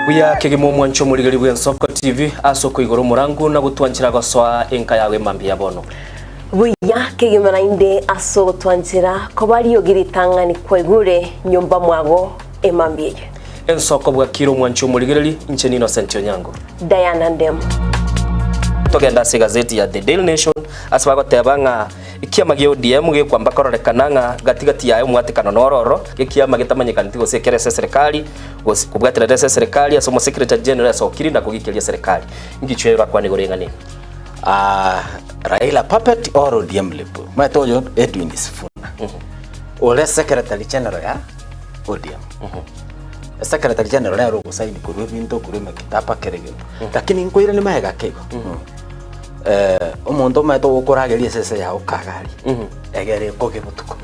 Buya kegima omwancho omorigeri bw'Ensoko TV ase okoigora omorangu na gotwanchera gosoa enka yago emambia ya bono. Buya kegima naende ase ogotwanchera koba riogi ritang'ani kwaigure nyomba mwago emambia eye. Ensoko bwakire omwancho omorigereri, inche n'Innocent Onyango. Diana Ndemo. Togende ase egazeti ya The Daily Nation ase bagoteba ng'a ekiama gia ODM gekwamba kororekana ng'a gati gati yaye omwatekano noro oro, ekiama getamanyekaneti gose ekere ase eserekari gose kobwaterera ase eserekari ase omosekretary general asokire na kogikeria eserekari. Ngichwe orakwane igoro y'eng'ana eye. Ah, Raila puppet or ODM lip. Omanyete oyo Edwin Sifuna. Ore secretary general ya ODM. Secretary general nere ogosaini korwa ebinto korwa emekitaba kera egento. Lakini nkoiranie magega ake igo. Eh, omonto omanyete ogokorageria esese yago kagaria, egere ekoge botuko.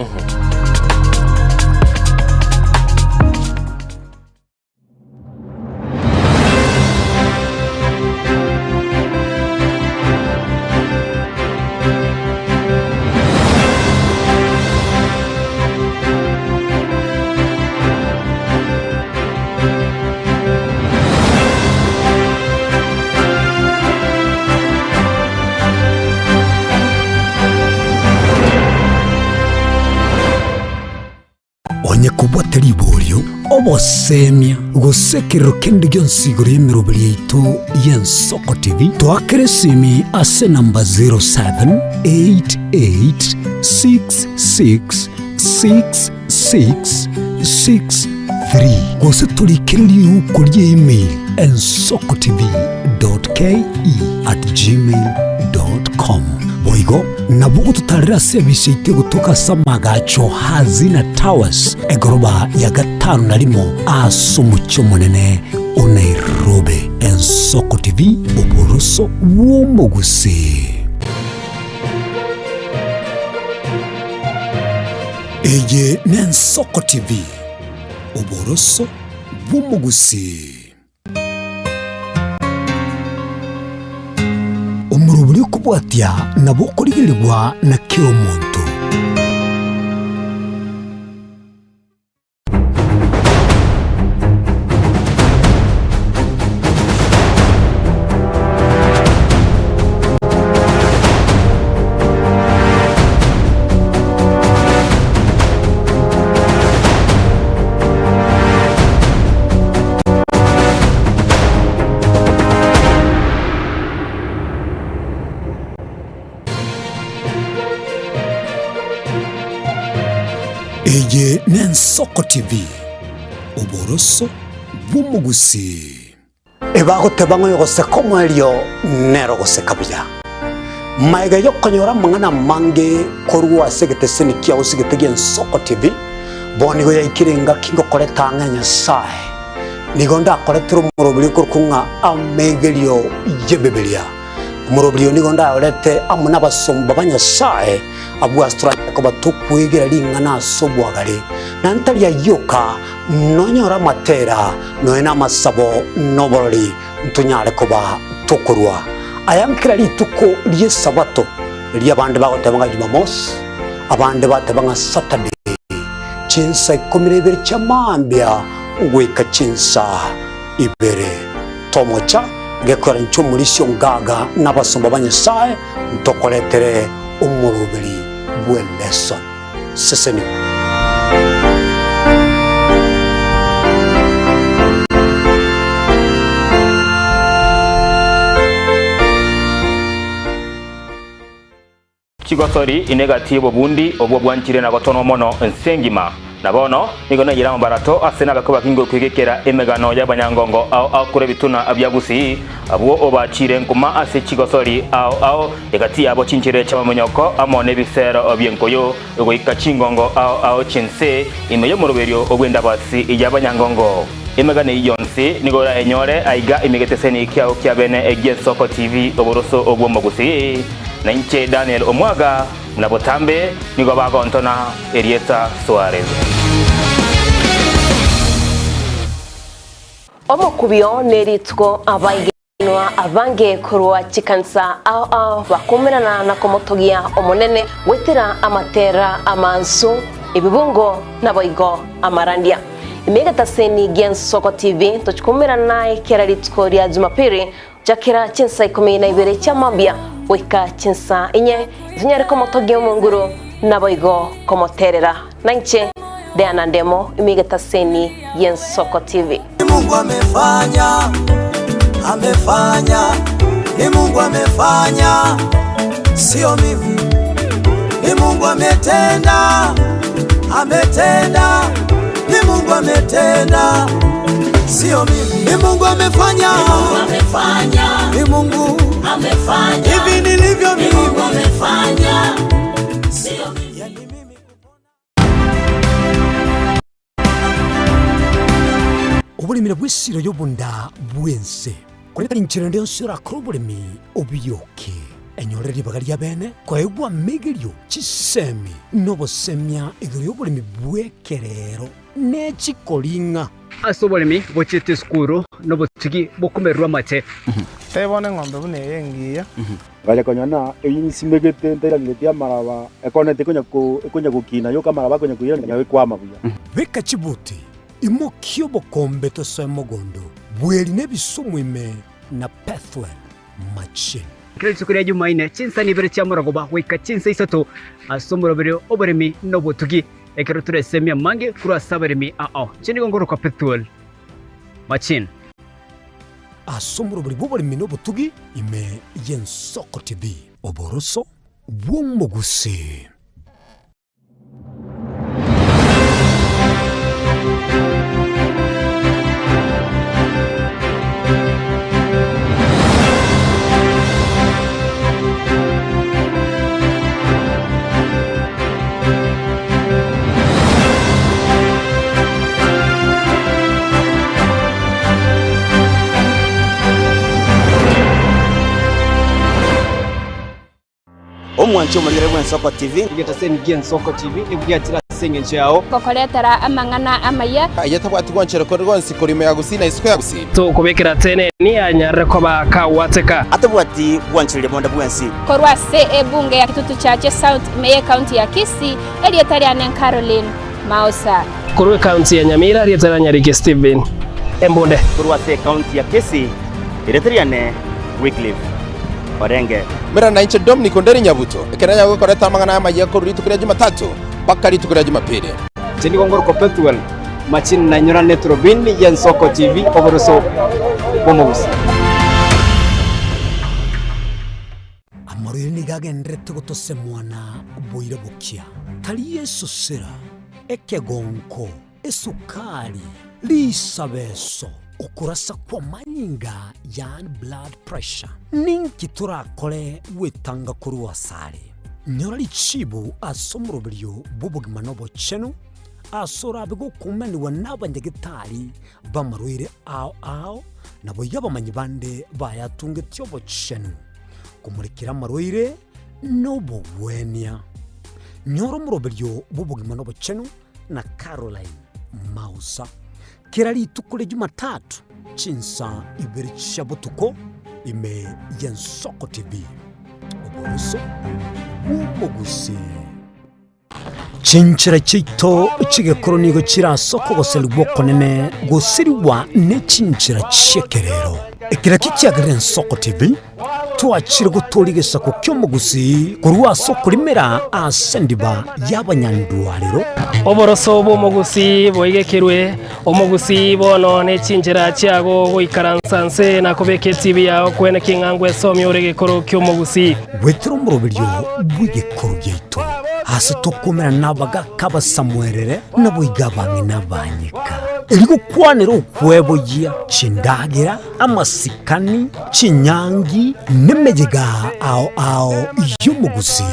Onye kobwate riborio, obosemia, gose ekerero kende gionsi igoro y'emeroberi yaito y'Ensoko TV, toakere esimi ase enamba 0788666663 gose torikere riuko rie email ensokotv.ke@gmail.com. Boigo nabo ogototarera ase ebise yaito egotoka ase amagacho Hazina Towers, egoroba ya gatano na rimo ase omochie omonene o Nairobi. Ensoko TV, oboroso bw'omogusii. Eye n'Ensoko TV, oboroso bw'omogusii. Omorobori okobwatia nabo okorigerigwa na kera omonto. Eye n'Ensoko TV, oboroso bw'omogusii. Ebagoteba ng'a oyogoseka omoerio nere ogoseka buya. Magega y'okonyora amang'ana amange korwa ase egeteseni kiao gose egete gi'Ensoko TV, bono nigo yaikire engaki ngokoreta ang'e Nyasae. Nigo ndakoretere omoroberi okorokwa ng'a amegerio y'Ebibilia. Omoroberi oyo nigo ndayorete amo nabasomba ba Nyasae, abwo ase toranyare koba tokwegera ring'ana ase obwagare, na ntari ayio oka, nonyore amatera, nonya namasabo, na oborori, ntonyare koba tokorua aya nkera rituko ri'Esabato, riria abande bagoteba ng'a Jumamosi, abande bateba ng'a Saturday, chinsa ikomi na ibere chia mambia goika chinsa ibere. Tomocha gekora inche omorisia ongaga na abasomba ba Nyasae ntokoretere omoroberi bw'eleson. Sesenigwa. Chigosori ine gati y'obobundi obwo bwanchire na gotonwa mono ense engima. Na bono nigo naiyire amabarato ase nabekwa bakinge okwegekera emegano y'abanyangongo ao ao korwa ebituna bia Gusii, abwo obachiire nkuma ase chigosori ao ao, egati yabo chinchera chi'amamonyoko amo nebisero bi'enkoyo, goika chingongo ao ao chi'ense ime y'omoroberio bw'endabasi y'abanyangongo. Emegano eyio yonsi nigo orayenyore aiga ime egeteseni kiao kia bene gi'Ensoko TV oboroso bw'omogusii. Na inche Daniel Omwaga, buna botambe nigo bagontona erieta Suarez. Omokubio nerituko abaige. Abegenwa abange korwa chikanisa ao ao bakoumerana na komotogia Omonene goetera amatera amansu, ebibungo, naboigo amarandia. Ime egetaseni gi'Ensoko TV tochikoumerana naye kera rituko ria Jumapili gochakera chinsa ikomi na ibere chia mambia goika chinsa inye, tonyare komotogia Omonguru naboigo komoterera. Nainche Diana Ndemo ime egetaseni gi'Ensoko TV. Ni Mungu amefanya, amefanya, ni Mungu amefanya, sio mimi. Ni Mungu ametenda, ametenda, ni Mungu ametenda, sio mimi. Ni Mungu amefanya, ni Mungu amefanya, ni Mungu amefanya, hivi nilivyo mimi, Mungu amefanya, sio mimi. Yani mimi Oboremire bw'esiro y'obonda bw'ense. Korende tari inchera ende yonsi orakore oboremi obioke. Enyore ribaga ri'abeene koegwa amegerio, chisemi, na obosemia igoro y'oboremi bw'ekerero ne chikoring'a. Ase oboremi bochiete esukuru nobotugi bokomererwa amache. Tebia bono eng'ombe buna eye engiya. Ngacha konyora ng'a eyio nsimegete ntairaneretie amaraba, ekoneti ekonya ko ekonya gokina yoka amaraba akonya koirana nyago ekwama buya. Beka chibuti, imokia obokombe tosoe mogondo, bweri nebisumu ime na Pethuel machine. Kera rituko ria Jumaine, chinsa nibere chia morogoba goika chinsa isato ase omoroberi oboremi na obotugi, ekero toresemie amange korwa ase abaremi ao. Inche nigo ngorokwa Pethuel Machine. Ase omoroberi bw'oboremi na obotugi ime y'Ensoko TV, oboroso bw'omogusii. Omwanchi omorigere bw'Ensoko TV. Egetaseni gi'Ensoko TV nigo giachire ase engencho yao. Gokoretera amang'ana amaya. Aye tabwati gwanchera kore gwonsi korwa ime ya Gusii na isiko ya Gusii. Tokobekera teneni anyarire koba kagwateka. Atabwati gwanchereria bonde bwensi. Korwa ase ebunge ya Kitutu Chache South ime y'ecounty ya Kisii, erieta riane Caroline Mausa. Korwa ecounty ya Nyamira, erieta ria Nyariki Stephen Embunde. Korwa ase ecounty ya Kisii, erieta riane Wycliffe Orenge. Mera nainche Dominic Onderi Nyabuto, ekero nanyare gokoreta amang'ana amayia korwa rituko ria Jumatatu mpaka rituko ria Jumapili. Inche nigo ngorokwa Pethuel Machini na nyorane eturubini y'Ensoko TV oboroso bw'omogusi. Amarwaire nigo agendererete gotosemwana boira bokia, tari esosera, ekegonko, esukari, risabeso, okorasa kw'amanyinga yaani blood pressure. Ninki torakore gwetanga korwa asare? Nyora richibu ase omoroberio bw'obogima na obochenu, ase orabe gokumanigwa nabanyagetari b'amarwaire ao ao, naboigo abamanyi bande bayatungetie obochenu, komorekera amarwaire na obogwenia. Nyora omoroberio bw'obogima na obochenu na Caroline Mausa kera rituko ria Jumatatu chinsa ibere chia botuko ime y'Ensoko TV. Oboroso bw'omogusii. Chinchera chiaito chi'egekoro nigo chire ase okogoserigwa okonene gosirigwa ne chinchera chi'ekerero. Ekero ekio kiagerire Ensoko TV, twachire gotooria egesaku ki'omogusii korwa ase okorimera ase endiba y'abanyandwarero. Oboroso bw'omogusii boigekerwe, omogusii bono ne chinchera chiago goikaransa nse na kobeka etibi yao kwene king'a ngwesomia ore egekoro ki'omogusii. Goetera omoroberio bw'egekoro giaito, aase tokomerana nabagaaka abasamuerere, naboigo abang'ina abanyeka, erio gokwanera okweboyia chindagera, amasikani, chinyangi, nemeyega ao ao y'omogusii.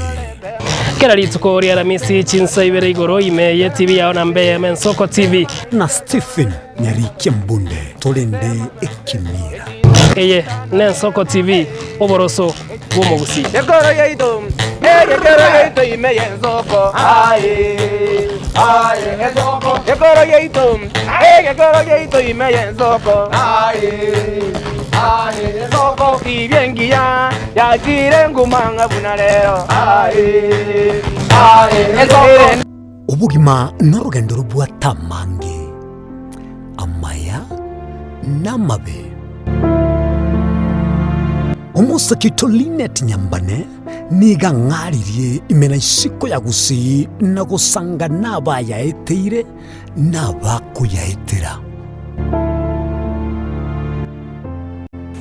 Kera rituko ri'Aramisi chinsa ibere igoro ime y'etibi yao na mbe y'Ensoko TV. Na Stephen Nyarikia Mbunde torende ekemira. Eye n'Ensoko TV, oboroso bw'omogusii. Gekoro yaito, egekoro yaito ime y'ensoko, aye, aye, ensoko. Gekoro yaito, egekoro yaito ime y'ensoko, aye, Ensoko tibia engiya yachire nguma ng'a buna rero. Obogima norogendo robwate amange, amaya na amabe. Omosake oito Linet Nyambane nigo ang'aririe ime na isiko ya Gusii na gosanga nabayaeteire na abakoyaetera.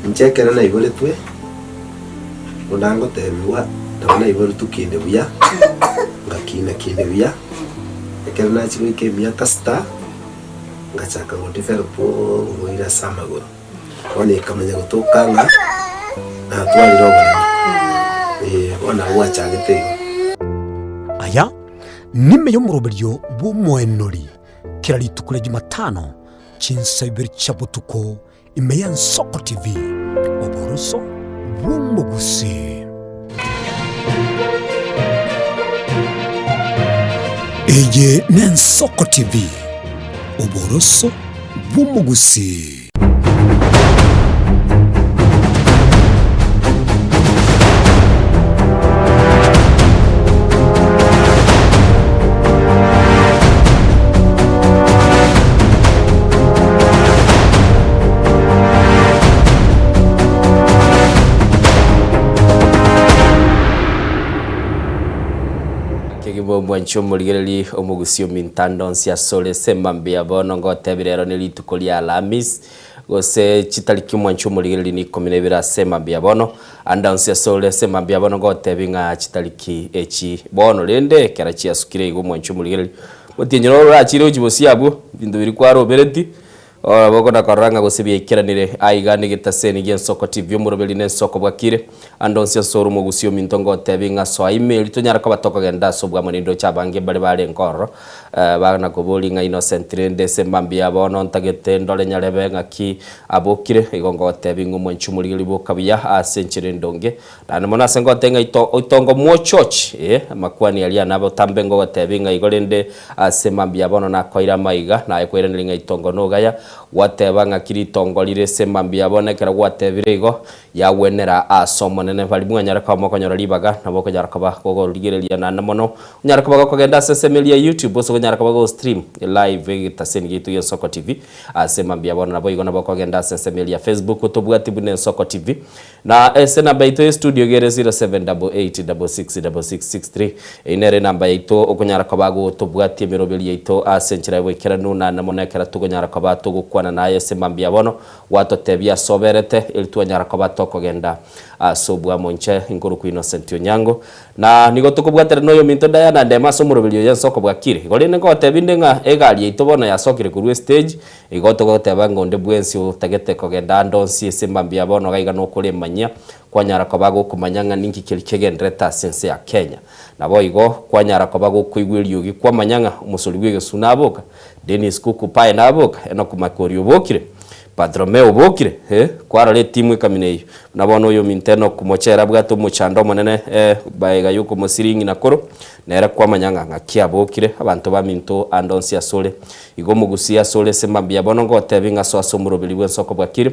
Inche ekero naiboretwe, buna ngotebigwa, nabo naiboretwe kinde buya, ngakina kinde buya, ekero nachia goika emiaka sita, ngachaka go develop oborwaire ase amagoro. Bono ekamanya gotoka ng'a natwarire oboremo, eh, bono nabo gwachagete igo. Aya nime y'omoroberio bw'omoenori kera rituko ria Jumatano chinsa ibere chia botuko ime y'Ensoko TV, oboroso bw'omogusii. Eye n'Ensoko TV, oboroso bw'omogusii. Kegima omwanchi omorigereri omogusi omintanda onsi asore ase mambia bono ngotebire ero ne rituko ria Alhamis gose chitariki omwanchi omorigereri ni ikomi na ibere ase mambia bono ande onsi asore ase mambia bono ngotebi ng'a chitariki echi bono rende ekero chiasukire igo omwanchi omorigereri Otienyi roro orachire gochia bosio abwo, ebinto biria kwarobereti, nabo okona korora ng'a gose biaikeranire. Aiga negetaseni gi'ensoko TV, omoroberi na ensoko bwakire. Ande onsi ase ore omogusi ominto ngotebi ng'a soa ime erio tonyare koba tokogenda ase obwamo nindoche abange mbare barenge ororo bana koboria ng'a Innocent rende ase mambia bono ntagete ndore nyarebe ng'aki abokire. Igo ngotebi ng'a omwanchi omorigereria boka buya ase enchera endonge. Naende mono ase ngotebia ng'a ito oitongo mwochochi, ee, amakwani aria nabotambe ngogotebia ng'a igo rende ase mambia bono nakoire amaiga, naye kwairaneri ng'a itongo nogaya, gwateba ng'aki ritongo rire ase mambia bono ekero gwatebire igo, yagwenera ase Omonene. Baria mwanyare koba mokonyora ribaga, nabo okonyara koba gokorigereria naende mono, onyare koba gokogenda ase ensemo eria ya YouTube, gose okonyara koba go stream live egetaseni giaito gia Ensoko TV, ase mambia bono naboigo nabo okogenda ase ensemo eria ya Facebook, tobwati buna Ensoko TV. Na ase enamba yaito ye studio iga ere 0788666663. Eyio nere enamba yaito okonyara koba gotobwatia emeroberi yaito ase enchera y'oboikeranu naende mono ekero tokonyara koba togokwana naye ase mambia bono gwatotebia ase oberete eri twanyara koba tokogenda ase obwamo inche inkorokwa Innocent Onyango Na nigo tokobwatera noyominto Diana Ndema ase omoroberi oyo ensoko bwakire. Igo rende nkogotebia inde ng'a egari yaito bono yasokire korwa estage, igo togoteba ng'a onde bwensi otagete kogenda ande onsi ase mambia bono iga iga nokoremanyia, kwanyara koba gokomanya ng'a ninki keria kegendererete ase ense ya Kenya. Naboigo kwanyara koba gokoigwa eriogi kwamanya ng'a omosori bw'egesu naboka, Dennis Kuku Pae naboka, Enock Makori obokire, Bartholomeo obokire, eh, kwarora etimu ekamina eyio. Buna bono oyominto Enock Mochere abwate omochando omonene, eh, baega y'okomosiria ng'ina koro, nere kwamanya ng'a ng'aki abokire, abanto baminto ande onsi asore. Igo omogusie asore ase mambia bono ngotebi ng'a soa ase omoroberi bw'ensoko bwakire,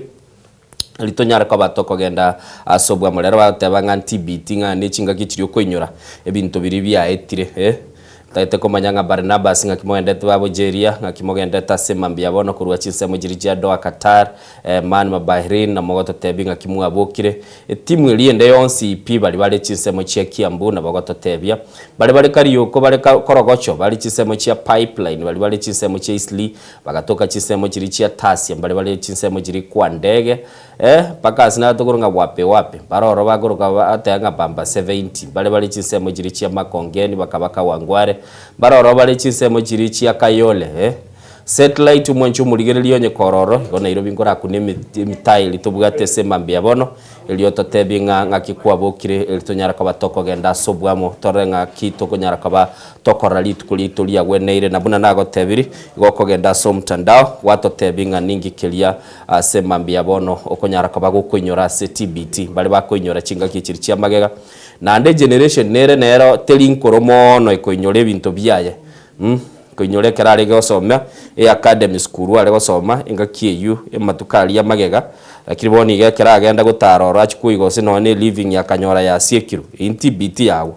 riria tonyare koba tokogenda ase obwamo. Rero bagoteba ng'a ntibiti ng'a ne chingaki chiria okoinyora ebinto biria biaetire, eh. Ntagete komanya ng'a Barnabas ng'aki mogendete babojeria, ng'aki mogendete ase mambia bono korwa chinsemo chiria chia Doha Qatar, Oman ma Bahrain na mogototebia ng'aki mwabokire. Etimu eria ende yonsi pi baria bare chinsemo chia Kiambu nabo gototebia. Baria bare Karioko bare Korogocho bare chinsemo chia Pipeline baria bare chinsemo chia Eastleigh bagatoka chinsemo chiria chia Tasia mbaria bare chinsemo chiria Kwandege Eh, mpaka ase nagatokoro ng'a wape wape, bare oro bakoroka bateba ng'a bamba 70, mbare bare chinsemo chiria chia Makongeni bakaba Kawangware, mbare oro bare chinsemo chiria chia Kayole, eh. Satellite omwanche omorigereria onye kore oro, igo Nairobi nkorakune emi emitairi tobwate ase mambia bono, erio ototebie ng'a ng'aki kwabokire eri tonyare koba tokogenda ase obwamo torore ng'aki tokonyara koba tokorora rituko riaito riagweneire na buna nagotebiri, igo okogenda ase omtandao, gwatotebia ng'a ninki keria Ase mambia bono okonyara koba gokoinyora ase TBT, baria bakoinyora chingaki echiri chia magega, naende egeneration nere nero teri nkoro moono ekoinyora ebinto biaye mh, koinyora ekero are gosoma e academy sukuru are gosoma engaki eywo amatuko aria magega. Lakini bono iga ekero agenda gotara oro achia koiga gose nonya ne living akanyora yasiekirwe, eyio TBT yago.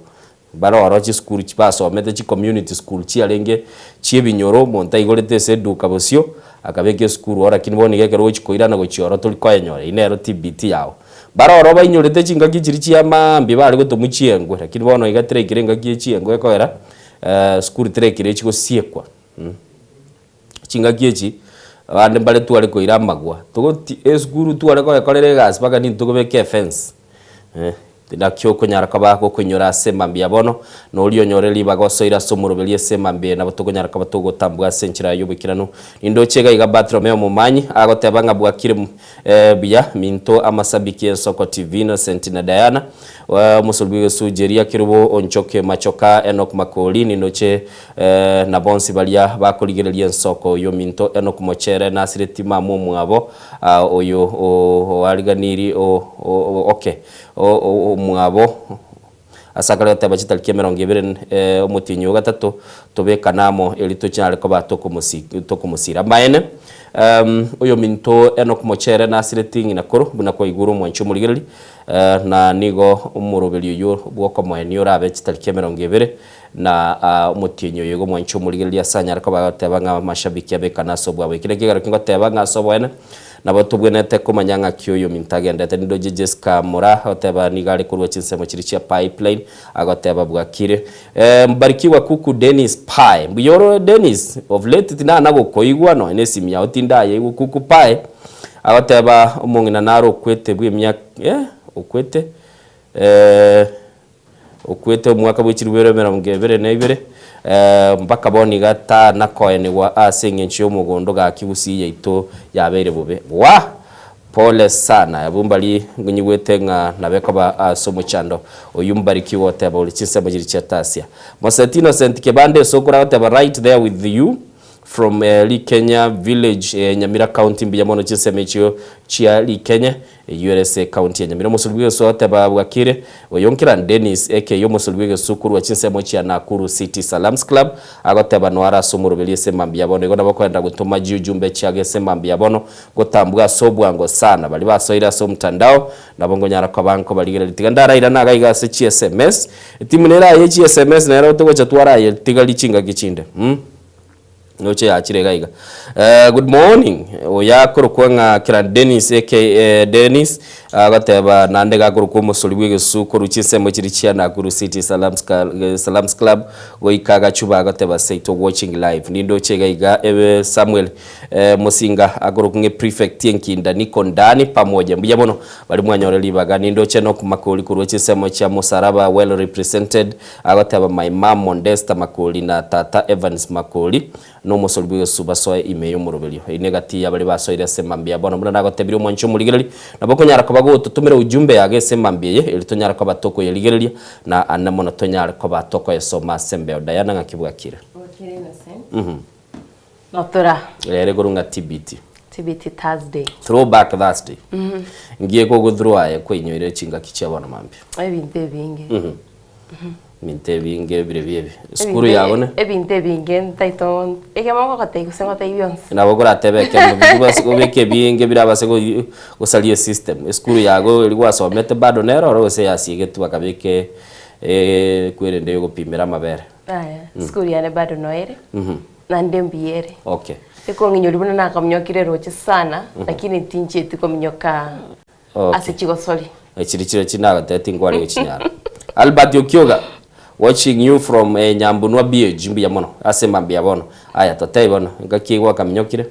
Bare oro chisukuru chi basomete chi community school chiarenge chiebinyoro, omonto aigorete ase eduka bosio, akabeka esukuru oro lakini bono iga ekero ogochia koirana gochia oro tori koyenyora, eyio nero TBT yago. Bare oro bainyorete chingaki chiria chia maambia bare gotomwa chiengwe, lakini bono iga teraikire engaki ye chiengwe ekogera sukuru teraikire chigosiekwa. Chingaki echi, abande mbare tware koira amagwa, togoti esukuru tware koyekorera egasi mpaka nintwe tokobeka efence eh, naki okonyara koba gokoinyora ase mambia bono, na oria onyore ribaga osoire ase omoroberi ase mambia eye nabo tokonyara koba togotambua ase enchera y'oboikeranu. Nindoche iga iga Bartolomeo omomanyi, agoteba ng'a bwakire buya, minto amasabiki y'Ensoko TV, Innocent na Diana, omosori bw'egesuji eria Kerubo, Onchoke Machoka, Enock Makori, nindoche na bonsi baria bakorigereria ensoko y'ominto Enock Mochere, nasireti mama omwabo, oyo oariganiri okay, omwabo. Ase akare goteba chitariki emerongo ebere omotienyi o gatato, tobekane amo erio tochare koba tokomosira. Amaene, oyominto Enock Mochere nasireti ng'ina koro, buna kwaigure omwanchi omorigereria, na nigo omoroberi oyio bw'okomoenia orabe chitariki emerongo ebere na omotienyi oyo igo omwanchi omorigereria ase anyare koba agoteba ng'a amashabiki abekane ase obwabo. Eki nakio ekero kingoteba ng'a ase oboene Nabo tobwenerete komanya ng'aki oyominto agendete. Nindoche Jessica Mura agoteba nigo are korwa chinsemo chiria chia Pipeline, agoteba bwakire. Mbarikiwa kuku Dennis Pie. Mbuya ore Dennis? Of late tinana gokoigwa nonya na esimi yao tindayeigwa kuku Pie. Agoteba omong'ina nare okwete bw'emiaka eh okwete eh. Okwete omwaka bwe chirubere emerongo ebere na ibere, mpaka bono iga tanakoenigwa ase engencho y'omogondo gaki gusii yaito yabeire bobe. Wah! Pole sana. Abwo mbari nyigwete ng'a nabe koba ase omochando oyio mbarikiwe goteba ore chinsemo chiria chia Tasia. Moseti Innocent Kebande esokoro agoteba right there with you. From Rikenya village Nyamira county mbuya mono chinsemo echio chia Rikenya eyio ere ase ecounty ya Nyamira. Omosori bw'egesu agoteba bwakire oyo Nkiran Dennis aka omosori bw'egesu korwa chinsemo chia Nakuru City Salams Club agoteba noare ase omoroberi ase mambia bono igo nabo okoenda gotoma jiujumbe chiago ase mambia bono gotambua ase obwango sana baria basoire ase omtandao nabo nkonyara koba nkobarigereria tiga ndarairane iga iga ase chi sms etimu nere aye chi sms nero togocha twaraye tigari chingaki chinde mh. Noche yachire iga iga. Eh, good morning. Oyo akorokwa ng'a Kiran Dennis aka Dennis agoteba naende gakorokwa omosori bw'egesusu korwa chinsemo chiria chia Nakuru City Salams, Salams Club goika agachuba agoteba seito watching live. Nindoche iga iga ebe Samuel eh, Musinga akorokwa ng'a prefect enkinda niko ndani pamoja. Mbuya mono bari mwanyore ribaga. Nindoche Enock Makori korwa chinsemo chia Musaraba well represented Agoteba my mum Mondesta Makori na tata Evans Makori na omosori bw'egesusu basoe ime y'omoroberio. Eyio negati ya baria basoire ase emambia ya bono. Buna nagotebirie omwanchi omorigereria, nabo okonyara koba gototomera ujumbe yago ase emambia eye, erio tonyare koba tokoyerigereria, na ande mono tonyare koba tokoyesoma ase embeo. Diana ng'aki bwakire? Bwakire Innocent. Mhm. Notora. Rero igoro ng'a TBT. TBT Thursday. Throwback Thursday. Mhm. Ngiye kogothrow aye kwainyoire chingaki chia bono mambia. Ebinto ebinge. Mhm. Ebinto ebinge birebio ebi. Esukuru yago ne? Ebinto ebinge ntaito ekemo ngogotebia gose ngotebie bionsi. Nabo okoratebe ekemo bibase obeke ebinge birabase gosaria esystem. Esukuru yago eria gwasomete bado nero oro gose yasiegetwe bakabeka ekwerende yogopimera amabere. Yaya, esukuru yane bado noere. Mhm. Naende mbuya ere. Okay. Ekong'inyori buna nakaminyokire roche sana, lakini tinchieti kominyoka Okay. ase chigosori. Chiri chire chinagotebia tinkware gochinyara. Albert Okioga, watching you from eh, Nyambunwa BAG, mbuya mono ase mambia bono. Aya totebi bono, engaki eywo gwakaminyokire,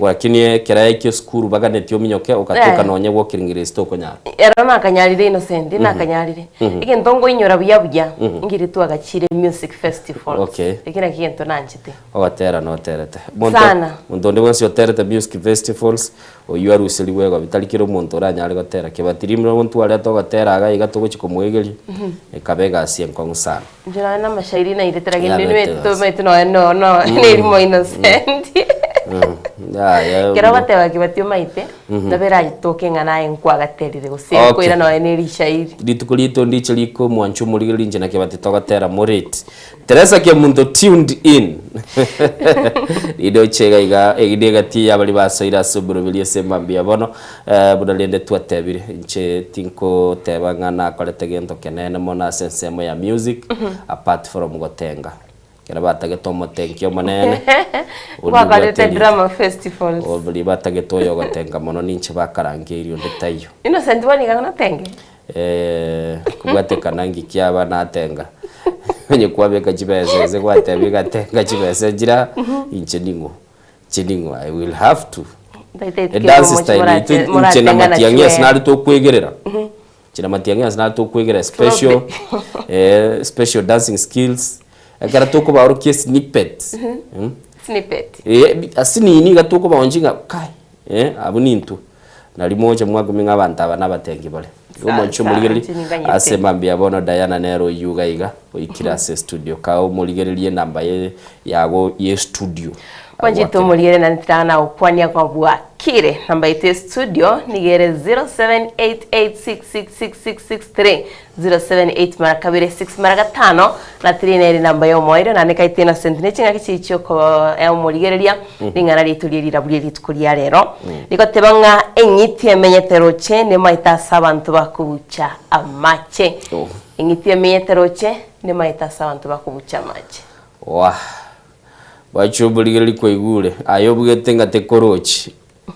lakini ekero ekio esukuru baganetie ominyoke ogatoka Eh. nonye gwokiringiresie tokonyara. Ero nakanyarire Innocent, nakanyarire. Egento nkoinyora buya buya, ngire twagachire music festivals. Okay. Eki nakio egento nanchete. Ogotera noterete. Monto, Sana. monto onde bwensi oterete music festivals, oyio aruserigwe egobi, tari kera omonto oranyare gotera. Kebatirimire omonto arete ogotera iga iga togochi komoegeria, ekaba egasi enkong'u sana. Inche nonya na amashairi nairete lakini Yabete niwe egasi. tomaete nonya no no nerimo Innocent. Yaya. Kero ogoteba Kibati omaite, Mhm. nabo eratoke ng'a naye nkwagaterire gose Okay. nkoira nonya ne rishairi. Rituko rito ndiche riko omwancho omorigereria inche na Kibati togotera moreti. Teresa Kemunto tuned in. Rinde oche iga iga egi ne egati ya baria basoire ase omoroberi ase mambia bono eh, buna rende twatebire inche tinkoteba ng'a nakorete gento kenene mono ase ensemo ya music apart from gotenga. Ekero batagete omotenki omonene, oria Gwakorete obwate drama festivals. Oria batagete oyogotenga mono ninche bakarangeria onde taiyo. Innocent bono iga notenge? Eh, kobwatekana ngiki aba natenga. Onye kwabeka chibesa ase gwatebia iga tenga chibesa nchira, inche ning'o? Inche ning'o? I will have to. Ntaete E dance style yaito inche na Matiang'i ase nare tokwegerera. Inche na Matiang'i ase nare tokwegera special, eh, special dancing skills, ekero tokobaorokia esnippet, mm, Snippet. eh, ase nini iga tokobaonchia ng'a kai, eh, abwo nintwe. Nari moche mwakumia ng'a abanto aba nabatengi bare. Igo omonche Sawa, omorigereria inche ninganyete. ase mambia bono Diana nere oyio iga iga oikire ase estudio. Kaa omorigererie enamba ye yago ye estudio. Mwanchete Agwakere. omorigereria naende tiraga nagokwania ng'a bwakire. Namba yaito ya estudio nigo ere 0788666663, 078 mara kabere 6 mara gatano na 3 nere enamba ya omoerio naende kaite Innocent ne ching'aki chiria chioko omorigereria ring'ana riaito rie rirabu rie rituko ria rero. Rigoteba ng'a eng'iti emenyete roche nemaete ase abanto bakobucha amache. Oh. Eng'iti emenyete roche nemaete ase abanto bakobucha amache. Wah! Bwachia oborigereria kwaigure, aye obugete ng'a tekorochi,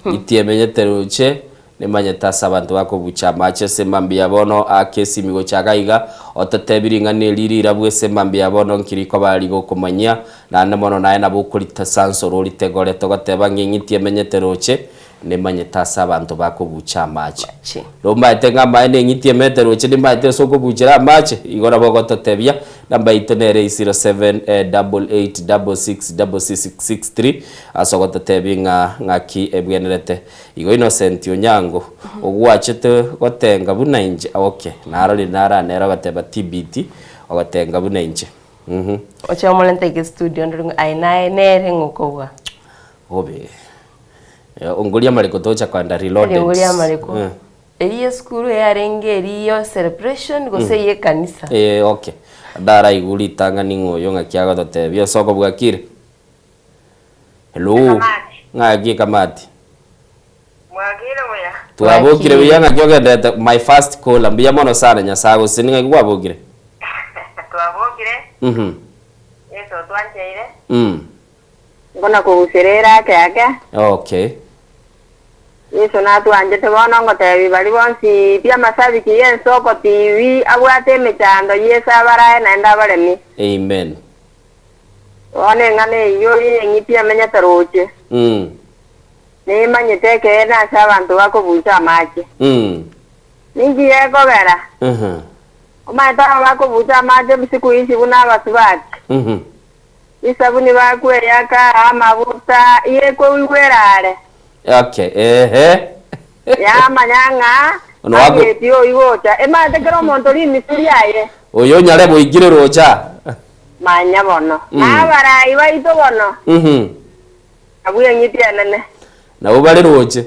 Ng'iti emenyete roche, nemanyete ase abanto bakobucha amache ase mambia bono ake esimi gochaka iga, ototebi ring'ana eri rirabwo ase mambia bono nki rikoba rigokomanyia, naende mono naye nabo okorita sansora oritegore togoteba ng'a eng'iti emenyete roche, nemanyete ase abanto bakobucha amache. Nomanyete ng'a amaene eng'iti emenyete roche nimanyete ase okobuchera amache? Igo nabo ogototebia, namba yaito nere 0788666663 Ase ogototebia ng'a ng'aki ebwenerete. Igo Innocent Onyango, ogwachete gotenga buna inche, okay, narorire naranere ogoteba TBT, ogotenga buna inche. Uhum. Oche omorente eke studio ndore ng'a aye naye nere ng'a okobua. Obe. Ongoria amareko tocha koenda reloaded. Ongoria amareko. Eh. Eria esukuru eyarenge eria yo celebration gose eye ekanisa. Eh, okay. Ndaraigwe ritang'ani ng'a oyo ng'aki agototebia ase okobua kire. Hello. Ng'aki ekamati? Mwakire buya? Twabokire buya ng'aki ogenderete my first caller mbuya mono sana Nyasae agosesenie ng'aki kwabokire? Twabokire, Mhm. Yeso otwancheire. Mm. Mbuna kogusera ere ake ake. Okay. Yeso natwanchete bono ngotebi baria bonsi pi amasabiki y'ensoko TV abwate emechando Yeso abarae naende abaremie. Amen. Bono eng'ana eyio y'eng'iti emenyete roche, nemanyete ekeene ase abanto bakobuucha amache. Ninki gekogera? Omanyete aba bakobuucha amache siku hizi buna abasubati, risabuni bakweyaka, amaguta, yekoigwera are. Okay, ehe. Yamanya ng'a Ono wako- ageti oyio gocha. Emanyete kera omonto rimisu riaye. Oyo onyare boigire roche aa. Manya bono, na abarai baito bono, nabwo eng'iti enene. Nabwo bare roche.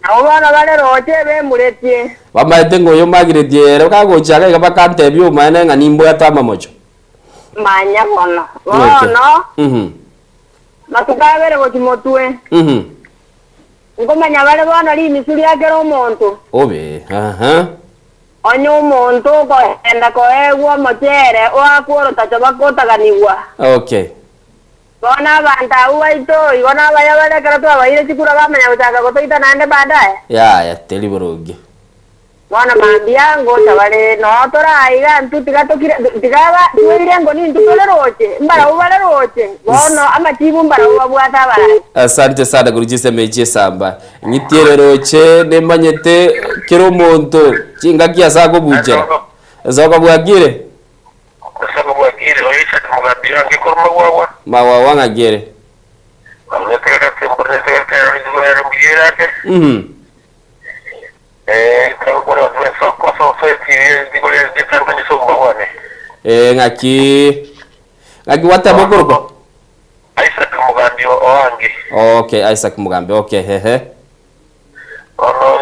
Nabwo bono bare roche bemuretie. Bamaete ng'a oyo magiretie ere kagocha iga iga bakantebia obomaene ng'a nimbwate amamocho. Manya bono, bono, matuko abere gochia motwe. Nkomanya bare bono rimisu ria kera omonto. Obe, aha. Onye omonto okoenda koegwa omochere oakwe orotacho bakotaganigwa. Okay. Bono abanto abwo baito igo nabaya bare ekero twabaeire chikura bamanya gochaka gotoita naende baadaye. Yaya, teri boronge. Bono mambia ngocha bare noo tore aa iga intwe tiga tokire tiga aba tweire ngo nintwe tore roche, mbarabwo bare roche, bono amachibu mbarabwo babwate abarai. Asante sana korwa chisemo echi esamba. Ng'itiere roche nimanyete kera omonto chingaki ase akobuchera. Esoko bwakire? Esoko bwakire, oyo Isaka mogambi oange korwa magwagwa. Magwagwa ng'aki ere? Eh, ng'aki ng'aki gwateba okorokwa? Okay, Isaac Mugambi, okay, ehe. Bono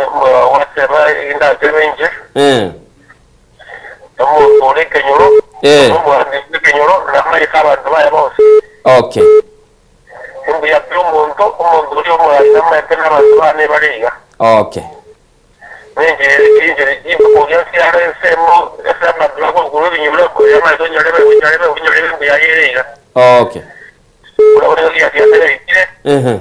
gwateba indatebe inche. Eh. Omonto ore ekenyoro, Eh. omwami bw'ekenyoro, namaete abanto baye bonsi. Okay. Imbuya pi omonto, omonto oria omwami namaete nabanto bane bare iga. Okay. Ninche inche nimbokoria nsiare ensemo ase abanto bagokurwa ebinyoro, oyo amaete onyorebe, onyorebe, onyorebe imbuya aye ere iga. Okay. Buna bono egia siasa yaikire, Ehe.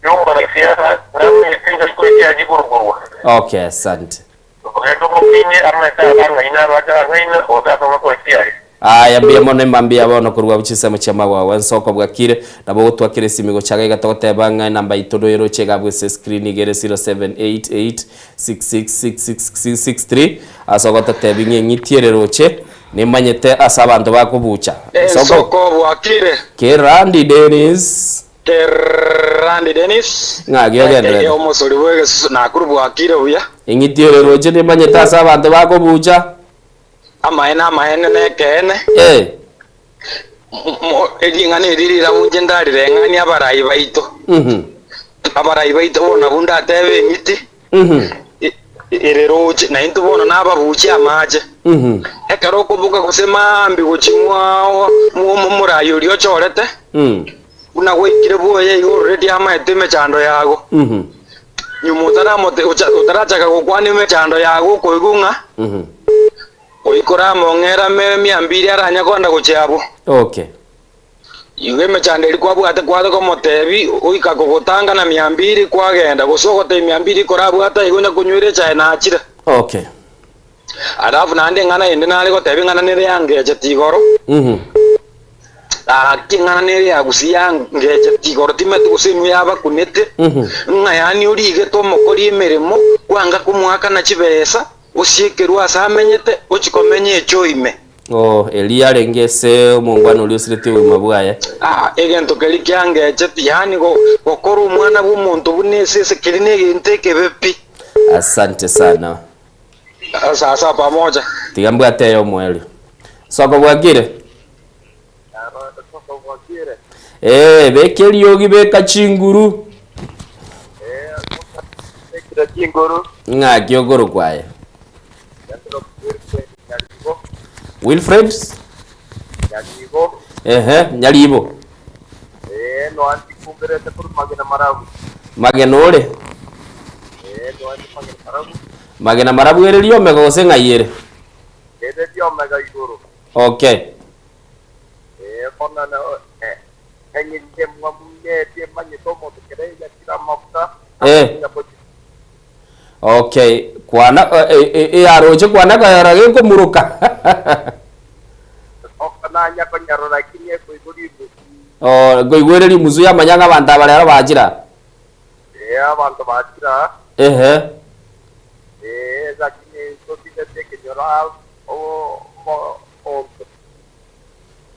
yomwana siasa namanyete inga rikori chiaye chikorukorwa. Okay, asante. Ogenda omokinye amaete abang'aina abache abang'aina gose ase amakoro chiaye. Aya mbuya mono emba mbuya bono korwa chisemo chia magwago ensoko bwakire nabo gotwakire esimi gochaga iga togoteba ng'a enamba ito noyeroche iga abwo ase escreen iga ere 0788666663 ase ogototebi ng'a eng'iti ere roche nimanyete ase abanto bakobucha Ensoko bwakire. Kerandi Dennis. Kerandi Dennis. Ng'aki ogenderete? Eke omosori bw'egesusu nakuru bwakire buya. Eng'iti ere roche nimanyete ase abanto bakobucha. Amaene amaene nekeene. Eh. Ring'ana eri rirabu inche ndarireng'anie abarai baito. Abarai baito bono nabwo ndatebe eng'iti ere roche, na intwe bono nababuchie amache. Ekero okoboka gose maambia gochia mwao mw'omorai oria ochorete, buna gwaikire bwoye igo already amaete emechando yago. Nyuma otaramote otarachaka gokwana emechando yago okoigwa ng'a oikore among'era me miambiri aranye kogenda gochia abwo. Okay. Igo emechando eria kwabwate kware komotebi oika kogotanga na miambiri kwagenda gose ogotebi miambiri korabwate igo onya konywera echae nachire. Okay. Alafu naende eng'ana ende nare gotebi eng'ana nere yangechete igoro. Gaki eng'ana nere ya gusii yangechete igoro timeti gose inwe yabakunete. Ng'a yaani origete omokori emeremo kwanga komoakana chibesa osiekerwe ase amenyete ochie komenya echoo ime. Oh, Eliya arenge ase omongwana oria osiretie obogima bwaye. Ah, egento keria kiangechete, yaani go, gokora omwana bw'omonto buna esese keria negento ekebe pi. Asante sana. Sasa pamoja. Tiga mbwate eyomoerio. Soko bwakire? Ee, beka eriogi, beka chinguru. Ng'aki okorokwa aye? Wilfred? Ehe, Nyaribo. Magena ore? Magena marabu ere riomega gose ng'ai ere? Okay. Eh. Okay, kwana eh, eh, eh, aroche kwana kayora gekomuruka. Oh, nkoigwere rimusu yamanya ng'a abanto aba rero bachira. Ehe.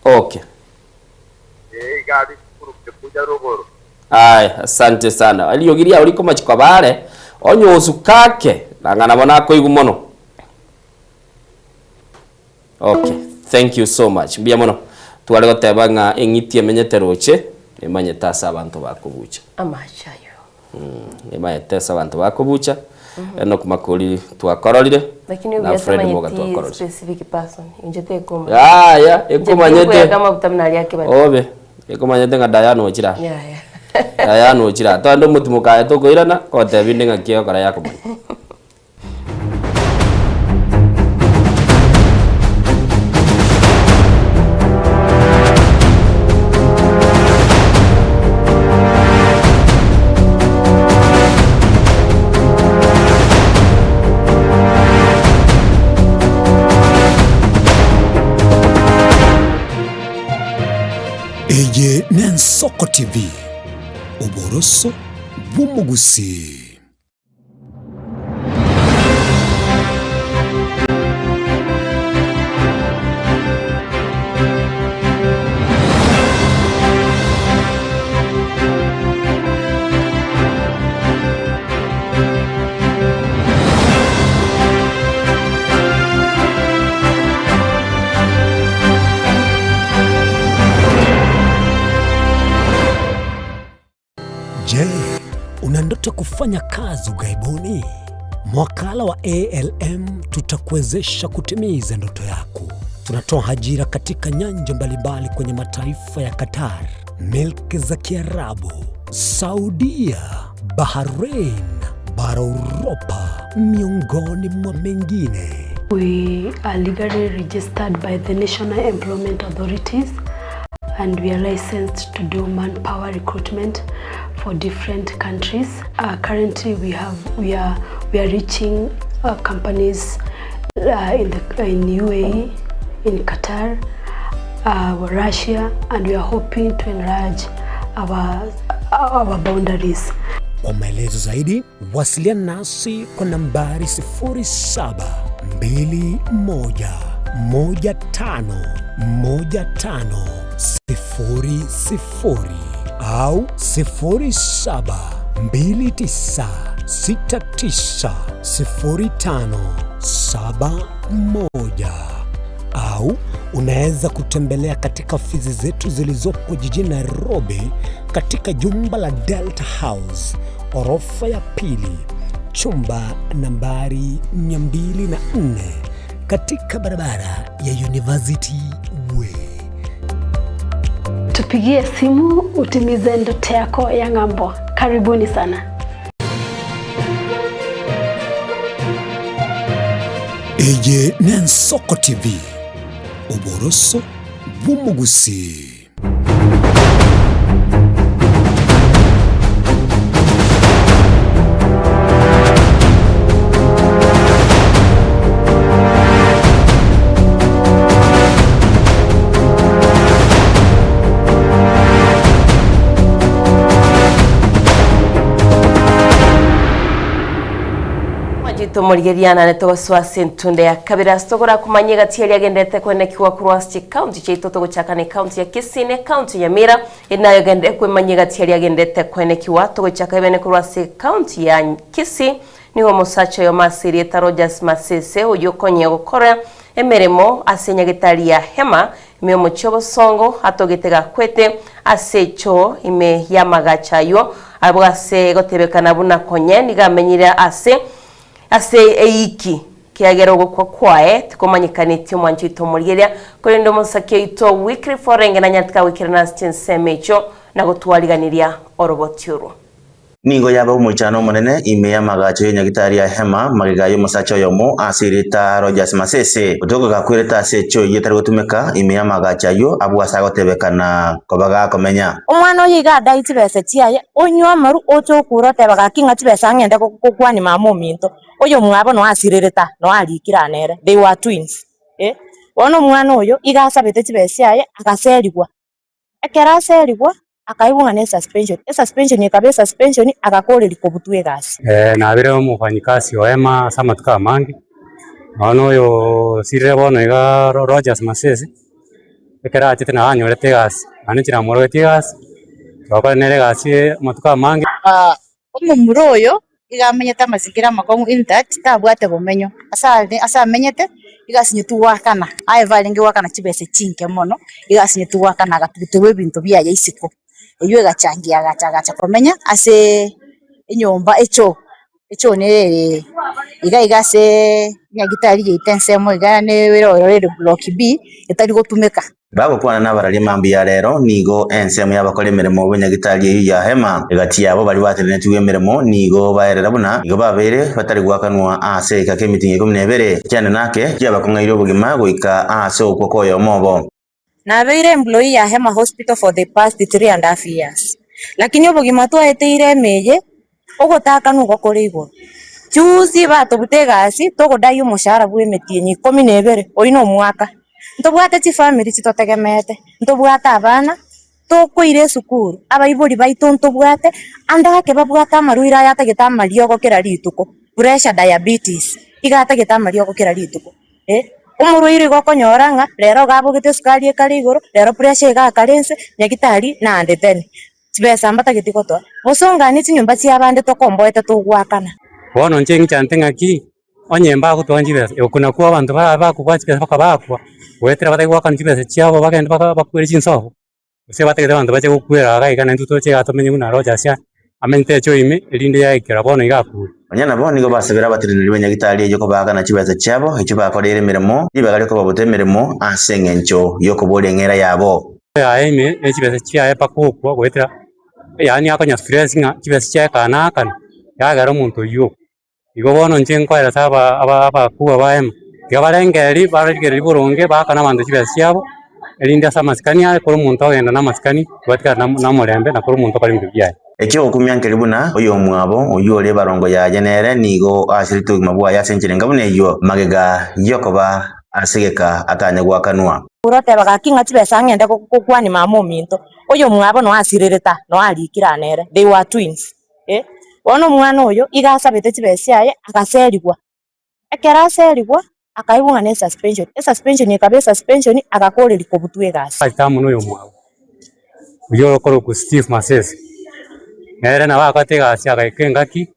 Okay. Aya, asante sana. Eriogi riao rikomachi koba are, onye osuka ake, nang'a nabo nakoigwa mono. Okay, thank you so much. Mbuya mono. Tware goteba ng'a eng'iti emenyete roche, emanyete ase abanto bakobucha. Amache ayo. Emanyete ase abanto bakobucha. Enock Makori twakororire, Lakini na obuya Fred Mwoga tamanyeti twakororire. specific person. Inche tekomanya. Yaya, Inche ekomanyete. tinkweyaka amaguta buna aria akebati. Obe, ekomanyete ng'a Diana ochire aa. Yaya. Diana ochire aa. Togende omotimoka aye tokoirana, ogotebia inde ng'aki egokora yakomanya. Eye n'Ensoko TV, oboroso bw'omogusii. kufanya kazi ughaibuni? Mwakala wa ALM tutakuwezesha kutimiza ndoto yako. Tunatoa ajira katika nyanja mbalimbali kwenye mataifa ya Qatar, milki za Kiarabu, Saudia, Bahrain, bara Uropa, miongoni mwa mengine. We are legally registered by the National Employment Authorities and we are licensed to do manpower recruitment for different countries. Uh, currently we have we are we are reaching uh, companies uh, in the in UAE, in Qatar, uh, Russia and we are hoping to enlarge our our boundaries. Kwa maelezo zaidi wasiliana nasi kwa nambari 0721151500 au 0729690571 au unaweza kutembelea katika ofisi zetu zilizopo jijini Nairobi katika jumba la Delta House orofa ya pili chumba nambari 204 katika barabara ya University Way. Tupigie simu utimize ndoto yako ya ng'ambo. Karibuni sana. Eye n'Ensoko TV, oboroso bw'omogusii. Tomorigeria nane togosoa ase entunde ya kabere ase togorakomanya egati eria agendete kwenekigwa korwa ase chikaunti chiaito togochaka na ekaunti ya Kisii na ekaunti ya Nyamira nayo egende kwemanya egati eria agendete kwenekigwa togochaka ebene korwa ase ekaunti ya Kisii nigo omosacha oyomo ase erieta Rogers Masese oyio okonyia gokora emeremo ase enyagetari ya Hema ime omochie obosongo atogete gakwete ase echoo ime y'amagacho aywo abwo ase gotebekana buna konye nigo amenyire ase Ase eiki, kiagera ogokwa kwaye tikomanyekaneti omwancho oito omorigereria, korende omosake oito Wycliffe orenge nanyarete kagoikerana ase chinsemo echio na gotwariganiria oroboti orwo. Nigo yaba omoichano omonene ime y'amagacho y'enyagitari ya Hema magega y'omosacha oyomo ase erieta Rogers Masese gotoka gakwerete ase echoyi etari gotumeka ime y'amagacho ayio abwo ase agotebekana koba gakomenya. Omwana oyo iga adai chibesa chiaye, onywe amaru, oche okure oteba gaki ng'a chibesa ng'ende gokwania mama ominto, oyomwabo noe asirerete aa, noe arikire aa nere, they were twins eh. Bono omwana oyo iga asabete chibesa chiaye agaserigwa, ekero aserigwa akaigwa ng'a ne esuspension, esuspension ekaba esuspension agakoreria kobutwa egasi. Nabire omofanyikazi o Hema ase amatuko amange, nonya oyo osirire bono iga Rogers Masese. Ekero achete nabo anyorete egasi, naende inche namorogetie egasi, togakora nere egasi amatuko amange. Omomura oyo iga amenyete amazingira amakong'u in that tabwate bomenyo, ase are ase amenyete iga asinyetwe goakana, aye barenge goakana chibesa chinke mono, iga asinyetwe goakana agatuguterwa ebinto biaye isiko. Eywo egachangia agacha agacha komenya aseee enyomba echoo. Echoo nere iga iga ase nyagitari yaito ensemo iga nere ere block B etari gotumeka. Bagokwana nabararia mambia ya rero, nigo ensemo y'abakora emeremo b'enyagitari eyio ya Hema, egati yabo baria batenenetigwe emeremo nigo baerera buna nigo babeire batari goakanwa ase egeka ki'emitingi ikomi na ebere, ekiane nake kiabakong'airie obogima goika ase ogokwa kw'oyomo obo. Nabeire employee ya Hema Hospital for the past 3 and half years, lakini obogima twaeteire ime eye, ogotakanwa igo kore igoro. Juzi batobuta egasi, togodai omoshahara bwa emetienyi ikomi na ebere, oyio na omwaka. Ntobwate chifamiri chitotegemeete, ntobwate abana, tokoira esukuru, abaibori baito ntobwate, ande ake babwate amarwaire aya atagete amariogo kera rituko, pressure, diabetes, iga atagete amariogo kera rituko. Eh, omorwaire igo okonyora ng'a rero iga abogete esukari ekare igoro, rero pressure iga akare inse, nyagitari naende teni, chibesa mbatageti gotoa. Bosongani chinyomba chiabande tokomboete togoakana. Bono inche ng'ichante ng'aki, onye mbagotoa chibesa, oko nakwo abanto barabe bakobua chibesa mpaka bakwa, goetera batari goakana chibesa chiabo bagende baka bakwere chinsobo, gose batagete abanto bache gokwera iga iga naintwe toche iga tomenye buna Rogers. Amenyete echoo ime, erinde yaikera bono iga akure. Nonya nabo nigo basabire abateneneri b'enyagitari eyio kobaakana chibesa chiabo echio bakoreire emeremo, ribaga ri'okobabuta emeremo ase engencho y'okoboria eng'era yabo. Yaye ime ne chibesa chiaye mpaka okwa goetera, yaani akonya stress ng'a chibesa chiaye ekero naakana, yagera omonto oyio okwa. Igo bono inche nkoeresa aba aba abakubwa baye, tiga barengererie barigererie boronge baakane abanto chibesa chiabo, erinde ase amasikani aye kore omonto ogenda na amasikani, tibatigara na na omorembe na kore omonto okore ebinto biaye. Eki'ogokumia nkeri buna oyomwabo, oyio ore ebarongo yaye nere nigo asirete obogima bwaye ase enchera enga buna eyio, magega y'okoba ase egeka atanye goakanwa. Oroteba gaki ng'a chibesa ng'ende gokwania mama ominto, oyomwabo noe asirerete aa, noe arikire aa nere, they were twins. Eh, bono omwana oyo iga asabete chibesa chiaye agaserigwa, ekero aserigwa akaigwa ng'a ne suspension, esuspension ekaba esuspension agakoreria kobutwa egasi. Ase amo noyomwabo, oyio okorokwa Steve Masese, nere nabo akorete egasi agaika engaki,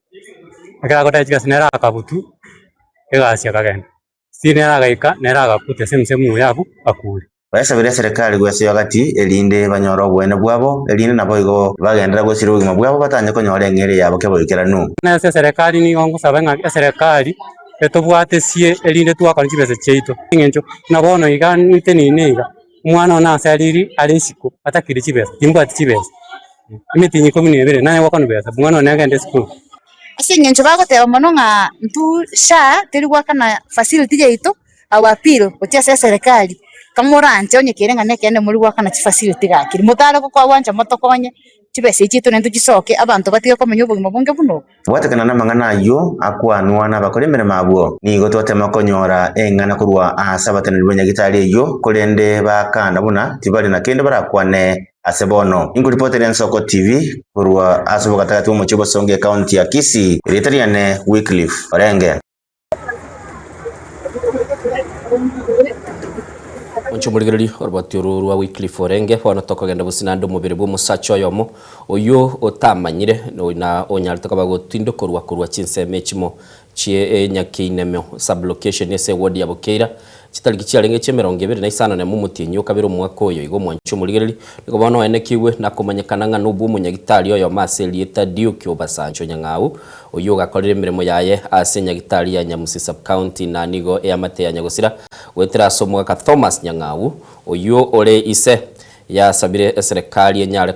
ekero akorete chigasi nere akabutwa, egasi akagenda. Steve nere agaika nere agakuta ase emisemo oyo abwo akure. Baisabire eserekari gwesoyia gati, erinde banyore oboene bwabo, erinde naboigo bagenderere gwesiria obogima bwabo batanye konyora eng'eria yabo keboikeranu. Buna ase eserekari nigo ngosaba ng'a eserekari etobwatesie erinde twakore chibesa chiaito, eng'encho buna bono iga ntenene iga, omwana one ase ariri are isiko atakiri chibesa, timbwati chibesa, emitinyi ikomi na ebere naye gokwana besa, omwana one agende esukuru. Ase eng'encho bagoteba mono ng'a intwe SHA teri goakana facility yaito. Our appeal gochia ase eserekari, kamoranche onye kere ng'a nekeene more goakana chifacility gaki, motare gokogwancha motokonye chibesa echi chiaito naintwe chisoke abanto batige komenya obogima bonge buna obo. Gwatekana namang'ana ayio akwanwa nabakora emeremo abwo, nigo twatema konyora eng'ana korwa ase abateneneri b'enyagitari eyio, korende bakana buna tibari na kende barakwane ase bono. Inkoripoteria Ensoko TV korwa ase obogatagati bw'omochie o Bosongo ekaunti ya Kisii, erieta riane Wycliffe Orenge. Inche omorigereria oroboti oru rwa Wycliffe orenge, bono tokogenda bosio naende omobere bw'omosacha oyomo, oyio otamanyire na onyarete koba gotindokorwa korwa chinsemo echimo chie Nyakiinemo sub-location ase eward ya Bokeira, Chitariki chiarenge chi'emerongo ebere na isano nemo omotienyi o kabere omwaka oyo. Igo omwanchi omorigereria nigo bono oenekigwe na komanyekana ng'a nobwo omonyagitari oyomo ase erieta Duke Obasanjo Nyang'au, oyio ogakorire emeremo yaye ase enyagitari ya Nyamusi Sub-County na nigo eamate ya Nyagosira goetera ase omogaka Thomas Nyang'au oyio ore ise Yasabire eserekari enyare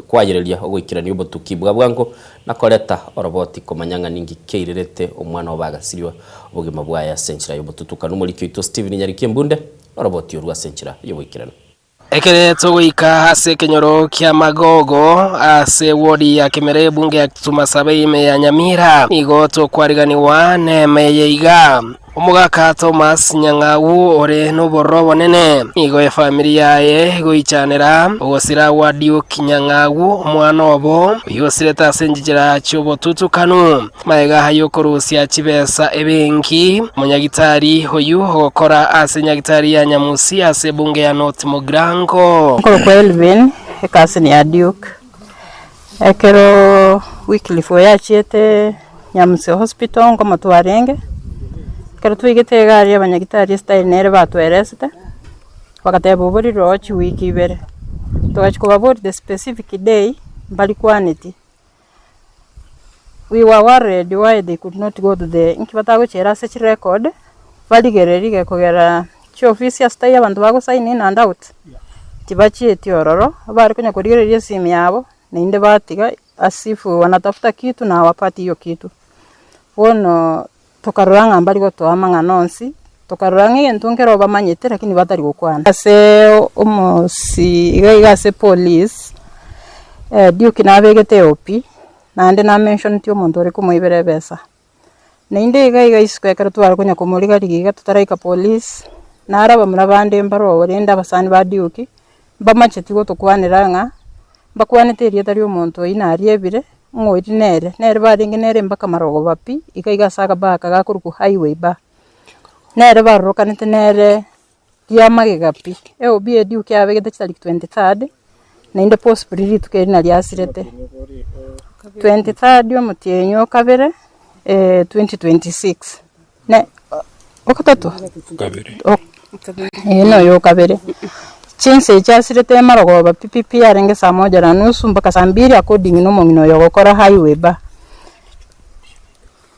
kwayereria ogoikerania obotuki bwa bwango na koreta oroboti komanya ng'a ninki keirerete omwana obo agasiriwa obogima bwaye ase enchera y'obotutukanu. Omoriki oito Stephen Nyariki Embunde noroboti orwo ase enchera y'oboikeranu. Ekere togoika ase ekenyoro kia Magogo ase ewodi ya Kemera ebunge ya Kitutu Masabe ime ya Nyamira nigo tokwariganigwa neme eye iga. Omogaka Thomas Nyang'au ore nobororo obonene, nigo efamiri yaye egoichanera ogosira gwa Duke Nyang'au omwana obo, oyio osirete ase enchichera chi'obotutukanu. Magega y'okorusia chibesa ebenki, omonyagitari oyio ogokora ase nyagitari ya Nyamusi ase ebunge ya North Mugirango. Nkorokwa Elvin, ecousin ya Duke. Ekero Wycliffe oyo achiete Nyamusi hospital nkomotwarenge, ekero twaigete iga aria abanyagitari estyle nere batweresete, bagateba oborire oo chiwiki ibere, togachia kobaboria the specific day mbarikwaneti, we were worried why they could not go to the inki batagochiera ase chirecord, barigereria gekogera chiofisi ase taiyo abanto bago sign in and out, tibachieti ororo, bare konya korigereria esimi yabo, naende batiga as if wanatafuta kitu na hawapati hiyo kitu. Bono tokarora ng'a mbari gotoa amang'ana onsi, tokarora ng'a egento nkero bamanyete lakini batari gokwana. Ase omosi iga iga ase police, Duke nabegete eOP, naende na mentioneti omonto ore komoibera ebesa. Naende iga iga isiko ekero tware konya komoriga-rigia iga totaraika police, naro abamura bande mbaroo rende abasani ba Duke, mbamacheti gotokwanera ng'a mbakwanete erieta ria omonto oyio nariebire, ng'a oyio nere, nere barenge nere mpaka marogoba pi, iga iga ase akabaa aka gakorokwa highway bar. Nere barorokanete nere riamagega pi, eOB ya Duke yabegete chitariki 23rd, naende possibly rituko erio nario asirete. 23rd omotienyi o kabere 2026, ne ogatato? Ee noyo okabere. Chinsa echi asirete emarogoba pi pi pi arenge saa moja na nusu mpaka saa mbili according na omong'ina oyo ogokora highway bar.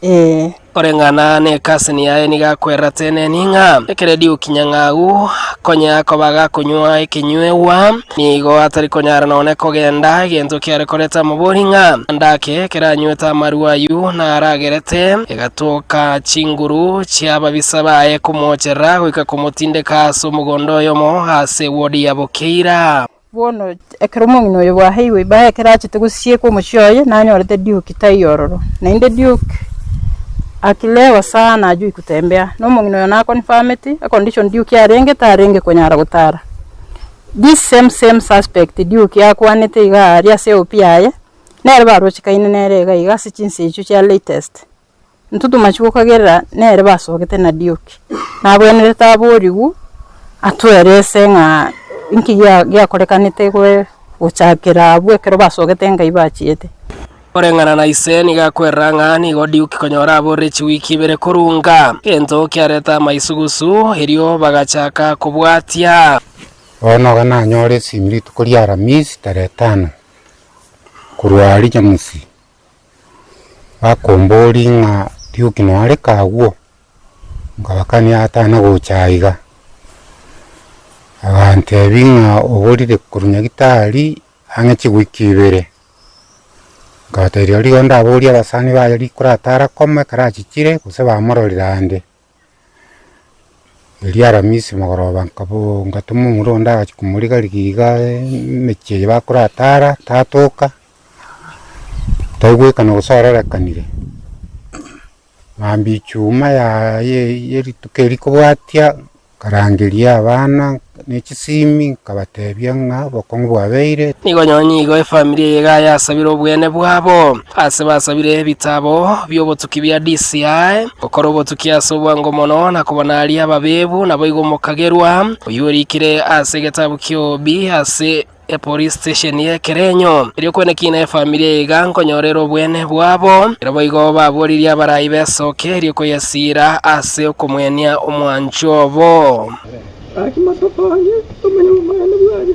Ee. Koreng'ana nekaseni yaye nigo akwerera teneni ng'a ekeredio kinyang'au konya koba gakonywa ekenyuegwa, nigo atari konyara nonye kogenda, egento kiare koreta amabori ng'a ndake ekero anywete amarwa ayio naragerete egatoka chinguru chi'ababisa baye komocherera goika komotindeka ase omogondo oyomo ase ewodi ya Bokeira. Bono ekero omong'ina oyo bwaheirwe ebae ekero achete gosieka omochie oye, nanyorete Duke taiyo ororo. Naende Duke akilewa sana ajui kutembea, na omong'ina oyo naconfirmeti econdition Duke arenge tarenge konyara gotara. This same same suspect Duke akwanete iga aria ase eOP yaye, nere barochekaine nere iga iga ase chinsa echio chia latest. Intwe tomache gokagerera nere basogete na Duke, nabwenerete aborigwe atwerese ng'a inki gia giakorekanete goe gochakera abwo ekero basogete ngai bachiete. Koreng'ana na ise nigo akwerera ng'a nigo Duke konyora aborire chiwiki ibere korunga egento kiareta amaisugusu erio bagachaka kobwatia. Bono iga nanyore esimi rituko ria Aramisi tarehe tano, korwa aria Nyamusi. Bakomboria ng'a Duke noareke agwo, nkabakania atana gocha aiga. Agantebia ng'a oborire korwa nyagetari ang'e chiwiki ibere, nkabatebia rirorio ndaborie abasani baye rikoro atarakoma ekero achichire gose bamororire ande. Erio Aramisi mogoroba nkabo ngatoma omomura onde agachia komoriga-rigia iga emechie eye bakoratara, tatoka, taigwekana gose ororekanire. Mambia ichuma yaye ye rituko eri rikobwatia. Nkarangeria abana ne chisimi, nkabatebia ng'a obokong'u bwabeire. Nigo nonye igo efamiri eye iga yasabire obwene bwabo ase basabire ebitabo bi'obotuki bia DCI gokora obotuki ase obwango mono na kobana aria ababebu naboigo omokagerwa oyio orikire ase egetabu ki'OB ase Epolice station y'Ekerenyo. Erio kweneki na efamiri eye iga nkonyorera obwene bwabo. Ero boigo baboririe abarai b'esoke erio koyesiira ase okomwenia omwanchwa obo. Gaki motokonye tomenye obomaene bwaye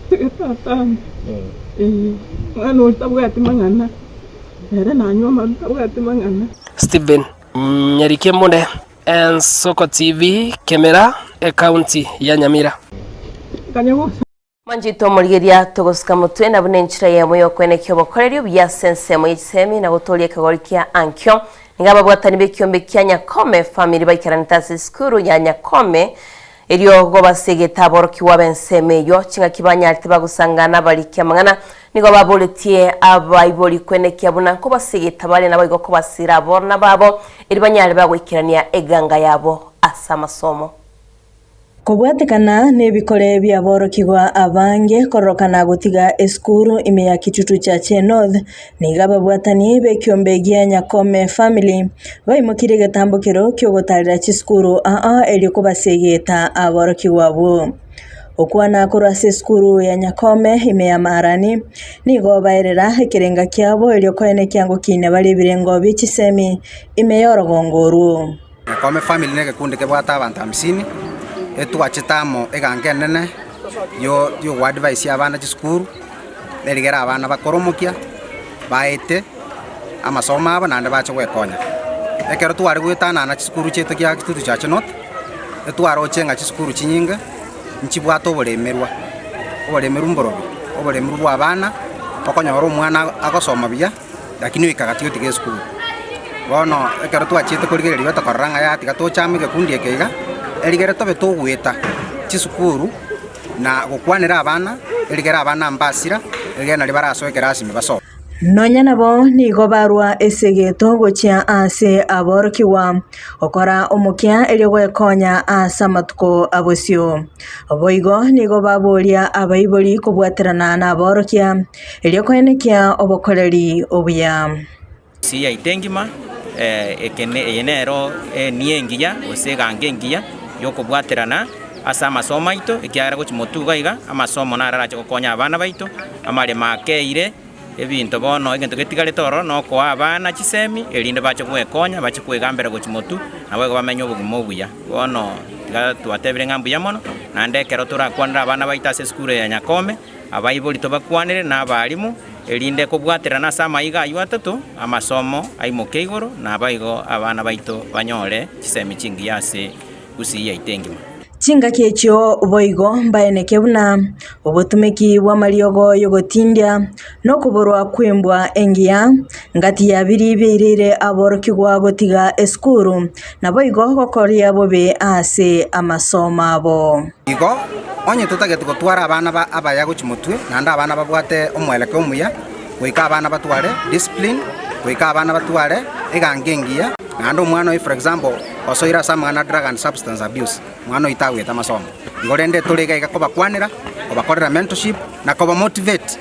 tiga tatane ee omwana oria tabwati mang'ana ere nanywe amaru tabwati mang'ana. Stephen Nyarike Mbune, Ensoko TV, Kemera, Ekaunti ya Nyamira. Manchete omorigeria togosuka motwe na buna enchera eyemo y'okwenekia obokoreri obuya ase ensemo ye chisemi na gotoria ekegori kia ankio. Nigo ababwatani b'ekiombe kia Nyakome family baikaranete ase esukuru ya Nyakome erio gobasegete aborokigwa b'ensemo eyio. Ching'aki banyarete bagosangana abariki amang'ana nigo baboretie abaibori kwenekia buna nkobasegeta bare naboigo kobasira aborna babo erio banyare bagoikerania eganga yabo ase amasomo. Kobwatekana nebikore bi'aborokigwa abange kororokana gotiga esukuru ime ya Kitutu Chache North, nigo ababwatani b'ekiombe gia Nyakome Family baimokirie egetambokero ki'ogotarera chisukuru aa erio kobasegeta aborokigwa abwo. Okwana korwa ase esukuru ya Nyakome ime ya Maarani, nigo baerera ekerenga kiabo erio koenekia ngokiina bare ebirengo bie chisemi ime y'orogongo orwo. Nyakome family negekundi kebwate abanto hamsini, etwachete amo eganga enene yo yogoadvise abana chisukuru, erigere abana bakore omokia, baete amasomo abo naende bache goekonya. Ekero tware goetanana chisukuru chiaito kia Kitutu Church North, etwaroche ng'a chisukuru chinyinge nchibwate oboremerwa, oboremerwa mborobi, oboremerwa bwa abana, okonyora omwana agosoma buya. Lakini oika gati otige esukuru. Bono ekero twachiete korigereria tokarora ng'a yaya tiga tochame egekundi eke iga, erigere tobe togoeta chisukuru na gokwanera abana, erigere abana mbasira, erigere nario barasoe ekerasi ime basome. Nonya nabo nigo barua esegeto gochia ase aborokigwa, gokora omokia erio gwekonya ase amatuko a bosio. Boigo nigo baboria abaibori kobwaterana naborokia, Erio koenekia obokoreri obuya. Gusii yaito engima, eke eye nero enia engiya gose egango engiya yokobwaterana ase amasomo aito, ekiagera gochia motwe iga iga, amasomo naro arache gokonya abana baito, amaremo akeire, ebinto bono egento getigarete ororo nokoa abana chisemi erinde bache gwekonya bache kwegambera gochia motwe, naboigo bamenye obogima obuya. Bono tiga twatebire ng'a mbuya mono. Naende ekero torakwanere abana baito ase esukuru eye ya Nyakome, abaibori tobakwanere na abalimu, erinde kobwaterana ase amaiga ayio atato, amasomo aimoke igoro, naboigo abana baito banyore chisemi chingiya ase Gusii yaito engima. Chingaki echio boigo mbaeneke buna obotumeki bw'amariogo y'ogotindia, na okoborwa kw'embwa engiya, ngati ya biria biairire aborokigwa gotiga esukuru, naboigo gokoria bobe ase amasomo abo. Igo, onye totagete gotwara abana ba abaya gochia motwe, naende abana babwate omwelekeo omuya, goika abana batware discipline, goika abana batware egango engiya, naende omwana oyo for example, osoire ase amang'ana a drug and substance abuse, omwana oyio tagwete amasomo. Igo rende tore iga iga kobakwanera, kobakorera mentorship, na kobamotivate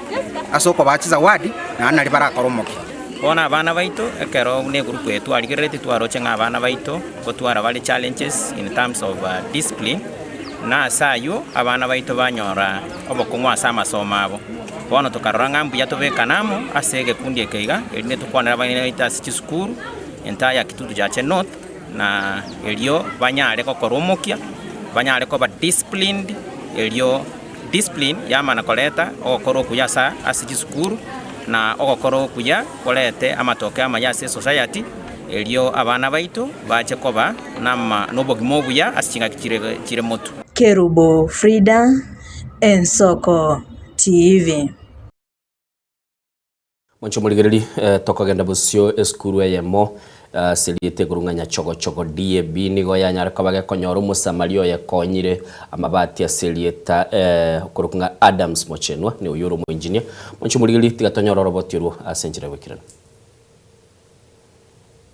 ase okobaa chizawadi, naende naria barakore omokia. Bono abana baito, ekero buna egroup eye twarigereretie twaroche ng'a abana baito ngotwara bare challenges in terms of discipline, na ase ayio abana baito banyora obokong'u ase amasomo abo. Bono tokarora ng'a mbuya tobekane amo ase egekundi eke iga, erinde tokwanere abana baito ase chisukuru, entire ya Kitutu Chache North, na erio banyare gokora omokia, banyare koba disciplined, erio discipline yamana koreta ogokora okuya asa ase chisukuru, na ogokora okuya korete amatoke amaya ase esociety, erio abana baito bache koba nama nobogima obuya ase chingaki chire chire motwe. Kerubo Frida, Ensoko TV. Mwanche omorigereri, tokogenda bosio esukuru eyemo ase erieta igoro ng'a Nyachogochogo DAB nigo yanyare koba gekonyora omosamaria oyekonyire amabati ase erieta okorokwa ng'a Adams Mochenwa, nigo oyio ore omoengineer. Mwanche omorigereri, tiga tonyore oroboti orwo ase enchera y'oboikeranu.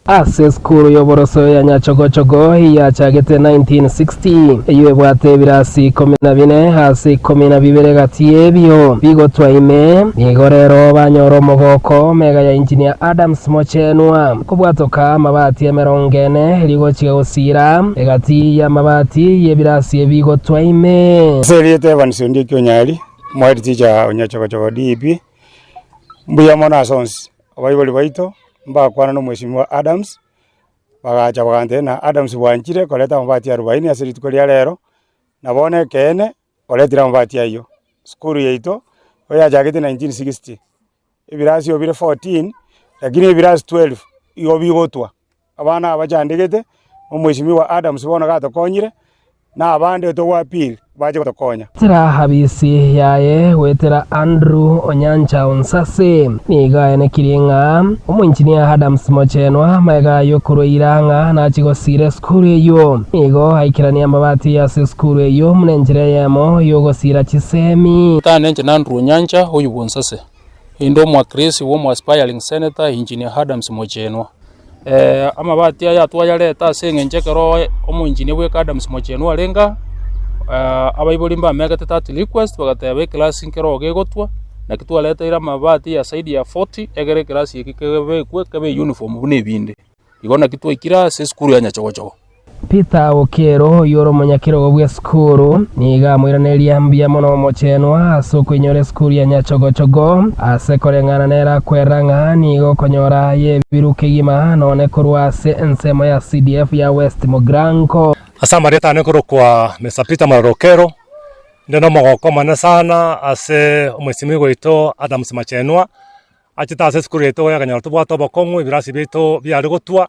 Ase esukuru y'oboroso ya Nyachogochogo eyachagete 1960, eyio ebwate ebirasi ikomi na bine ase ikomi na bibere gati y'ebio bigotwa ime, nigo rero banyora omogoko mega ya Engineer Adams Mochenwa kobwatoka amabati emerongo ene rigochia gosiira egati y'amabati y'ebirasi ebigotwa ime. Ase erieta Evans Ondieki Onyari, omohead teacher o Nyachogochogo DEB, mbuya mono ase onsi. Abaibori baito mbakwana na omwesimwa Adams, bagacha bagantebia ng'a Adams bwanchire koreta amabati arubaini ase rituko ria rero, na bono ekeene oretire amabati ayio. Sukuru yaito nigo yachagete 1960, ebirasi obire 14, lakini ebirasi 12 igo bigotwa. Abana aba bachandegete, omwesimwa Adams bono gatokonyire, na abande togwa appeal bache gotokonya. Goetera habisi yaye goetera Andrew Onyancha Onsase nigo aenekirie ng'a omoinjinia Adams Mochenwa magega y'okorwa eira ng'a nachie gosiira esukuru eyio. Nigo aikeranie amabati ase esukuru eyio buna enchera eyemo y'ogosiira chisemi. Tane inche n'Andrew Onyancha oyio bw'Onsase, inde omwakilisi bw'omo aspiring senator Engineer Adams Mochenwa. Amabati aya twayareta ase eng'encho ekero omoengineer bweka Adams Mochenwa arenge aa, abaibori mbamegete that request bagateba eclass nkero iga egotwa, naki twareteire amabati ya zaidi ya 40 egere eclass eke kebekwe kebe uniform buna ebinde. Igo naki twaikire ase esukuru ya Nyachogochogo. Peter Okello, oyio ore omonyakerogo bw'esukuru, nigo amoiraneria mbuya mono omochenwa ase okoinyora esukuru ya Nyachogochogo, ase koreng'ana nere akwerera ng'a nigo okonyora aye ebiru kegima nonye korwa ase ensemo ya CDF ya West Mugirango. Ase amarieta ane nkorokwa Mister Peter Maroro Okello, inde nomogoko omonene sana ase omwesimigwa oito Adams Machenwa, achete ase esukuru yaito akanyora tobwate obokong'u ebirasi biaito biare gotwa,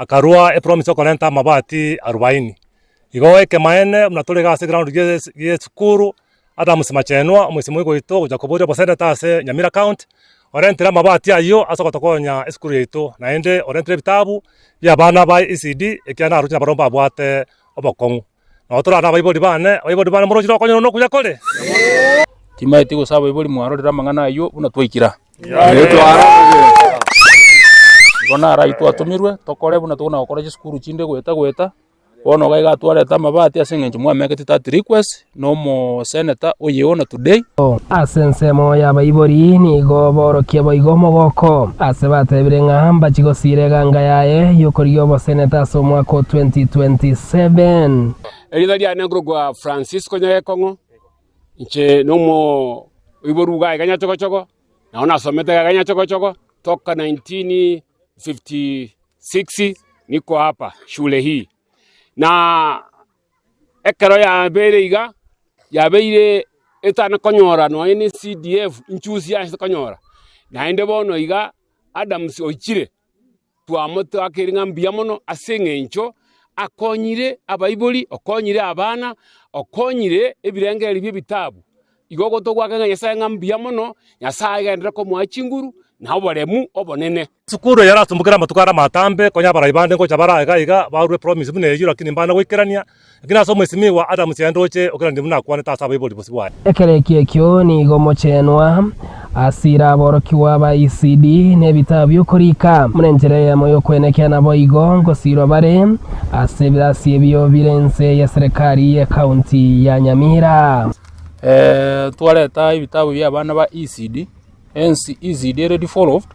Akarua epromise okorenta amabati arubaini. Igo ekemaene buna tore iga ase eground gie esukuru, Adams Machenwa omoisia oito ogocha koboria oboseneta ase Nyamira county, orentire amabati ayio ase ogotokonya esukuru yaito, naende orentire ebitabu bia abana ba ECD ekiagera naroche nabarobwo mbabwate obokong'u. Nabo torare abaibori bane, abaibori bane moroche nokonyora nokuya kore? Timaeti gose abaibori mwarorire amang'ana ayio buna twaikire aa. Igo naro ayio twatomirwe tokore buna tokona gokora chisukuru chinde goeta goeta, bono iga iga twareta amabati ase eng'encho mwameketi that request na omosenator oyeona today. Ase ensemo y'abaibori nigo borokia boigo omogoko, ase batebire ng'a mbachie gosiira eganga yaye y'okorigia oboseneta ase omwaka o 2027. Erieta riane nkorokwa Francisco Nyagekong'o, inche nomoiboru iga iga Nyachogochogo, nabo nasomete iga iga Nyachogochogo toka 1956 niko hapa shule hii. Na ekero yabeire iga. yabeire etana konyora nonya ne CDF inchusi yachete konyora, naende bono iga Adams oichire twamotakeire ng'a mbuya mono ase eng'encho akonyire abaibori, okonyire abana, okonyire ebirengererio bi'ebitabu. Igo ogotogoaka ng'a Nyasae ng'a mbuya mono, Nyasae agenderere komoa chinguru na oboremu obonene. Sukuru eye yarasumbokire amatuko are amatambe, konya abarai bande ngocha bare iga iga barue promise buna eyio lakini mbana goikerania, lakini ase omwesimigwa Adams aye ndoche okeranirie buna akwanete ase abaibori bosio bwaye. Ekero ekio ekio nigo omochenwa asire aborokigwa ba ECD n'ebitabo bi'okorika buna enchera eyemo y'okwenekia naboigo ngosirwa bare ase ebirasi ebio bire inse y'eserekari y'ecounty ya Nyamira. Twareta ebitabu bia abana ba ECD, hence ECD ere devolved,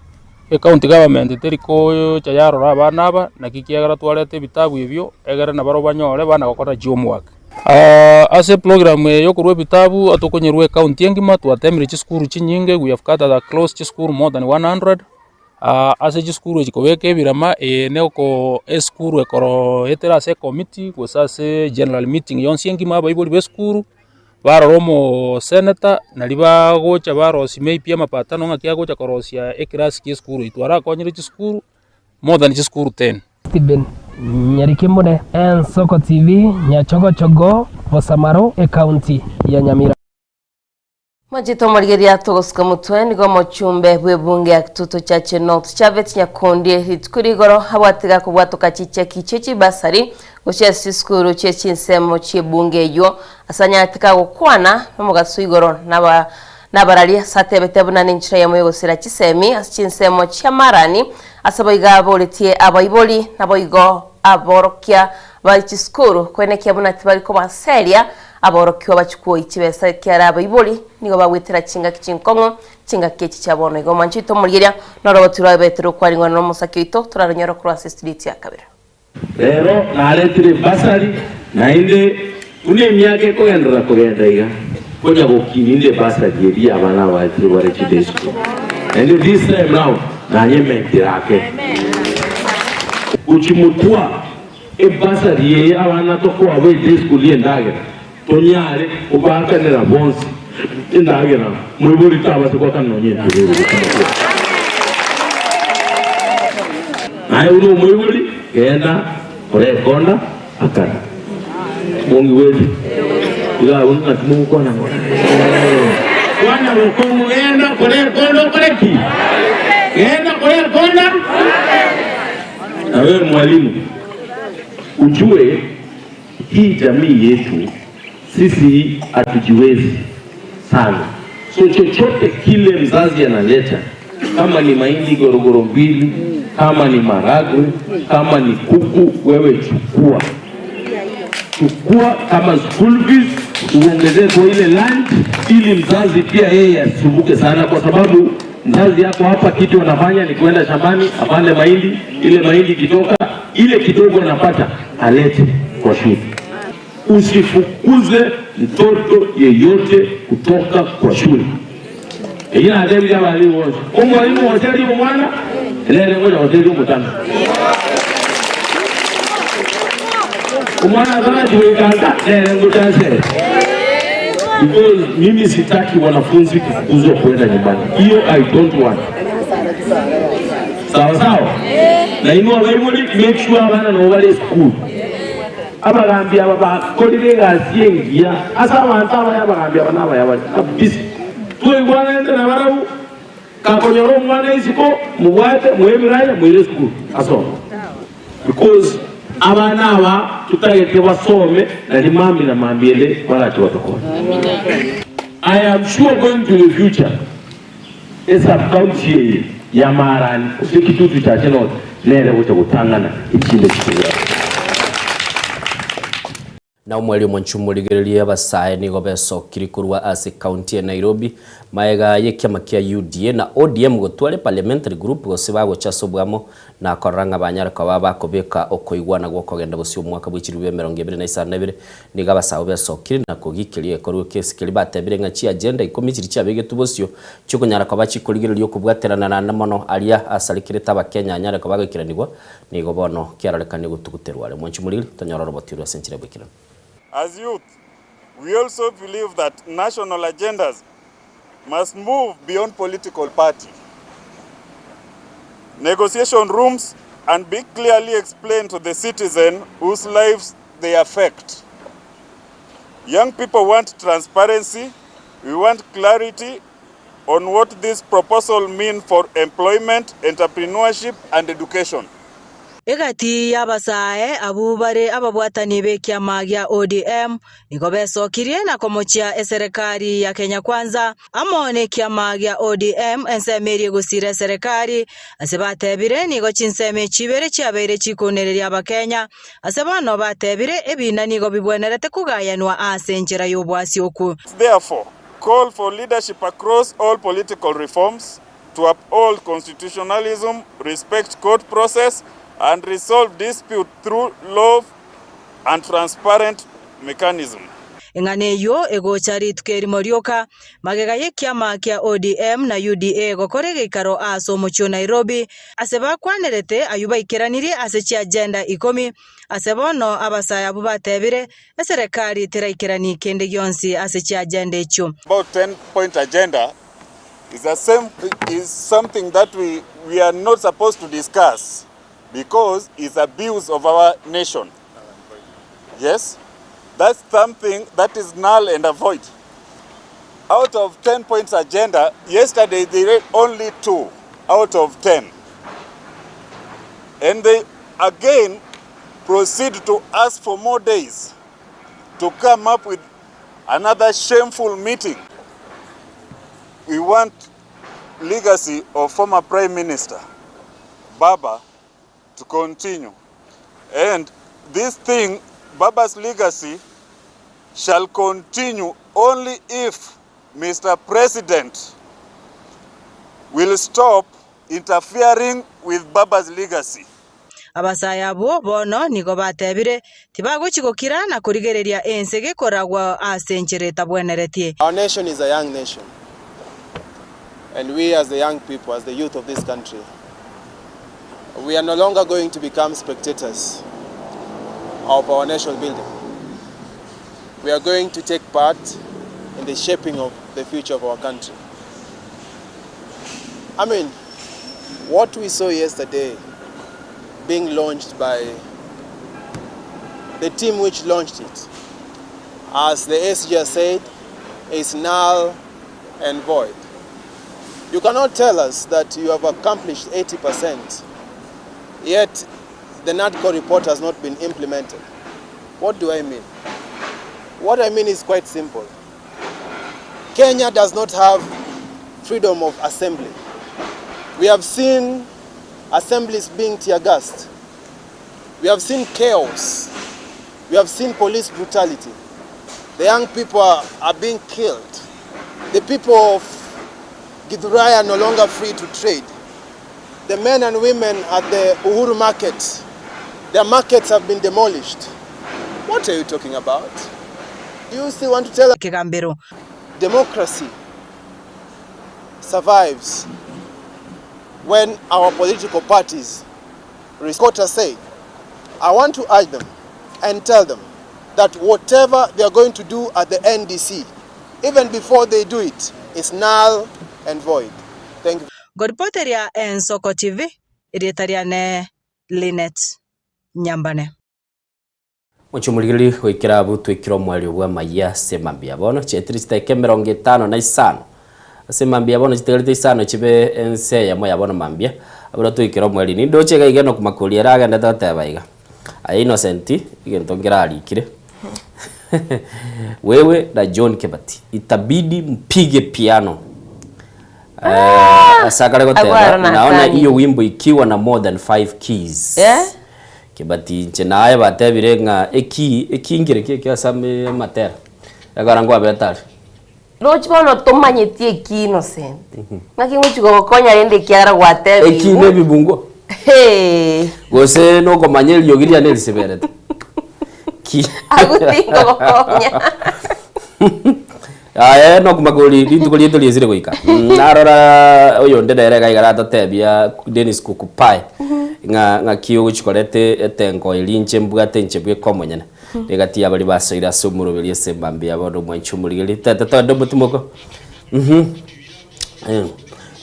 ecounty government teri gocha yarora abana aba, naki ekiagera twareta ebitabu ebio, egere nabarobwo banyore bana gokora chihomework. Ase eprogram eye ya okorwa ebitabu, tokonyerwa ecounty engima, twatemire chisukuru chinyinge, we have gathered across chisukuru more than 100. Ase chisukuru echi kobeka ebirama eye noko esukuru ekoroetera ase ecommittee gose ase general meeting yonsi engima abaibori ba esukuru, barora omoseneta naria bagocha barosia maybe amapatano ng'aki agocha korosia eclass kia esukuru eywo. Twarakonyire chisukuru more than chisukuru ten. Stephen Nyarikemune, Ensoko TV, Nyachogochogo, Bosamaro, Ecounty ya Nyamira. Mwanchete omorigereria togosuka motwe nigo omochumbe bw'ebunge ya Kitutu Chache North Chavet Nyakundi rituko rigoro abwate gakobwatoka chicheki chie chibasari gochia ase chisukuru chie chinsemo chi'ebunge eyio ase anyarete kagokwana nomogaso igoro naba nabarari ase atebete buna nenchera eyemo yogosira chisemi ase chinsemo chi'amarani ase boigo aboretie abaibori naboigo aborokia ba chisukuru koenekia buna tibari kobaseria Aborokigwa bachikwoyia chibesa ekiagera abaibori nigo bagwetera chingaki chinkong'u, chingaki echi chia bono. Igo omwancho oito omorigereria noroboti rwa Petero okwaring'ana nomosake oito, toraronyore korwa ase estudio yaito ya kabere. Rero naretire ebasari, naende buna emiaka ekogenderera kogenda iga, konya gokinia inde ebasari eria y'abana abaetire bare chiday school. Naende this time round nanyementire ake. Gochia motwa Ebasari eye abana tokoa ba eday school y'endagera, tonyare kobaakanera bonsi endagera, moibori tabase goakana nonya entururu gose motwe. Naye buna omoibori, genda kora ekonda akana. Mongigwete? Iga abwo ng'aki mogokwana ng'ora? Kwana bokong'u genda kora ekonda okore ki? Genda kora ekonda. Na wewe mwalimu ujue hii jamii yetu sisi hatujiwezi sana, so chochote kile mzazi analeta, kama ni mahindi gorogoro mbili, kama ni maragwe, kama ni kuku, wewe chukua chukua kama school fees uongezee kwa ile lunch, ili mzazi pia yeye asisumbuke sana, kwa sababu mzazi yako hapa kitu anafanya ni kwenda shambani apande mahindi, ile mahindi ikitoka ile kidogo anapata alete kwa shule. Usifukuze mtoto yeyote kutoka kwa shule. Eyio natebirie abalimu bonsi, omwalimu goteria omwana, nere ngocha goteria omotano. Omwana atarachi goika nka, nere ngocha nsere. Because mimi sitaki wanafunzi kufukuzwa kwenda nyumbani. Hiyo I don't want. Sawa sawa? Na inwe abaibori make sure abana nabo bare esukuru. Abagambi aba bakorire egasi engiya ase abanto abaya abagambi aba nabaya bare kabisa. Twaigwananete nabarabwo, kakonyora omwana isiko mobwate moe ebiranya moire esukuru asome. Because abana aba totagete basome nari mambia na mambia ende barache batokonye. I am sure going to the future esub county eye ya Marani gose Kitutu Chache North nere gocha gotang'ana echinde chitobwate. Na omweri omonchu morigererie abasae nigo besokiri korwa ase county ya Nairobi maega y'ekiama kia UDA na ODM gotwara eparliamentary group gose bagocha ase obwamo na korora ng'a banyare koba bakobeka okoigwana gw'okogenda bosio omwaka bwe chilifu 2052 nigo abasae besokire na kogikeria egekorwa ekesi keria batebire ng'a chiagenda ikomi chiria chiabegetwe bosio chiokonyara koba chikorigereria okobwaterana naende mono aria asarekerete abakenya anyare koba agoikeranigwa Nigo bono kiarorekanie gotuguterwa are. Mwanche moriri, tonyore orobotirwe ase enchera ya boikeranu. As youth, We also believe that national agendas must move beyond political party negotiation rooms and be clearly explained to the citizen whose lives they affect. Young people want transparency, we want clarity on what this proposal mean for employment, entrepreneurship and education. Egati y'abasae abwo bare ababwatani b'ekiama gia ODM nigo besokirie na komochia eserekari ya Kenya Kwanza amo nekiama gia ODM ensemo eria egosira eserekari ase batebire nigo chinsemo echi ibere chiabeire chikonereria abakenya ase bono batebire ebina nigo bibwenerete kogayanwa ase enchera y'obwasioku. Therefore, call for leadership across all political reforms to uphold constitutionalism, respect court process, and resolve dispute through law and transparent mechanism. Eng'ana eyio egocha rituko erimo rioka, magega y'ekiama kia ODM na UDA gokora egeikaro ase omochie o Nairobi, ase bakwanerete ayio baikeranirie ase chiagenda ikomi, ase bono abasae abwo batebire eserekari teraikerani kende gionsi ase chiagenda echio. About 10 point agenda is a same, is something that we, we are not supposed to discuss because it's abuse of our nation. Yes, that's something that is null and void. Out of 10 points agenda, yesterday they read only two out of 10. And they again proceed to ask for more days to come up with another shameful meeting. We want legacy of former Prime Minister Baba to continue. And this thing, Baba's legacy, shall continue only if Mr. President will stop interfering with Baba's legacy. Abasae abwo bono nigo batebire, Tibagochia gokira na korigereria ense gekoragwa ase enchera etabweneretie. Our nation is a young nation and we as the young people, as the youth of this country, we are no longer going to become spectators of our nation building. We are going to take part in the shaping of the future of our country. I mean, what we saw yesterday being launched by the team which launched it, as the SG has said, is null and void. You cannot tell us that you have accomplished 80%, yet the NADCO report has not been implemented. What do I mean? What I mean is quite simple. Kenya does not have freedom of assembly. We have seen assemblies being tear-gassed. We have seen chaos. We have seen police brutality. The young people are, are being killed. The people of Githurai are no longer free to trade. The men and women at the Uhuru market, their markets have been demolished. What are you talking about? Do you still want to tell us? Kegambero. Democracy survives when our political parties Kota said, I want to urge them and tell them that whatever they are going to do at the NDC, even before they do it, is null and void. Thank you. Ngoripoteria Ensoko TV, erieta riane Linet Nyambane. Mochie omorigereria goikera abwo twekire omoerio bw'amayia ase mambia bono chietire chidakika emerongo etano na isano ase mambia bono chitigarete isano chibe ense eyemo ya bono mambia abwo twekire omoerio nindoche iga iga Enock Makori ere agendete goteba iga aye Innocent egento nkerarikire wewe na John Kebati itabidi mpige piano Eh, ase akare goteba Agwaro na naona akani. hiyo wimbo ikiwa na more than 5 keys Eh? Kebati inche naye batebire ng'a ekey ekingire ki ekio ase ame amatera ekero nkwabete aria. Roche bono tomanyeti eki Innocent. Ng'aki ngochi gogokonya rende ekiagera Eki gwatebigwe. ne ebibungo Hee. gose nokomanya eriogi riane risiberete ki Agwo tingogokonya. Aye nokomakori rituko riaito riesire goika narora oyonde nere iga iga aratotebia Dennis Kukupae ng'a ng'aki ogochi koreta etengo eria inche mbwate inche bweka omonyene. Egati y'abaria basoire ase omoroberi ase emambia ya bono omwanchi omorigereria. Tata toende omotimoko. Mhm. Eh,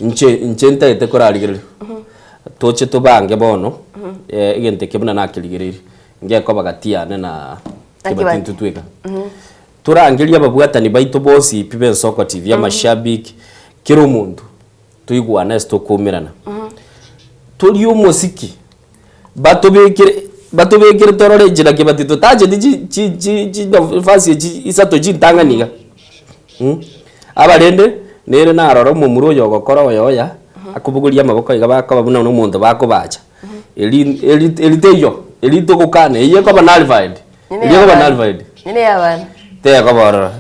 Inche inche ntagete korarigereria. Toche tobange bono, eh, egento eke buna nakerigereirie, ngekoba gati yane na Na Kibati Kibati. intwe tweka. Torangerie ababwatani baito bonsi pi b'Ensoko TV, amashabiki, kera omonto, toigwane ase tokoumerana. Torie omosiki, batobekere batobekere torore inche na Kibati totacheti chi chi chi chinafasi echi isato chintang'ani iga mh. Aba rende, nere narora omomura oyo ogokora oyo oya, akobogoria amaboko iga bakoba buna nomonto bakobacha, eri eri eri teiyo, eri togokana, eyio ekoba nullified, Nyene eria ekoba y'abana. nullified. Nyene y'abana. Tekoba ororo,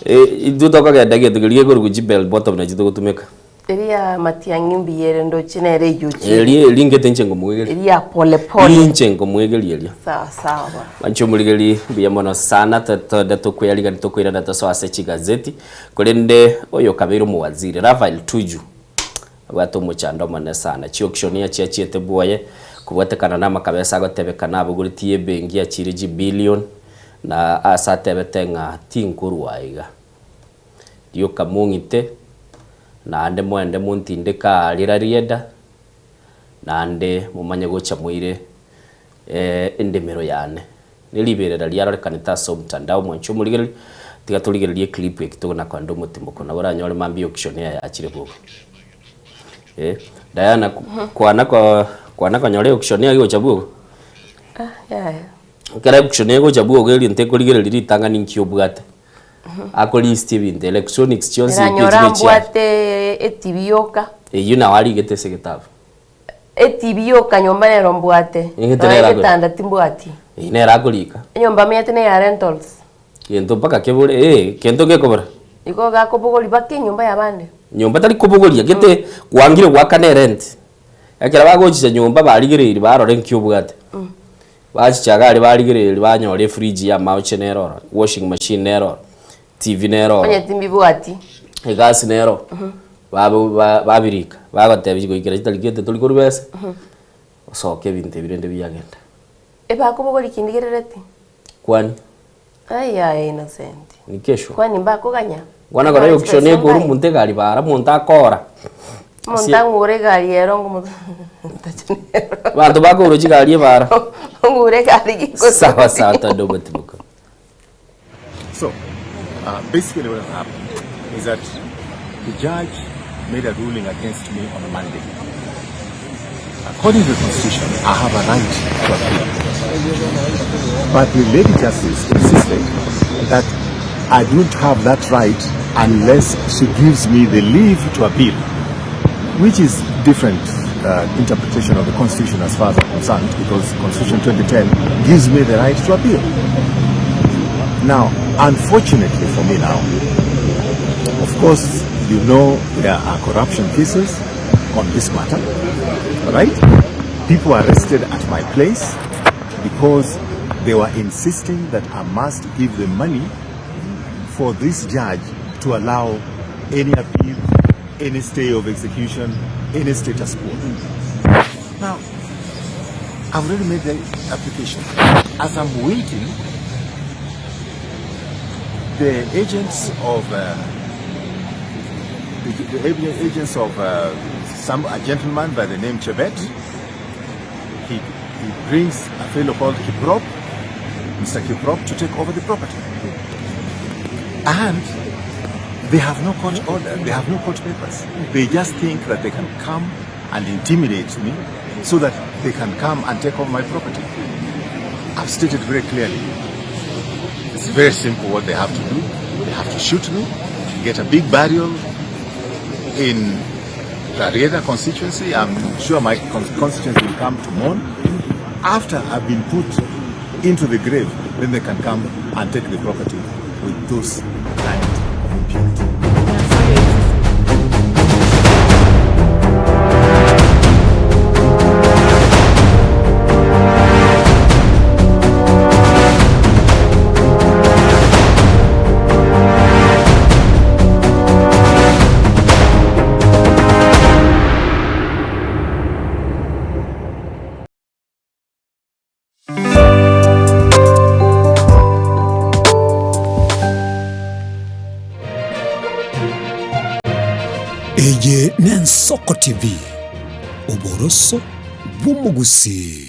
intwe tokogenda egento keria gekorokwa chibell bottom nachi togotumeka. Eria matiang'i mbuya ere ndoche nere eyuchire. Eria eria ngete inche nkomoegeria. Eria pole pole. Inche nkomoegeria eria. Sawa sawa bono. Mwanche omorigeri mbuya mono sana totode tokweyarigani tokoirana tosoe ase chigazeti korende oyo okabeire omowaziri Raphael Tuju abwate omochando omonene sana chiauction achiachiete bwoye kobwatekana na amakabesa agotebekana abogoretie ebenki achiire chibillion na ase atebete ng'a tinkorwa iga. Rioka mong'ite, naende moende montindeke aa rira ri'Eda, naende momanye gocha moire endemero yane. Ne riberera riarorekanete ase omotandao mwanche omorigereria, tiga torigererie eclip eki togona koenda omotimoko nabo oranyore mambia auction eye yachire bobe. Eh, Diana kwana ko kwana konyora auction eye gocha bwogo? Ah, yaya. Ekero auction egocha bwogo erinto ekorigereria ritang'ani nki obwate. Akolist ebinto electronics chionsi ebi Eranyora chibe chiaye. mbwate etibi yoka. Eyio nao arigete ase egetabu. Etibi yoka nyomba nero mbwate. Egete Nonya nero akori- egetanda timbwati. Eyio nero akorika. Enyomba menyete neya rentals. Gento mpaka kebore eh, kento gekobora. Igo gakobogoria baka enyomba yabande. Nyomba tari kobogoria gete kwangire goakana erent. Ekero bagochicha nyomba barigereiri barore nki obwate. Bachicha iga aria barigereria banyora efridge ya amache nere oro, washing machine nere oro, TV nere oro, Onye timbibwati. egasi nere oro, babe ba babirika, bagotebia goikera chitariki gete tori korwa besa, osoke ebinto ebi rende biagenda. Ebakobogoria kindigerereti. Kwani? Ai yaya Innocent. Ni kesho. Kwani mbakoganya? Kwana kora auction ekora omonto egari bara omonto akora. Omonto ang'ure egari ero ngomo Abanto bakourwa chigari ebara. Ong'ure egari giko. Sawa sawa twende obotibuko. So, uh, basically what has happened is that the judge made a ruling against me on Monday. According to the constitution, I have a right to appeal. But the Lady Justice insisted that I don't have that right unless she gives me the leave to appeal, which is different uh, interpretation of the constitution as far as I'm concerned, because Constitution 2010 gives me the right to appeal. Now, unfortunately for me now, of course, you know there are corruption cases on this matter, right? People arrested at my place because they were insisting that I must give them money for this judge to allow any appeal, any stay of execution, any status quo. Now, I've already made the application. As I'm waiting, the agents of uh, the, the agents of uh, some a gentleman by the name Chebet, he, he brings a fellow called Kiprop, Mr. Kiprop, to take over the property. And they have no court order, they have no court papers. They just think that they can come and intimidate me so that they can come and take over my property. I've stated very clearly. It's very simple what they have to do. They have to shoot me, get a big burial in Rarieda constituency. I'm sure my constituency will come to mourn. After I've been put into the grave, then they can come and take the property with those kind of impunity. Eye n'Ensoko TV, oboroso bw'omogusii.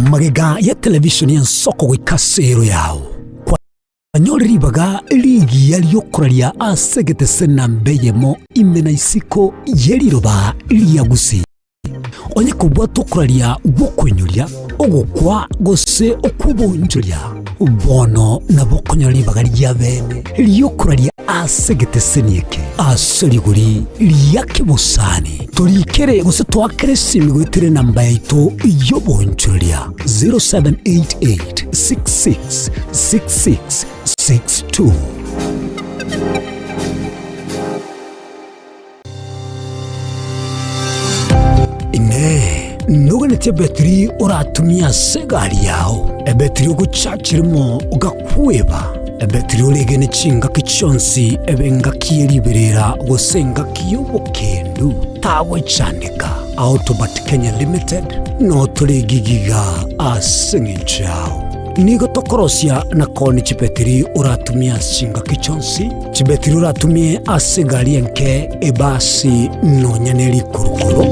Magega ya televisheni y'Ensoko goika ase ero yao, kwanyore ribaga rigiya riokoraria ase egetese namba eyemo ime na isiko ye riroba ria Gusii. Onye kobwata okoraria gw'okoinyoria, ogokwa, gose okw'oboonchoria, bono nabo okonyora ribaga ria bene ri'okoraria ase egeteseni eke ase rigori ria kebosani. Torikere gose toakere esimi goetera enamba yaito y'oboonchoreria 0788 66 66 62. Inee! Noganetie ebetiri oratumie ase egari yao, ebetiri ogochachirimo ogakweba, ebetiri oregene chingaki chionsi ebe engaki ye riberera gose engaki y'obokendu? Tagochandeka. Autobat Kenya Limited notore egigiga ase eng'encho yao. Nigo tokorosia na koonia chibetiri oratumie ase chingaki chionsi, chibetiri oratumie ase egari enke, ebasi, nonya ne rikurukuru.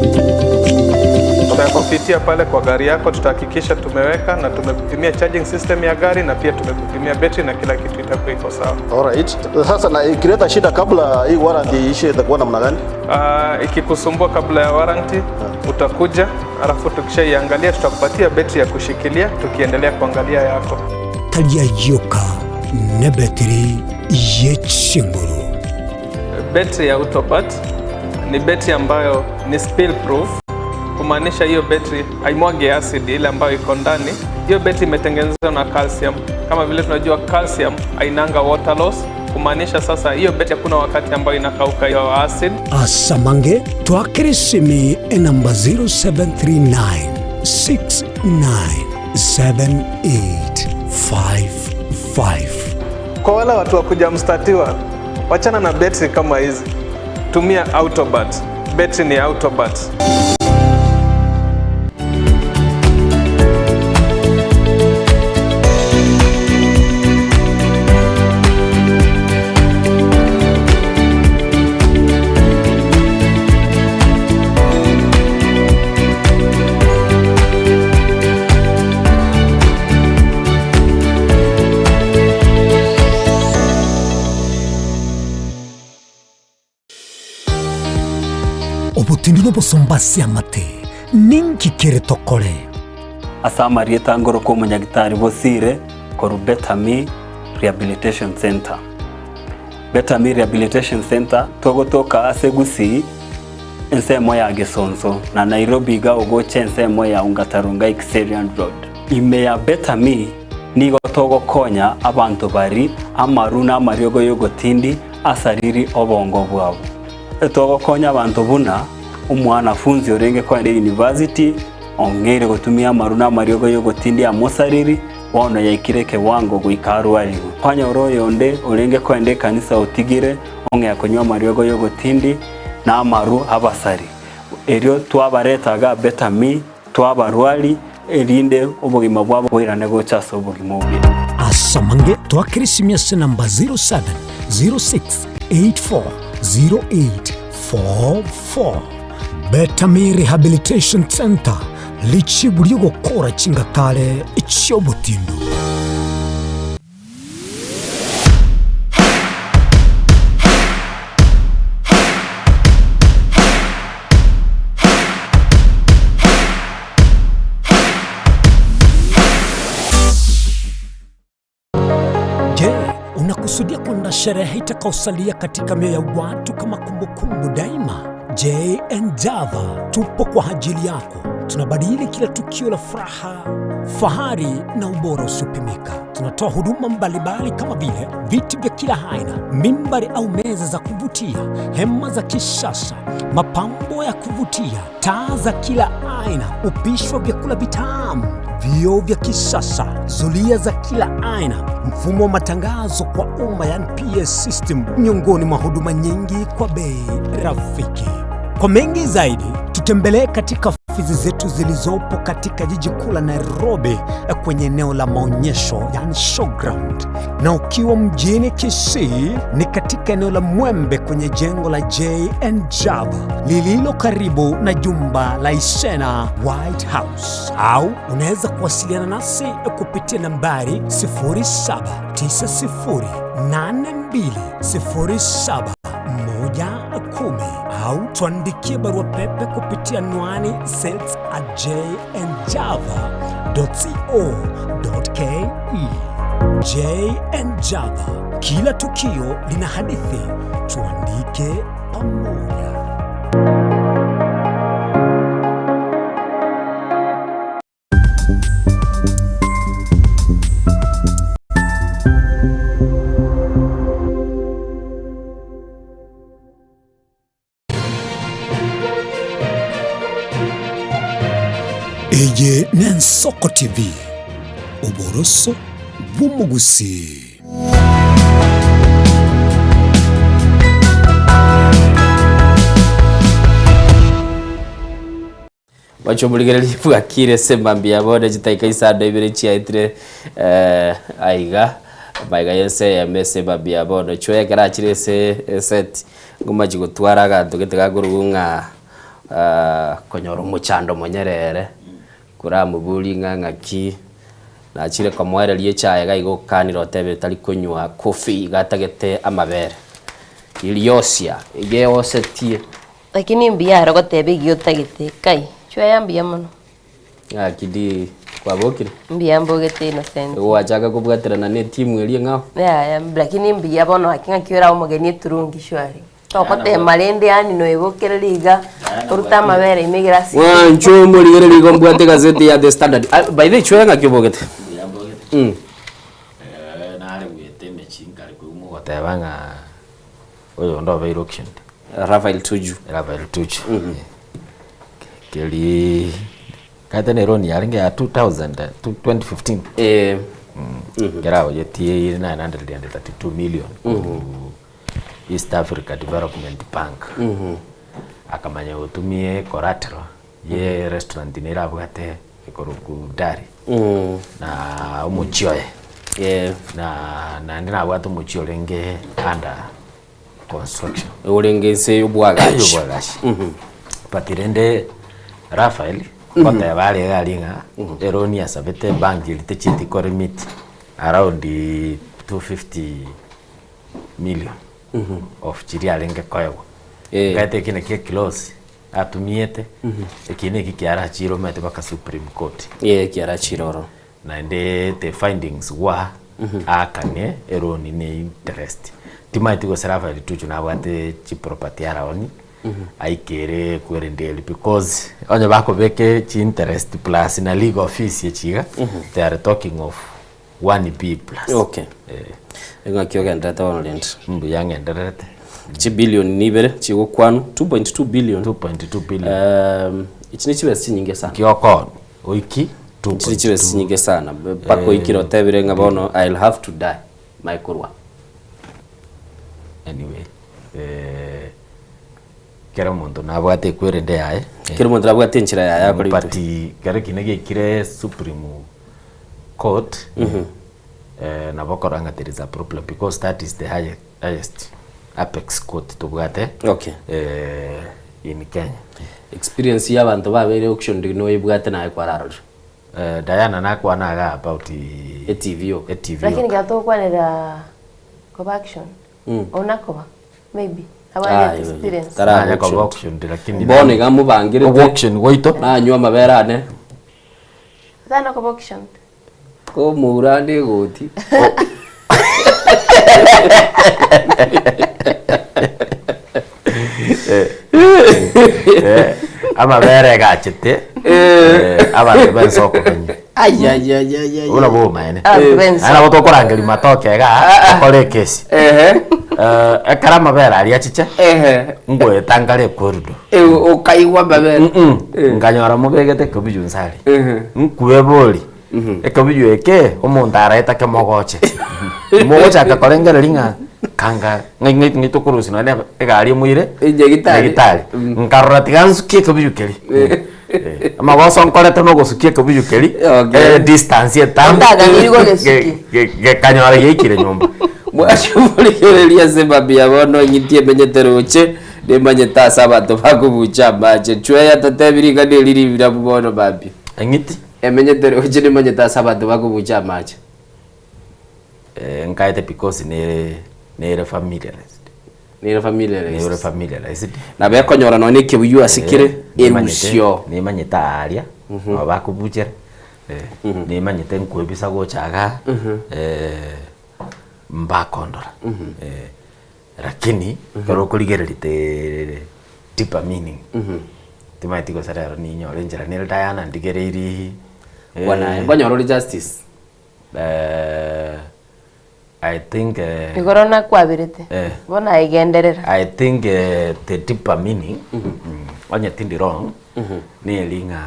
Tutakupitia pale kwa gari yako, tutahakikisha tumeweka na tumekupimia charging system ya gari na pia tumekupimia betri na kila kitu itakuwa iko sawa. Alright. Sasa na ikileta shida kabla hii warranty iishe itakuwa namna gani? Ikikusumbua kabla ya warranty utakuja, alafu tukishaiangalia tutakupatia betri ya kushikilia tukiendelea kuangalia yako. Tari ayio ka nebetiri ye chinguru. Betri ya Autobat ni betri ambayo ni spill proof, kumaanisha hiyo betri haimwagi acid ile ambayo iko ndani. Hiyo betri imetengenezwa na calcium. Kama vile tunajua calcium hainanga water loss, kumaanisha sasa hiyo betri hakuna wakati ambayo inakauka hiyo acid. Asamange twakere esimi enamba 0739 697855. Kwa wale watu wa kuja mstatiwa, wachana na betri kama hizi, tumia Autobat. Betri ni Autobat. Obotindi nobosomba ase amate, ninki kere tokore? Ase amarieta ngorokwa omonyagitari Bosire korwa Betami Rehabilitation Centre. Betami Rehabilitation Centre togotoka ase Gusii ensemo ya Gesonso na Nairobi iga ogocha ensemo ya Ongata-Rongai Kiserian Road. Ime ya Betami nigo togokonya abanto bari amaru na amariogo y'ogotindi asariri obongo bwabo. Togokonya abanto buna omwanafunzi orenge kogenda university ong'eire gotumia amaru na amariogo y'ogotindi amosariri bono yaikire ekewango goika arwarigwe. Kwanyora oyonde orenge kogenda ekanisa otigire ong'ea konywa amariogo y'ogotindi na amaru abasari. Erio twabareta iga Betami twabarwari, erinde obogima bwabo boirane gocha ase obogima obuya. Asamange twakere esimi ase namba 0706840844. Betami Rehabilitation Centre, richibu ri'ogokora chingatare chi'obotindu. Je, unakusudia kuandaa sherehe itakayosalia katika mioyo ya watu kama kumbukumbu daima? JN Java tupo kwa ajili yako. Tunabadili kila tukio la furaha, fahari na ubora usiopimika. Tunatoa huduma mbalimbali kama vile viti vya kila aina, mimbari au meza za kuvutia, hema za kisasa, mapambo ya kuvutia, taa za kila aina, upishi wa vyakula vitamu, vioo vya kisasa, zulia za kila aina, mfumo wa matangazo kwa umma yani PS system, miongoni mwa huduma nyingi kwa bei rafiki. Kwa mengi zaidi tutembelee katika ofisi zetu zilizopo katika jiji kuu la Nairobi kwenye eneo la maonyesho, yani showground, na ukiwa mjini Kisii ni katika eneo la Mwembe kwenye jengo la J&J Java lililo karibu na jumba la Isena White House, au unaweza kuwasiliana nasi kupitia nambari 07908207 110 au tuandikie barua pepe kupitia anwani sales at jnjava.co.ke. JN Java, kila tukio lina hadithi, tuandike pamoja. Eye n'Ensoko TV, oboroso bw'omogusii. Mwanche omorigereria bwakire ase mambia bono chidakika isano ibere chiaetire eh, aiga maiga y'ense eyemo ase mambia bono chwe ekero achire ase eseti ngomachi gotwara aganto gete gakorokwa ng'a ah, konyora omochando monyerere koramoborie ng'a ng'aki nachire komoereria echae iga iga okanire otebire tari konywa coffee iga atagete amabere iriosia iga eosetie. Lakini mbuya aro goteba egiya otagete kai, chweya mbuya mono. Ng'aki di kwabokire? Mbuya mbogete Innocent. Gwachaka kobwaterana ne etimu eria eng'ao? Yaya, lakini mbuya bono gaki ng'aki orabe omogeni eturungi surely. Togotema rende yaani noebokereri iga, orute amabere ime egerasi. Mwancho omorigereria igo mbwate egazeti ya The Standard. Ah, by the way, chweya ng'aki obogete? Mbuya mbogete. Nare goeta emechie nkare koigwa mogoteba ng'a Oyo onde obeire auctioned. Raphael Tuju. Raphael Tuju. Keri kate ne loan yarenge ya 2000 2015. Eh. Kera agoyetie 932 million. East Africa Development Bank. Akamanya gotumia collateral ye restaurant nere abwate ekorokwa Dari. Na omochie oye. Na naende nabwate omochie orenge under construction. Orenge inse y'obwagachi. Y'obwagachi. But rende Raphael ngoteba are iga aria ng'a eroni asabete ebank eria techieti koremit around 250 million of chiria arenge koegwa. Nkaete eki nakio eclause atumiete, eki neki kiarachire omanyete mpaka Supreme Court. Ee kiarachire oro. Naende the findings were aakane eroni ne interest. Timanyeti gose Raphael Tuju nabwate chiproperty around aikere kwerende because onye bakobeka chi interest plus na legal fees echi iga they are talking of 1 B plus. Okay. Eng'aki ogenderete bono rende? Mbuya ng'endererete. Chibilioni nibere chigokwanwa 2.2 billion. 2.2 billion. Echi ne chibesa chinyinge sana. Kiokon oiki 2.2. Chiri chibesa chinyinge sana mpaka oikire otebire ng'a bono I'll have to die mae korwa. Anyway, eh, kera omonto nabwate ekwerende yaye. Kera omonto nabwate enchera yaye akore But kero ekina giaikire Supreme Court, eh, nabo okora ng'a there is a problem because that is the highest, highest apex court tobwate Okay. eh, in Kenya. Experience ya abanto babeire auctioned noyebwate naye kwararorire? Eh, Diana nakwana iga about etv yoka. Etv Lakini yoka. ekero togokwanera koba action, onakoba maybe abanye experience. Nanya koba auctioned lakini Bono iga mobangirete Obo-auction gwaito. nanywa amabere ane. Tana koba auctioned. Komoura ande egoti. Amabere egachete abanto bense okobenya. Buna bomaene. Abanto b'ense. Naende nabo tokorangeria matoke igaa tokore ekesi. Ekero amabere aria achiche ngoeta nkare ecorridor. Okaigwa amabere. Nkanyora mobegete ekebuyu inse aria. Nkwebori ekebuyu eke omonto araete kemogoche. Mogochaka korengereria ng'a kanga ng'ai ng'ai ng'ai tokorusia nonye na egari emoire Nyagitari. nyagitari. Nkarora tiga nsukie ekebuyu keria. Amagoso nkorete na ogosukia ekebuyu keria, Okay. eh, distance etambe Otaganiri gogesukia. gekanyora giaikire nyomba. Mwachimorigereria ase mambia bono eng'iti emenyete roche, nimanyete ase abanto bakobucha amache. Chweya totebi ring'ana eri rirabu bono mambia. Eng'iti? Emenyete roche nimanyete ase abanto bakobucha amache. Eh, nkaete because nere nere familiarized. Nere familiarized. Nere familiarized. Nabo ekonyora nonya na ekebuyu ase Eh, kere, nimanyete- erusio. Nimanyete aaria, nabo bakobuchera, eh, nimanyete nkoebisa gocha igaa, eh, mbakondora, eh, lakini ekero okorigereria the deeper meaning, timanyeti gose rero ninyore enchera nere Diana ndigereirie Bwana aye, nkonyora ore justice. Eh, I think eh, Igoro nakwaberete. Eh. Bono aye genderera. I think eh, the deeper meaning mm, onye tindi wrong neri ng'a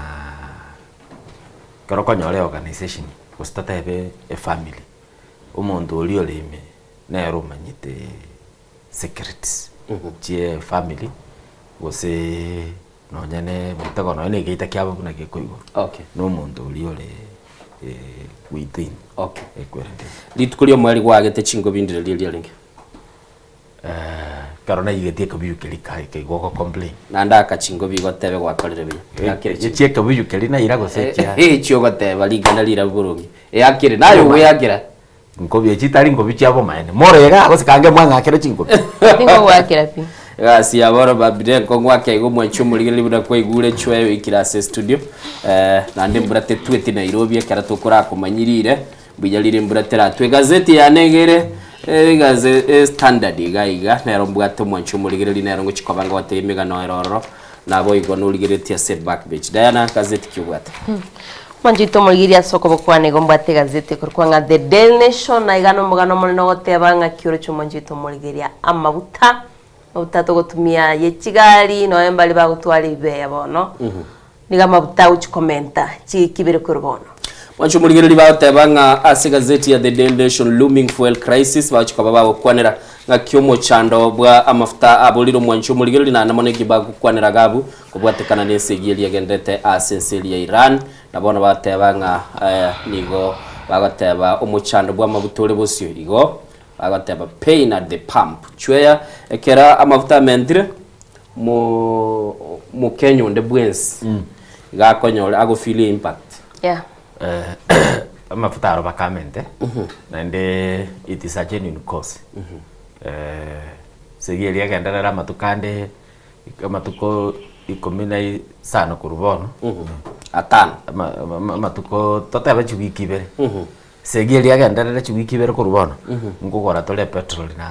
ekero okonyora eorganization gose totebe efamily omonto oria ore ime nere omanyete secrets chie efamily gose Nonya ne emetego nonya ne egeita kiabo buna gekoigwa. Okay. Na omonto oria ore within. Okay. Ekwerende. Rituko ri'omoerio gwagete chingobi ndire riria riarenge. Ekero naigetie ekebuyu keria ka ekaigwa ogo complain. Naende aka chingobi igo otebe gwakorire buya. Eakere Echi ekebuyu keria naira gose ekia. Echi ogoteba ring'ana rirabu boronge. Eakere naye ogweakera. Nkobi echi tari nkobi chia bomaene. More iga gose kange mwang'akere chinkobi. Tingogwakera pi. Egasi ya bono babire enkong'u ake igo mwanche omorigereria buna kwaigure echweyo oikire ase estudio eh, naende embura tetweti Nairobi ekero tokorakomanyirire mbuya rire embura teratwe. Egazeti yane iga ere egaze estandard iga iga nero mbwate omwanche omorigereria nero ngochi koba ngotebia emegano ere ororo naboigo norigereretie ase ebackbench. Diana gazeti ki obwate? Mwanchete omorigereria ase okobokwana igo mbwate egazeti ekorokwa ng'a The Daily Nation, na iga nomogano omonene ogoteba ng'a kioroche omwanchete omorigereria amaguta, amaguta togotumia ye chigari nonya mbare bagotwara ebibeya bono, nigo amaguta agochi komenta chikibere korwa bono. Mwanche omorigereria bagoteba ng'a ase egazeti ya The Daily Nation looming fuel crisis bagochi koba bagokwanera ng'aki omochando bwa amafuta aborire omwanche omorigereria naende mono eki bagokwanera iga abwo Kobwatekana nesegi eria egenderete ase ense eria ya Iran, na bono bagateba ng'a nigo bagoteba omochando bw'amaguta ore bosio. Igo bagoteba pain at the pump. Chweya ekero amaguta amentire, mo mokenya onde bwensi iga akonyore ago feel impact. Yeah. Amafuta aro bakamente, naende it is a genuine cause. Esegi eria egenderere amatuko ande Amatuko ikomi na isano korwa bono, Atano. ama- ama- amatuko totebe chiwiki ibere, esegi eria yagenderere chiwiki ibere korwa bono, nkogora tore epetrol na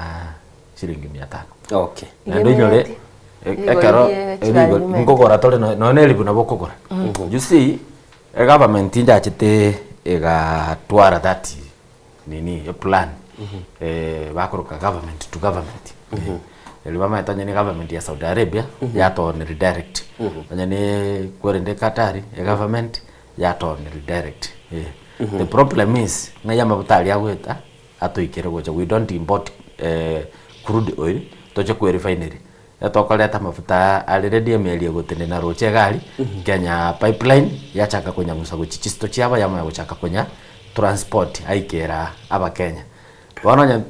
chiringi mia tano. Okay. Naende oinyore, Igemeti. Rigori ekero rie chigari rigori rimete. nkogora tore nonya nonya na eribu nabo okogora. You see, egovernment njachete egatwara that nini eplan bakoroka government to government erio bamaete onye ne government ya Saudi Arabia yatooneri direct onye ne kwerende Qatar egovernment yatooneri direct the problem is ng'ai amabuta aria agoeta atoikere gocha we don't import crude oil toche kwe refinery etokoreta amafuta aya are ready emeri egotenena roche egari Kenya pipeline yachaka konyang'usa gochia chisito chiabo yamanya gochaka konya transport aikera abakenya. Bono onye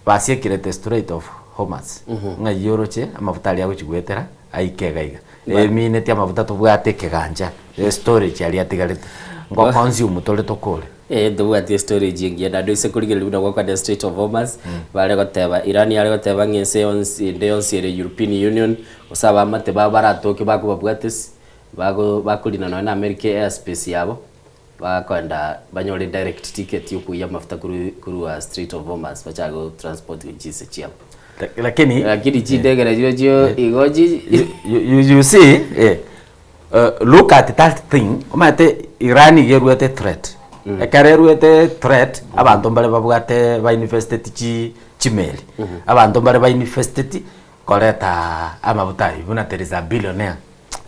basiekire the strait of Hormuz ng'ai oroche amafuta aria agochi goetera aike iga iga. Eminetie amafuta tobwate ekegancha estorage aria atigarete ngo consume tore tokore. Ee ntobwati estorage engiya naende oise korigereria buna gwakwanire Strait of Hormuz, bare goteba Iran yare goteba ng'a ense yonsi ende yonsi ere European Union, gose abaamate babo baratoke bakobabwatisi, bago bakorina nonye na America airspace yabo, bakoenda banyore direct ticket yokoiyia amafuta korwa korwa Strait of Hormuz bachake go transport gochia chinse chiabo. Lakini Lakini chindegera chirochio igo chi you, you, you see eh, Look at that thing, omanyete Iran iga eruete threat, ekero eruete threat, abanto mbare babwate ba investeti chi chimeli, abanto mbare ba investeti koreta amafuta aywo buna there is a billionaire,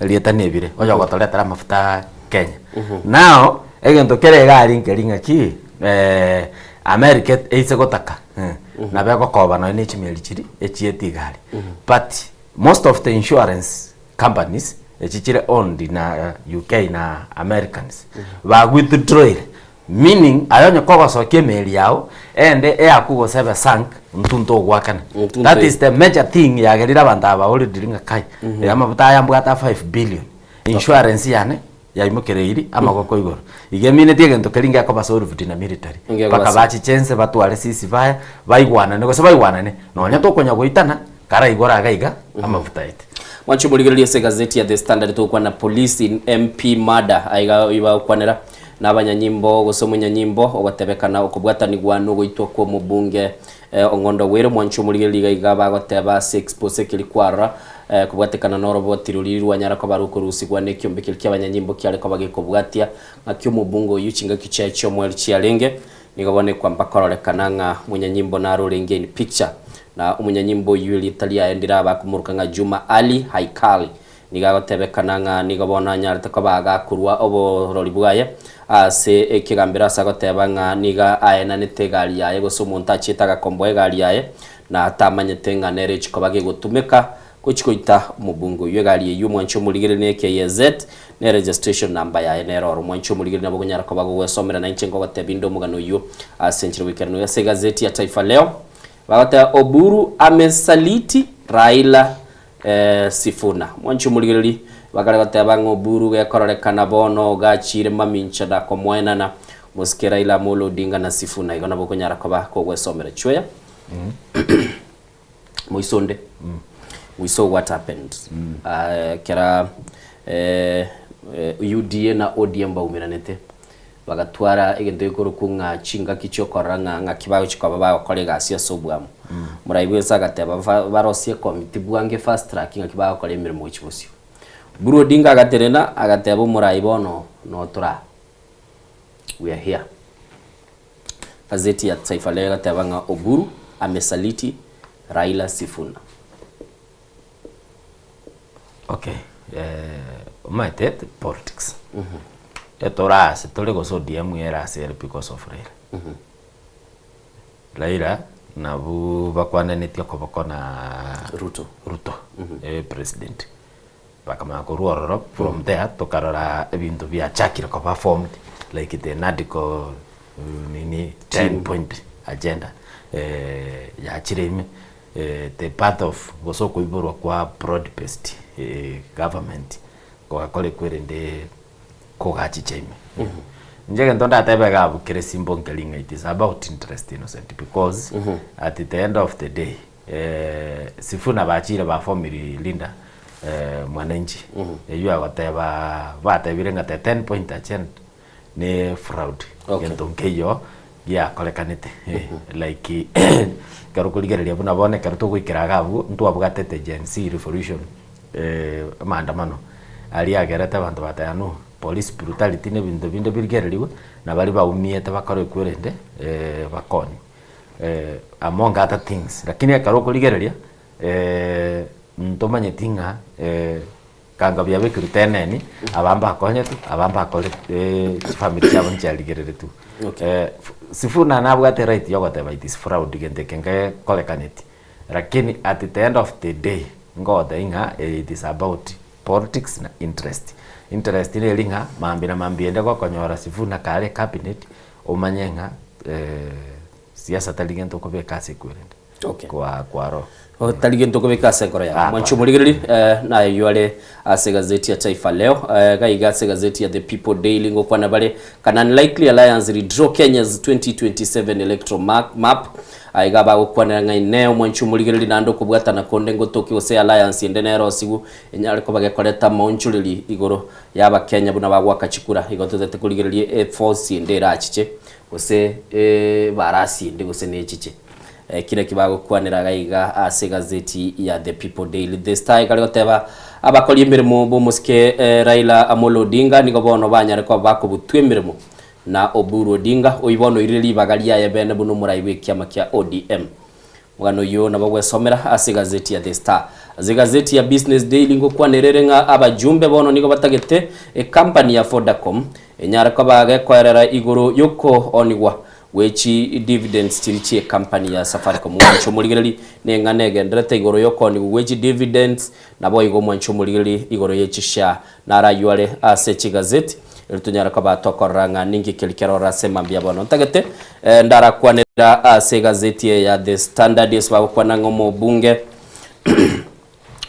erieta nebire, oyo ogotoretera amafuta Kenya. Now, egento kere iga aria nkeri ng'aki America eise gotaka nabo egokoba nonye na echimeli chiria echiete iga aria, but most of the insurance companies. Echi chire owned na UK na Americans. Ba withdrawire meaning aye onye kogosokia emeri yao ende eakwe gose ebe sunk intwe ntogwakana. That is the major thing yagerire abanto aba already ng'a kai amafuta aya mbwate a 5 billion insurance yane yaimokereiri amagoko igoro. Iga eminetie egento keria ngekoba solved na military. Ngekoba Mpaka bachiche nse batware ceasefire baigwanane gose baigwanane nonya tokonya goitana kara igoro iga iga amafuta aete. Mwanche omorigereria ase egazeti ya The Standard togokwana Police in MP murder aiga oyio bagokwanera na abanyanyimbo gose omonyanyimbo ogotebekana okobwatanigwa nogoitwa kwa omobunge Ong'ondo Ogwere mwanche omorigereria iga iga bagoteba ase expose keria kwarora kobwatekana noroboti roria rwanyara koba rokorusigwa nekiombe keria kiabanyanyimbo kiare koba gekobwatia ng'aki omobunge oyio chingaki chiaye chi'omoerio chiarenge Nigo bono ekwamba kororekana ng'a omonyanyimbo naro orenge in picture, na omonyanyimbo oyio erieta riaye ndirabe akomoroka ng'a Juma Ali Haikali. Nigo agotebekana ng'a nigo bono anyarete koba agakorwa oborori bwaye ase ekegambero ase agoteba ng'a nigo aenanete egari yaye gose omonto achiete agakomboa egari yaye na tamanyete ng'a nere echi koba gegotumeka Gochia goita omobunge oyio egari eyio omwanche omorigereria ne KAZ ne registration number yaye nere oro omwanche omorigereria nabo okonyara koba gogwesomera nainche nkogotebia inde omogano oyio ase enchera goikeranu ase egazeti ya Taifa Leo bagoteba Oburu amesaliti Raila eh, Sifuna mwanche omorigereria bakare goteba ng'a Oburu gekororekana bono ogachire mamincha na komoenana mosike Raila Amolo Odinga na Sifuna igo nabo okonyara koba kogwesomera chweya Moisonde we saw what happened Ah, kera eh, eh, UDA na ODM baumeranete bagatwara egento gekorokwa ng'a chingaki chiokorora ng'a ng'aki bagochi koba bagokora egasi ase obwamo. Morai bwense agateba ba- barosie ekomiti bwange fast track ng'aki bagokora emeremo gochia bosio. Oburu Odinga agatenena agateba omorai bono notoraa we are here. Gazeti ya Taifa Leo egateba ng'a Oburu amesaliti Raila Sifuna. Okay, eh, omanyete politics etore ase tore gose ODM ere ase ere because of Raila. Raila nabwo bakwanenetie okoboko na Ruto, Ruto eh, president. Bakamanya korwa ororo from there tokarora ebinto biachakire koba formed like the NADCO nini 10 point agenda yachire ime the birth of gose okoiborwa kwa broad based government gogakorekwa erinde kogachicha ime. Inche egento ndatebe iga abwo kere simple nkeri ng'a it is about interest innocent because at the end of the day Sifuna bachire ba formerly Linda Mwananchi eywo agoteba batebire ng'a the ten point agenda ne fraud egento nkeiyo giakorekanete like ekero okorigereria buna bono ekero togoikera iga abwo ntwabwatete Gen Z revolution amaandamano aria agerete abanto bateba no police brutality na ebinto binde birigereriwe na baria baumiete bakore ekwerende bakonywe. Among other things, lakini ekero okorigereria ntomanyeti ng'a kanga biabekirwe teneni, aba mbakonyetwe, aba mbakorete chifamiri chiabo nchiarigereretwe. Sifuna nabwate right ya ogoteba it is fraud gento eke ngekorekaneti, lakini at the end of the day, ngogotebia ng'a it is about politics na interest. Interest neri ng'a mambia na mambia ende gokonyora Sifuna kare ecabinet, Omanye ng'a siasa tari gento okobeka ase ekwerende Okay. kwa kwaro. Oh, tari gento okobeka ase enkoro yao. Ah, Mwanchi omorigereria eh, naye oyio are ase egazeti ya Taifa Leo eh, gaiga ase egazeti ya The People Daily ngokwana bare can unlikely alliance redraw Kenya's 2027 electoral map, map aiga bagokwanera ng'a inee omwanchi omorigereria naende okobwatana konde ngotoke gose alliance ende nerosiwu enyare koba gekoreta amaonchoreri igoro y'Abakenya buna bagoaka chikura, igo totete korigereria eforce ende erachiche, gose ebarasi ende gose nechiche. Eki nakio bagokwanera iga iga ase egazeti ya The People Daily. The Star ekare goteba abakori emeremo b'omosike Raila Amolo Odinga nigo bono banyare koba bakobutwa emeremo na Oburu Odinga, oyio bono oirire ribaga riaye bene buna omorai bw'ekiama kia ODM. Omogano oyio nabo gwesomera ase egazeti ya The Star. Ase egazeti ya Business Daily ngokwanera ere ng'a abajumbe bono nigo batagete ecompany ya Vodacom enyare koba gekoerera igoro yokoonigwa Gwe chi dividends chiri chie company ya Safaricom. Omwancho omorigereri neng'ana egenderete igoro yokoonigwa gwe chi dividends naboigo omwancho omorigereri igoro ye chishare naraywo are ase chigazeti eri tonyare koba tokorora ng'a ninki keri keroro ase mambia bono. Ntagete ndarakwanera ase egazeti eye ya The Standard ase bagokwana ng'a omobunge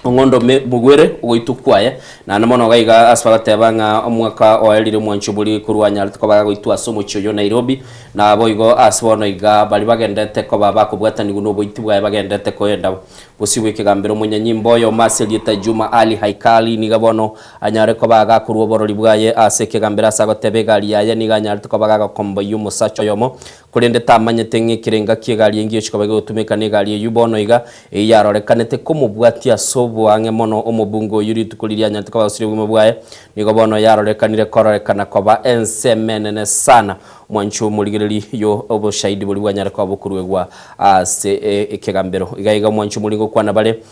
Ong'ondo Mugwere ogoitwa kwaye, naende mono iga iga ase bagateba ng'a omwaka oerire omwanchi oborie korwa anyarete koba gagoitwa ase omochie oyo Nairobi, naboigo ase bono iga baria bagenderete koba bakobwatanigwa noboiti bwaye bagenderete koenda bosio bw'ekegambero. Omonyanyimbo oyomo ase erieta Juma Ali Haikali nigo bono anyare koba gakorwa oborori bwaye ase ekegambero ase agoteba egari yaye nigo anyarete koba gagokomboyia omosacha oyomo Korende tamanyete ng'a ekerenga ki'egari engiya chikoba gegotumeka negari eyio bono iga, eyio yarorekanete komobwatia ase oboang'e mono omobunge oyio rituko riria anyarete koba gosiria obogima bwaye, nigo bono yarorekanire kororekana koba ensemo enene sana. Mwanche omorigereria yo oboshahidi boria bwanyare koba bokoruegwa ase ekegambero. Iga iga omwanche omoria ngokwana bare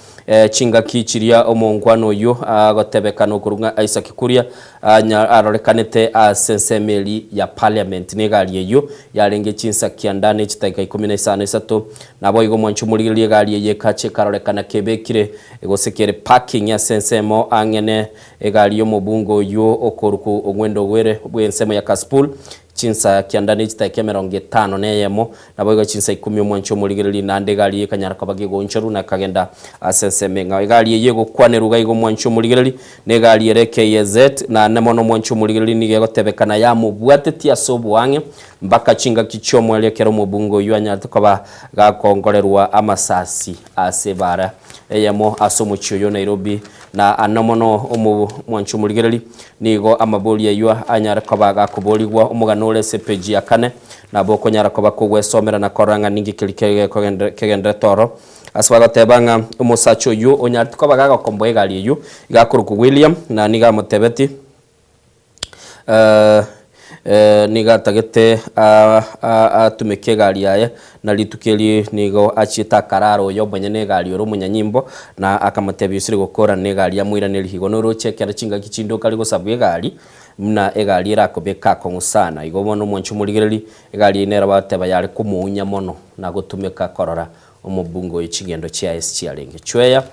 chingaki chiria omongwana oyio agotebekana okorwa ng'a Isaac Kuria arorekanete ase ensemo eria ya parliament na egari eyio yarenge chinsa kianda ne chidakika ikomi na isano isato. Naboigo omwancho omorigereria egari eye ekacha ekarorekana kebekire gose kere parking ase ensemo ang'e ne egari y'omobunge oyio okorokwa Ong'wendo Ogwere bw'ensemo ya Kasipul Chinsa kianda ne chidakika emerongo etano na eyemo, naboigo chinsa ikomi omwancho omorigereria, naende egari eye ekanyara koba gegoonchorwa na ekagenda ase ensemo eng'ao. Egari eyio egokwanerwa iga iga omwancho omorigereria, na egari ere KAZ, naende mono omwancho omorigereria nigo egotebekana yamobwatetie ase oboang'e mpaka chingaki chi'omoerio ekero omobunge oyio anyarete koba gakongorerwa amasasi ase ebaara eyemo ase omochie oyo o Nairobi. Na ano mono omwancho omorigereria, Nigo amabori ayio anyare koba gakoborigwa omogano ore ase epeji ya kane, nabo okonyara koba kogwesomera na korora ng'a ninki keria kegenderete oro. Ase bagoteba ng'a omosacha oyio onyarete koba gagokomboa egari eyio, iga akorokwa William, na nigo amotebeti nigo atagete atumeke egari yaye, Na rituko eri nigo achiete akarara oyo omonyene egari ore omonyanyimbo, na akamotebia osire gokoorana negari amoiranerie. Igo noroche ekero chingaki chinde okare gosabwa egari, buna egari erakobeke akong'u sana. Igo bono omwanche omorigererie, egari eyio nero bagoteba yare komounya mono na gotumeka korora omobunge oyo chingendo chiaye ase chiarenge. Chweya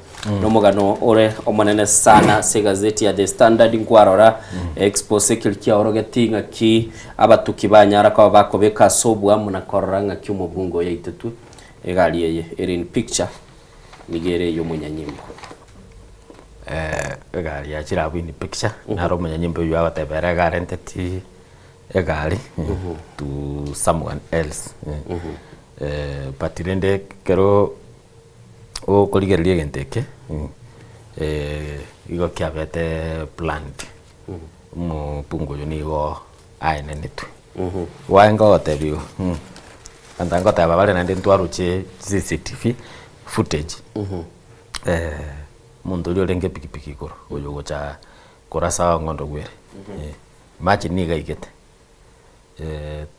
nomogano ore omonene sana ase egazeti ya The Standard nkwarora expose ekeri kiaorogeti ng'aki Abatuki banyara koba bakobeka ase oboamo na korora ng'aki omobunge oyo aitetwe. Egari eye ere in picture nigo ere ey'omonyanyimbo. Egari yachire abwo in picture, naro omonyanyimbo oyio agoteba ere iga arenteti egari to someone else. But rende ekero okorigereria egento eke, igo kiabete planned. Omokungu oyo nigo aenenetwe. Gwaye ngogotebiwa, abanto ngoteba bare naende ntwaroche CCTV footage, omonto oria orenge epikipiki igoro, oyo ogocha korasa ong'ondo bwere, imagine nigo aigete,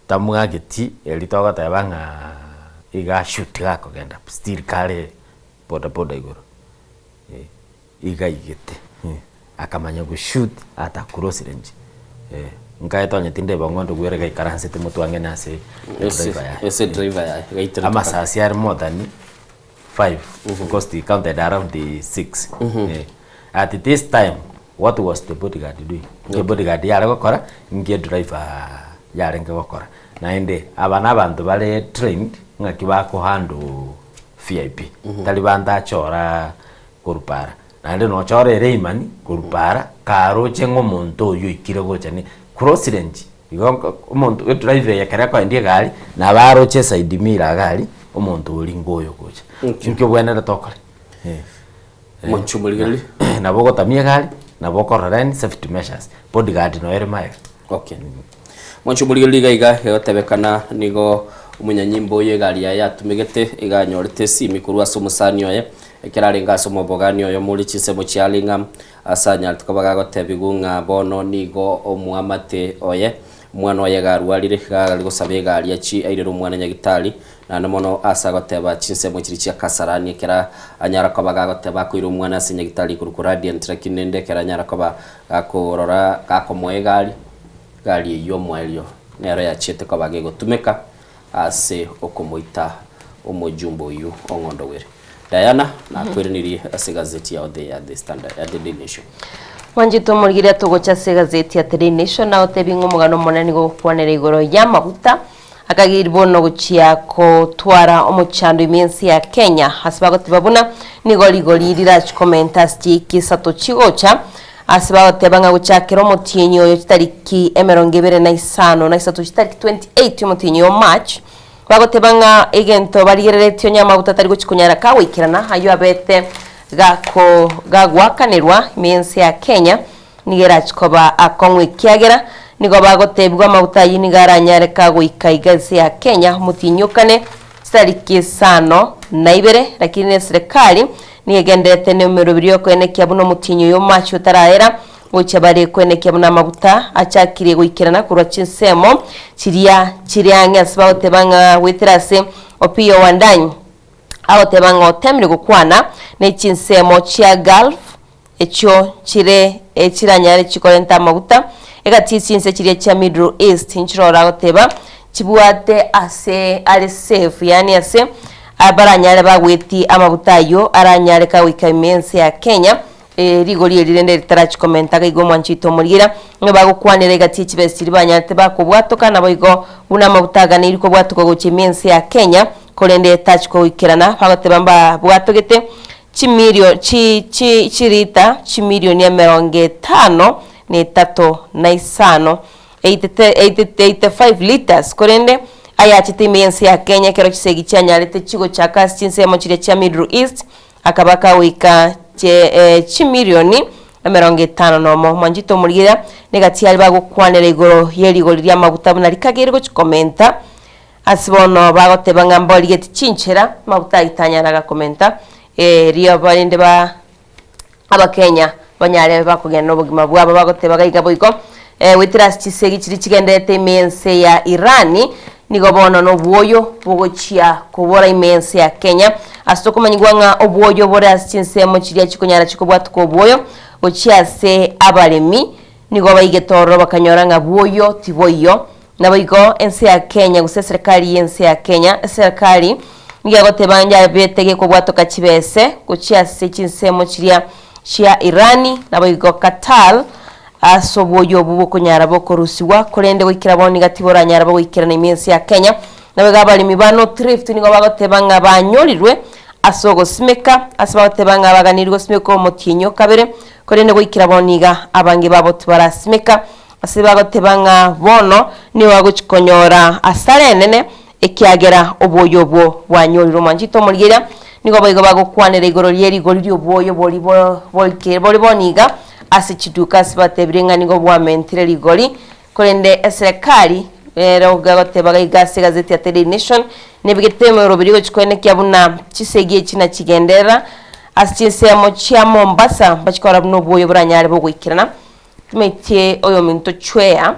tamwageti eri togoteba ng'a iga ashoot gakogenda still kare bodaboda igoro. Iga aigete, akamanya goshoot ata cross range, nkaete onye tindeba ong'ondo bwere gaikaransete motwe ang'e na ase driver yaye. Ase driver yaye, gaiterete Amasasi are more than five because they counted around six. At this time what was the bodyguard doing? Nki bodyguard yare gokora, nki edriver yarenge gokora. Naende aba na abanto bare trained ng'aki bako handle VIP, tari banto achora korwa para, naende nochore ere imani korwa para, karoche ng'a omonto oyio oikire gocha ne cross range, igo nko omonto edriver eye ekero ekoendia egari, nabo aroche eside mirror iga aria, omonto oria ngoyo ogocha. Inki obwenerete okore? Eh. Omonche omorigereria. Nabo ogotamia egari, nabo okorora any safety measures, bodyguard noyo ere magega. Okay. Mwanche omorigereria iga iga egotebekana nigo omonyanyimbo oyo egari yaye yatumegete iga anyorete esimi korwa ase omosani oye Ekero arenge ase omobogani oyomo ore chinsemo chia Lingam, ase anyarete koba gagotebigwa ng'a bono nigo omoamate oye, omwana oye iga arwarire, iga are gosaba egari achie airere omwana nyagitari, naende mono ase agoteba chinsemo chiria chia Kasarani ekero anyara koba gagoteba akoira omwana ase nyagitari korwa Radiant lakini rende ekero anyara koba gakorora gakomoa egari, egari eyio omoerio nero yachiete koba gegotumeka. ase okomoita omojumbe oyio ong'ondogwere. Diana, nakweranirie ase egazeti yao the ya The Standard, ya The Daily Nation. Mwanchete omorigereria togocha ase egazeti ya The Daily Nation nagotebi ng'a omogano omonene nigo ogokwanera igoro y'amaguta akageiri bono gochia kotwara omochando ime ense ya Kenya ase bagoteba buna nigo rigori rirachi komenta ase chiiki isato chigocha ase bagoteba ng'a gochakera omotienyi oyo chitariki emerongo ebere na isano na isato chitariki 28 omotienyi o March Bagoteba ng'a egento barigereretie onye amaguta tari gochia konyara kagoikerana, ayio abete gako gagoakanerwa ime y'ense ya Kenya, nigo erachie koba akong'u ekiagera nigo bagotebigwa amaguta ayio nigo aranyare kagoika iga ense ya Kenya omotienyi okane chitariki isano na ibere, lakini neserekari nigo egendererete nemeroberi yokoenekia buna omotienyi oyo omache otaraera Gochia bare koenekia buna amaguta achakire goikerana korwa chinsemo chiria chire ang'e ase bagoteba ng'a goetera ase Opiyo Wandanyi agoteba ng'a otemire gokwana ne chinsemo chia Gulf echio chire chiranyare chikorenta amaguta egati ye chinse chiria chia Middle East nchiroro agoteba chibwate ase are safe yaani ase baranyare bagwetie amaguta ayio aranyare kagoika ime ense ya Kenya Rigori eri rende ritarachi komenta iga igo omwanchi oito omorigereria, ng'a bagokwanera egati ye chibesa chiria banyarete bakobwatoka, naboigo buna amaguta aganeiri kobwatoka gochia ime ense ya Kenya, korende tachi koikerana, bagoteba mbabwatogete chimilio chi chi chilita chimilioni emerongo etano na etato na isano, 85 litres, korende ayachete ime y'ense ya Kenya ekero chisegi chianyarete chigochaka ase chinsemo chiria chia Middle East, Akaba kagoika chimilioni 51. Mwanchete omorigereria, negati aria bagokwanera igoro ye rigori ri'amaguta buna rikageire gochia komenta. Ase bono bagoteba ng'a mborigeti chinchera, amaguta ayio tanyara gakomenta, erio barende ba Abakenya banyare bakogenda nobogima bwabo bagoteba gaiga boigo goetera ase chisegi chiria chigendererete ime y'ense ya Irani, nigo bono nobwoyo bogochia kobora ime y'ense ya Kenya. Ase tokomanyigwa ng'a obwoyo bore ase chinsemo chiria chikonyara chikobwatuka obwoyo gochia ase abaremi, nigo baigete ororo bakanyora ng'a bwoyo tiboiyo. Naboigo ense ya Kenya gose eserekari y'ense ya Kenya, eserekari nigo egoteba yabete gekobwatoka chibese gochia ase chinsemo chiria chia Irani naboigo Qatar ase obwoyo obwo bokonyara bokorusigwa korende goikera bono niga tiboranyara bogoikerana ime ense ya Kenya. Naboigo abaremi ba North Rift nigo bagoteba ng'a banyorirwe ase ogosimeka ase bagoteba ng'a baganirwe gosimeka omotienyi o kabere korende goikera bono niga abange babo tibarasimeka Ase bagoteba ng'a bono nigo agochia konyora asara enene, ekiagera obwoyo obwo bwanyorire omwanchete omorigereria, nigo boigo bagokwanera igoro rie rigori ri'obwoyo boria bo bore bono iga ase chiduka ase batebire ng'a nigo bwamentire rigori, korende eserekari ero egoteba iga ase egazeti ya Daily Nation, nebegete emeroberi egochia koenekia buna chisegi echi nachigenderera ase chinsemo chia Mombasa, mbachie korora buna obwoyo boranyare bogoikerana. Timetie oyominto chwea,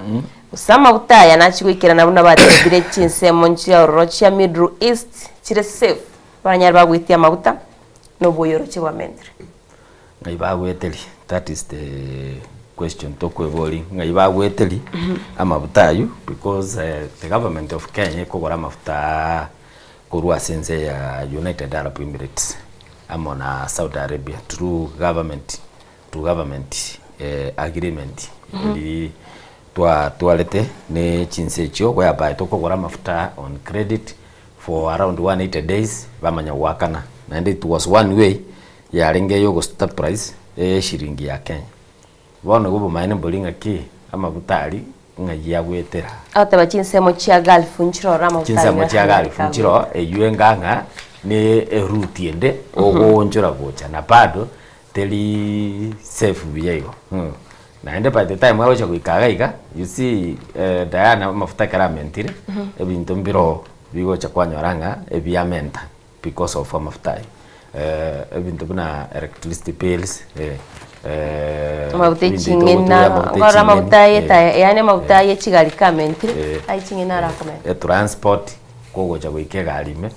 gose amaguta aya nachie goikerana buna batebire chinsemo chia ororo chia Middle East chire safe, baranyare bagwetie amaguta na oboyoroche bwamentire. Ng'ai bagweteri? That is the question tokweboria ng'ai bagweteri amafuta aywo because the government of Kenya ekogora amafuta korwa ase ense ya United Arab Emirates amo na Saudi Arabia through government to government agreement eri twatwarete ne chinse echio whereby tokogora amafuta on credit for around 180 days bamanya goakana naende it was one way yarenge ya ogostabilize eshiringi ya Kenya. Bono igo obomaene mbori ng'aki amafuta aria ng'ai agoetera. Agoteba chinsemo chia Gulf nchiroro amafuta Chinsemo chia Gulf nchiro eywo enga ng'a ne eroute ende ogoonchora gocha na bado Teri safe buya igo naende by the time agocha goika iga iga you see Diana amafuta ekero amentire ebinto mbiroo bigocha kwanyora ng'a ebiamenta because of amafuta aywo ebinto buna electricity bills Amafuta ya ching'eni okore amafuta ya etaya yaani amafuta ya chigari kamentire aye ching'eni arakomenta. Etransport kogocha goika egari ime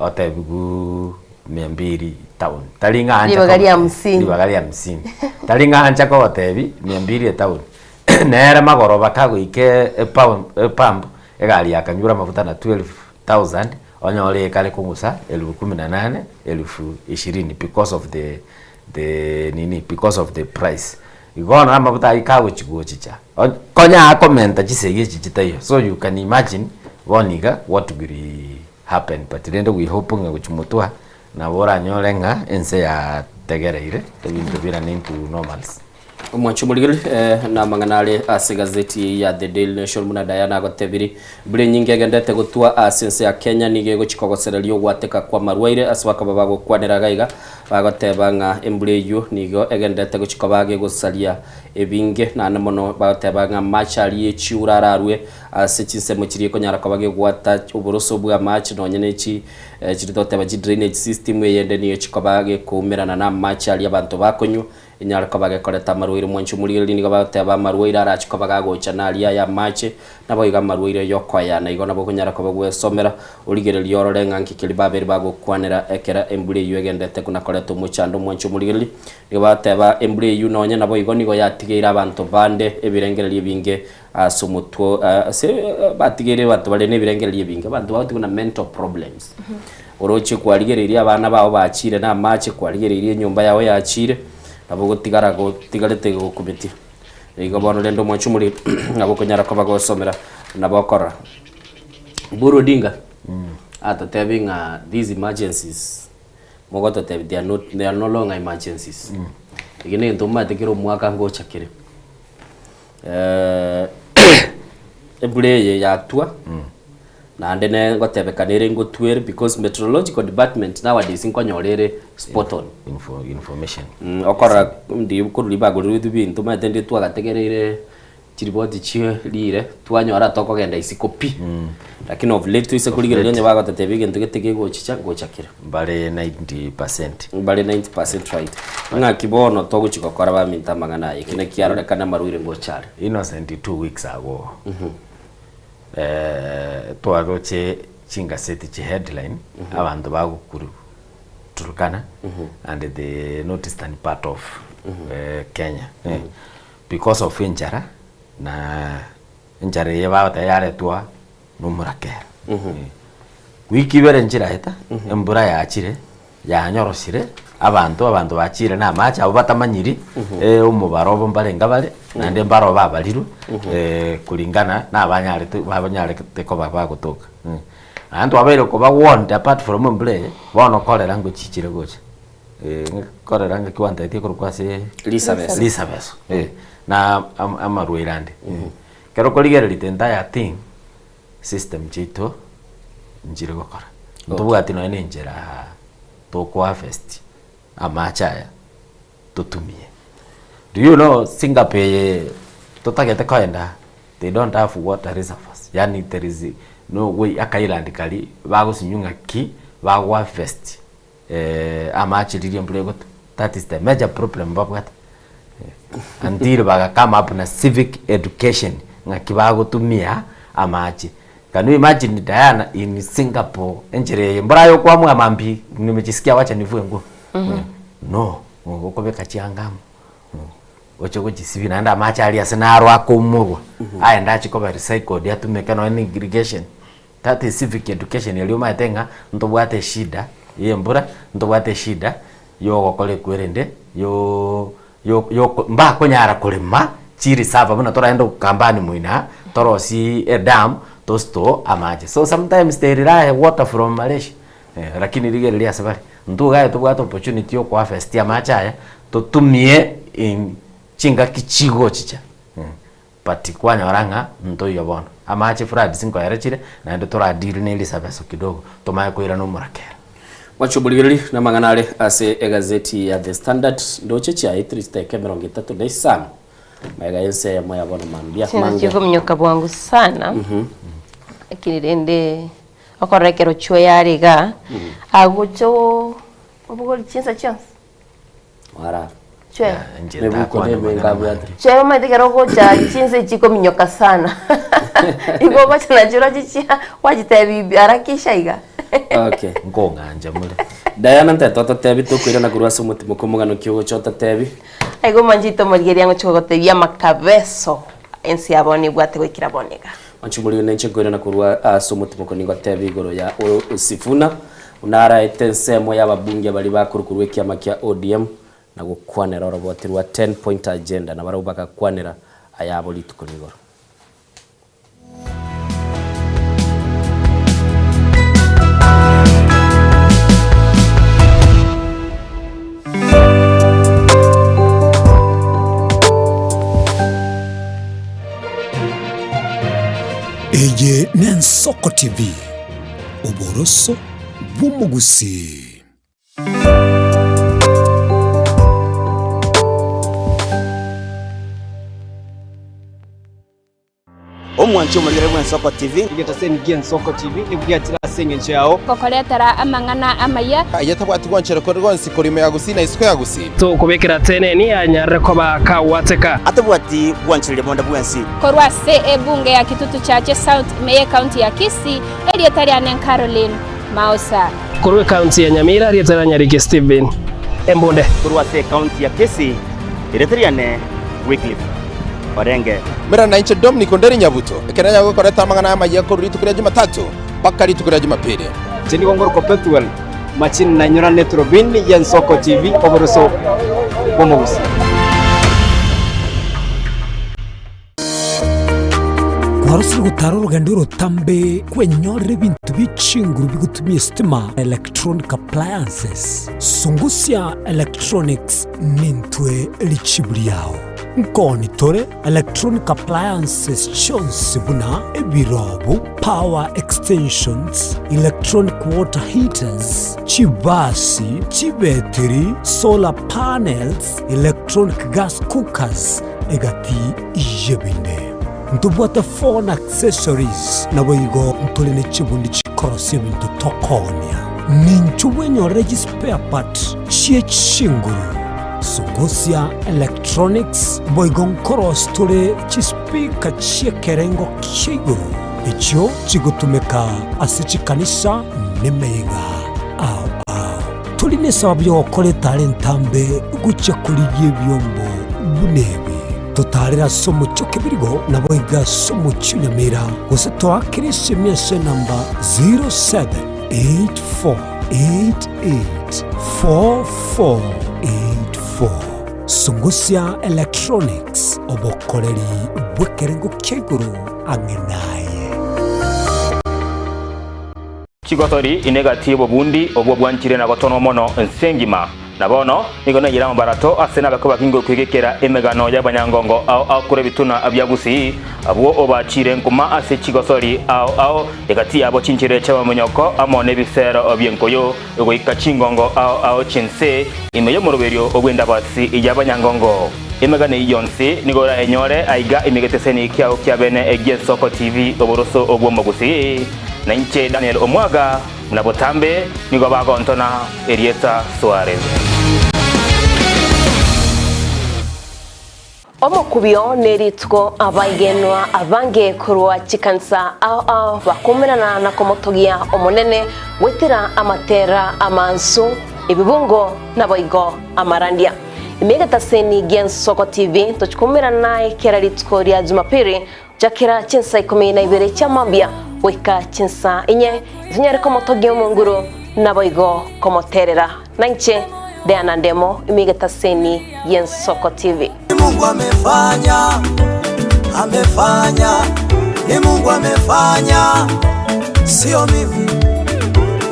otebigwuu mia mbili town tari ng'a ancha Ribaga ria kogotebi hamsini. ribaga ria hamsini tari ng'a ancha kogotebi mia mbili etown nere magoroba kagoika epump. Egari yakanyure amafuta na 12,000 onyore ekare kong'usa elfu kumi na nane, elfu ishirini because of the the nini because of the price. Igo bono amafuta ayio kagochi gochicha, onye konya akomenta chisegi echi chitaiyo, so you can imagine bono iga what will happen but rende we hope ng'a gochia motwe nabo oranyore ng'a ense yategereire ebinto birane into normalcy. Omwancho omorigereria eh, namang'ana are ase egazeti eye ya The Daily Nation buna Diana agotebiri, Mbura enyinge egendete gotwa ase ense ya Kenya nigo egochia kogosereria ogwateka kw'amarwaire ase bakaba bagokwanera iga iga bagoteba ng'a embura eyio nigo egenderete gochia koba gegosaria ebinge naende mono bagoteba ng'a amache aria echiura ararue ase chinsemo chiria ekonyara koba gegwata oboroso bw'amache nonye ne chi chiria togoteba chi drainage system eyende nigo chikoba gekoumerana na amache aria abanto bakonywa Enyare koba gekoreta amarwaire mwanche omorigereria nigo bagoteba amarwaire arache koba gagocha naria aya amache, naboigo amarwaire yokoyana igo nabo okonyara koba gwesomera origererie orore ng'a nki keria babere bagokwanera ekero embura eyio egendete buna koreta omochando mwanche omorigereria nigo bagoteba embura eyio nonye naboigo nigo yatigeire abanto bande ebirengererio ebinge ase omotwe ase batigeire abanto bare nebirengererio ebinge abanto bagotigwa na mental problems. Oroche kwarigereirie abana bao bachiire na amache, kwarigereirie enyomba yao yachiire, nabo ogotigara gotigarete gokumetie. Igo bono rende omwanche omoriri nabo okonyara koba gosomera nabo okorora. Oburu Odinga atotebie ng'a these emergencies mogototebia they are not they are no longer emergencies. Eke na egento omanyete kera omwaka ngocha kere. Embura eye yatwa. Naende ne ngotebekana ere ngotwere because meteorological department nowadays nkonyora ere spot on. Info, information. Mm, okorora ndi korwa ribago riria ebinto omanyete ndi twagategereire chiripoti chie rire twanyora tokogenda isiko pi. Lakini of late toise korigereria onye bagototebia egento gete kegochicha ngocha kere. Mbare 90%. Mbare 90% right. Ng'aki bono togochi gokora baminto amang'ana aya, eki naki kiarorekana amarwaire ngocha are. Innocent 2 weeks ago. Twaroche chingaseti chi headline abanto bagokuru Turkana and the north eastern part of Kenya because of enchara na enchara eye bagoteba yaretwa na omorakera. Wiki ibere nchiraeta embura yachire Yanyorosire abanto, abanto bachiire namache, abwo batamanyiri omobaro obo mbarenge bare, naende mbaro babarirwe kulingana nabanyarete babanyarete koba bagotoka. Naende twabeire koba warned apart from embura eye, bono korera ngochichire gocha korera ng'aki gwantebetie korokwa ase Risabeso. Risabeso, na amarwaire ande. Ekero okorigereria the entire thing, system chiaito nchire gokora. Ntobwati nonya na enchera toko harvest amache aya totumie. Do you know Singapore eye totagete koenda they don't have water reservoirs yaani there is no way aka island karia bagosinywa ng'aki bago harvest amache riria embura egotwa that is the major problem babwate until baga come up na civic education ng'aki bagotumia amache. Can you imagine Diana in Singapore enchera eye mbora aye okwamua mambia nimejisikia wacha nivue nguo no okobeka chianga amo oche gochisibia naende amache aria ase naro akoumorwa aende achie koba recycled atumeke nonya na irrigation. That is civic education eria omanyete ng'a ntobwate eshida ya embura, ntobwate eshida ya ogokora ekwerende yo yo yo mbakonyara korema chireserve buna toragende okambani moino aa, torosie edam to store amache. So sometimes they rely water from Malaysia lakini rigereria ase bare, intwe iga aye tobwate opportunity ya okoharvest amache aya, totumie in chingaki chigochicha. But kwanyora ng'a ntoiyo bono. Amache floods nkoera chire, naende tora deal ne risabeso kidogo, tomanye koirana omorakera. Mwanche omorigereria namang'ana are ase egazeti ya The Standard, ndoche chiaetire chidakika 35 magega y'ense eyemo ya bono mambia Chinsa mange. chikominyoka bwangu sana lakini rende okorora ekero chwe yare igaa agocha obogori chinsa chionsi. Wara. Chwe. Mebuko nemenga abwate. Chwe omanyete ekero ogocha chinsa echi chikominyoka sana. Igo ogocha nachio roche chia gwachitebi harakisha iga. Okay. Nkong'ancha more. Diana ntete ototebi tokoirana korwa ase omotimo kwa omogano ki ogocha ototebi. Igo mwanchete omorigereria ngochia gogotebia amakabeso ense ya bono ebwate goikera bono iga. Onchumorire nenche nkoirana korwa ase omotimoko nigoteba igoro ya Sifuna, buna araete ensemo y'ababunge baria bakorwa korwa ekiama kia ODM na gokwanera oroboti rwa Ten Point Agenda na barabwo bagakwanera ayabo rituko rigoro. Eye n'Ensoko TV, oboroso bw'omogusii. Omwanchi omorigere bw'Ensoko TV. Egetaseni gi'Ensoko TV nigo giachire ase engencho yao. Gokoretera amang'ana amaya. Aye tabwati gwanchera kore gonsi korwa ime ya Gusii na isiko ya Gusii. Tokobekera teneni anyarire koba kagwateka. Atabwati gwanchereria bonde bwensi. Korwa ase ebunge ya Kitutu Chache South ime y'Ecounty ya Kisii, erieta riane Caroline Mausa. Korwa ecounty ya Nyamira, erieta ria Nyariki Stephen Embunde. Korwa ase ecounty ya Kisii, erieta riane Wycliffe Orenge. Mera nainche Dominic Onderi Nyabuto, ekero nanyare gokoreta amang'ana amayia korwa rituko ria Jumatatu mpaka rituko ria Jumapili. Inche nigo ngorokwa Pethuel Machini nainyorane eturubini y'Ensoko TV oboroso bw'omogusii. Kwarosire gotara orogendo orotambe kwenyorera ebinto bie chinguru bigotumia esitima, electronic appliances. Sungusia Electronics nintwe richibu riao. Nkoni tore electronic appliances chionsi buna ebirobu, power extensions, electronic water heaters, chibasi, chibetiri, solar panels, electronic gas cookers, egati y'ebinde. Ntobwate phone accessories, naboigo ntore ne chibundi chikorosia ebinto tokoonia. Ninchu bwenyorere chispare part chie chinguru, Sungusia Electronics, boigo nkorosia tore chispeaker chi'ekerengo kia igoro, echio chigotumeka ase chikanisa nemeyega ao ao. Tori nesababu y'ogokora etara entambe gochia korigia ebiombo buna ebi. Totaarere ase omochie o Kebirigo, naboigo ase omochie o Nyamira, gose toakere esemi ase enamba 0784884484. Sungusia Electronics, obokoreri bw'ekerengo kia igoro ang'e naye. Chigosori ine egati y'obobundi obwo bwanchire na gotonwa mono ense engima. Na bono nigo naiyire amabarato ase nabakwe bakinge okwegekera emegano y'abanyangongo ao ao korwa ebituna bia Gusii, abwo obachiire nkuma ase chigosori ao ao, egati yabo chinchera chi'amaminyoko amo nebisero bi'enkoyo, goika chingongo ao ao chi'ense, ime y'omoroberio bw'endabasi y'abanyangongo. Emegano eyio yonsi nigo orayenyore aiga ime egeteseni kiao kia bene gi'Ensoko TV oboroso bw'Omogusii. Na inche Daniel Omwaga, buna botambe nigo bagontona erieta Suarez. Omokubio nerituko abaigenwa abange korwa chikanisa ao ao bakomerana na komotogia Omonene goetera amatera amansu, ebibungo naboigo amarandia. Ime egetaseni gi'Ensoko TV tochikomerana naye kera rituko ria Jumapili Chakera chinsa ikomi na ibere chia mambia goika chinsa inye, tonyare komotogia Omonguru, naboigo komoterera. Nainche Diana Ndemo, ime egetaseni gi'Ensoko TV. Ni Mungu amefanya, amefanya, ni Mungu amefanya, sio mimi.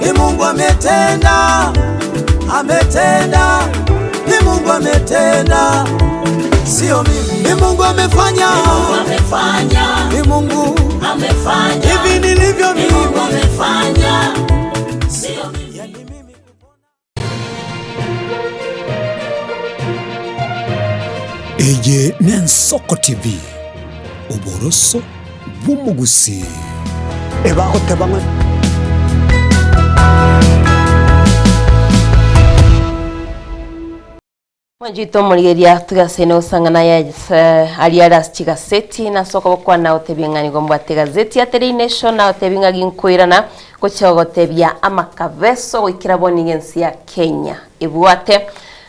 Ni Mungu ametenda, ametenda, ni Mungu ametenda, sio mimi. Ni Mungu amefanya, Ni Mungu amefanya, ni Mungu amefanya, hivi nilivyo Ni Mungu mimi. amefanya, sio mimi. Eye n'Ensoko TV, oboroso bw'omogusii. Ebagoteba ng'a. Mwanchete omorigereria tugasene gosang'ana ya aria are ase chigaseti na ase okobokwana gotebia ng'a nigo mbwate egazeti ya Daily Nation na gotebia ng'a ginkoirana gochia gogotebia amakabeso goikera bono nigo ense ya Kenya ebwate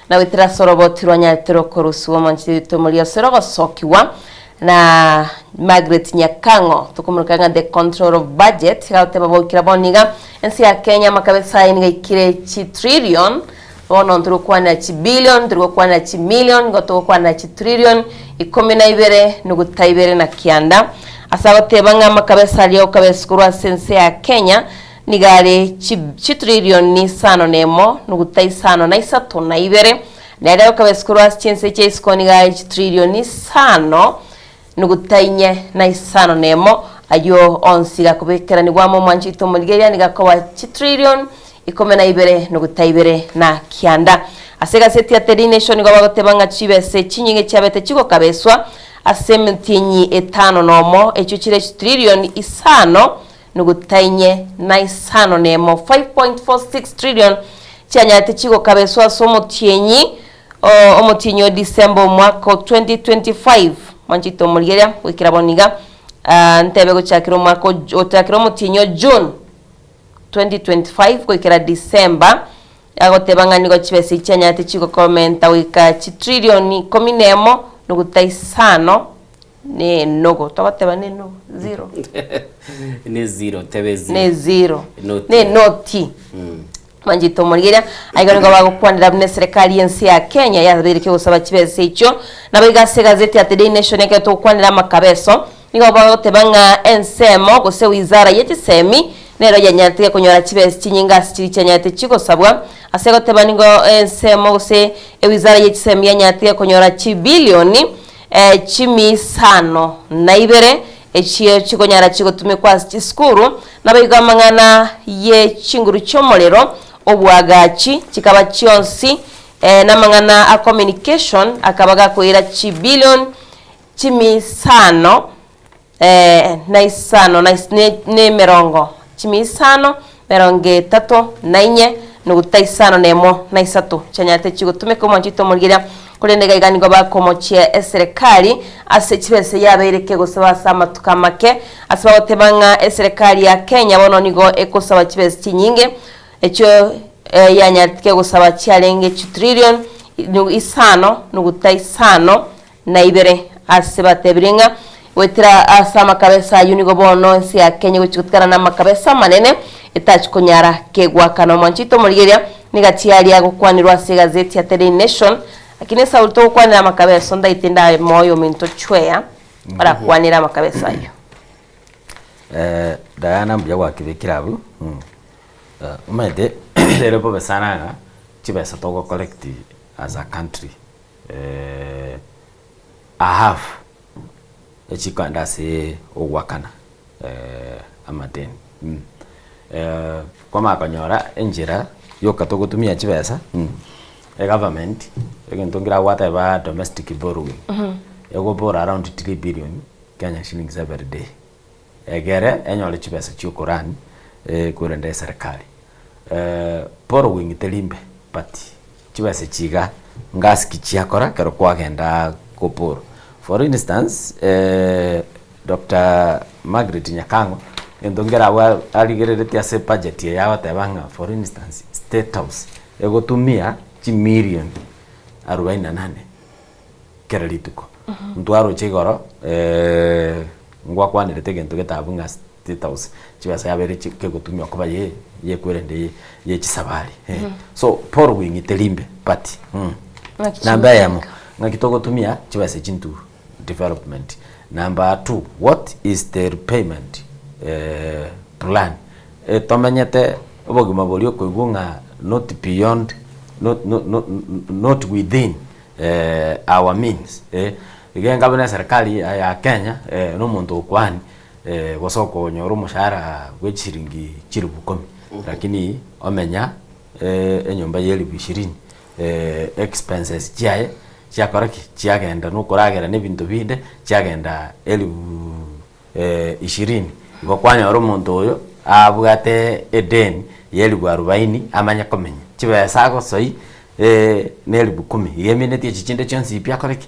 na goetera ase oroboti rwanyarete rokorusiwa omwanchete oito omorigereria ase rogosokigwa Na Margaret Nyakang'o tokomoroka ng'a the control of budget iga agoteba boikera bono iga ense ya Kenya amakabesa aye nigo aikire chi trillion bono ntori gokwanera chi billion ntori gokwanera chi million igo togokwanera chi trillion ikomi na ibere nuguta ibere na kianda ase agoteba ng'a amakabesa aria okabesa korwa ase ense ya Kenya nigo are chi chi trillion isano na emo nuguta isano na isato na ibere Nere okabesa korwa ase chinse chia isiko nigo are chitrilioni isano nuguta inye na isano na emo, ayio onsi gakobekeranigwa amo omwancho oito omorigereria nigo akoba chitrilioni ikomi na ibere nuguta ibere na kianda. Ase egaseti ya Daily Nation nigo bagoteba ng'a chibesa echinyinge chiabete chigokabeswa ase emetienyi etano nomo, echio chire chitrilioni isano nuguta inye na isano na emo, 5.46 trillion, chianyarete chigokabeswa ase omotienyi o omotienyi o December omwaka o 2025. Mwanchete omorigereria goikera bono iga ah, ntebe gochakera omwaka o gochakera omotienyi o June 2025 goikera December, agoteba ng'a nigo chibesa echi chianyarete chigokomenta goika chitrillion ikomi na emo nuguta isano Ne enogo, togoteba ne enogo, zero. Ne zero, tebe zero. Ne zero. Enoti. Ne enoti. Manchete omorigereria, aiga nigo bagokwanera buna eserekari y'ense ya Kenya yabeire kegosaba chibesa echio. Nabo iga ase egazeti ya The Daily Nation ekero togokwanera amakabeso, nigo bagoteba ng'a ensemo gose wizara ye chisemi nero yanyarete konyora chibesa chinyinge ase chiria chianyarete chigosabwa. Ase goteba nigo ensemo gose ewizara ye chisemi yanyarete konyora chibilioni Chimi isano na ibere, echio chikonyara chigotumekwa ase chisukuru, naboigo amang'ana ye chinguru chi'omorero, oboagachi, chikaba chionsi, namang'ana a communication akaba gakoira chibillion chimi isano na isano na na emerongo chimi isano, emerongo etato na inye, nuguta isano na emo na isato, chianyarete chigotumeka omwancho oito omorigereria, korende iga iga nigo bakomochia eserekari ase chibesa yabeire kegosaba ase amatuko amake, ase bagoteba ng'a eserekari ya Kenya bono nigo ekosaba chibesa chinyinge, echio yanyarete kegosaba chiarenge chitrillion isano nuguta isano na ibere, ase batebirie ng'a goetera ase amakabesa ayio nigo bono ense ya Kenya egochia gotigana namakabesa amanene etachi konyara kegoakana. Omwancho oito omorigereria nigo achiaria gokwanirwa ase egazeti ya The Daily Nation, lakini esauri togokwanera amakabeso ndaite ndabe moyo ominto chweya orakwanere amakabeso ayio. Eh, Diana mbuya gwakebekire abwo, omanyete ere bobe sana ng'a chibesa togo collect as a country. A half echikoenda ase ogoakana amadeni. Kwamanya konyora enchera yoka togotumia chibesa, egovernment egento nkere agwateba domestic borrowing, egobora around 3 billion Kenya shillings every day, egere enyore chibesa chia okorun korende eserekari. Borrowing teri mbe but Chibesa echi iga ngasi ki chiakora ekero kwagenda goborwa. For instance, Doctor Margaret Nyakang'o egento nkere abwo arigereretie ase ebudget eye agoteba ng'a for instance state house egotumia chimilion arubaini na nane kera rituko. Ntwaroche igoro ngwakwanerete egento getabu ng'a State House chibesa yabeire kegotumiwa koba ye yekwerende ye chisabari eh. So Paul gwing'ite rimbe but Ng'aki namba eyemo ng'aki togotumia chibesa echi into development. Number two what is the repayment plan tomenyete obogima boria okoigwa ng'a not beyond not not not within our means iga enga buna eserekari ya Kenya na omonto okwani Gose okonyora omoshahara bwe chisiringi chilifu kumi, lakini omenya enyomba ya elifu ishirini, expenses chiaye chiakora ki? Chiagenda na okoragera na ebinto binde, chiagenda elifu ishirini. Igo kwanyora omonto oyo abwate edeni ya elifu arubaini amanye komenya, chibesa agosoi na elifu kumi, iga emineti echi chinde chionsi pi akore ki?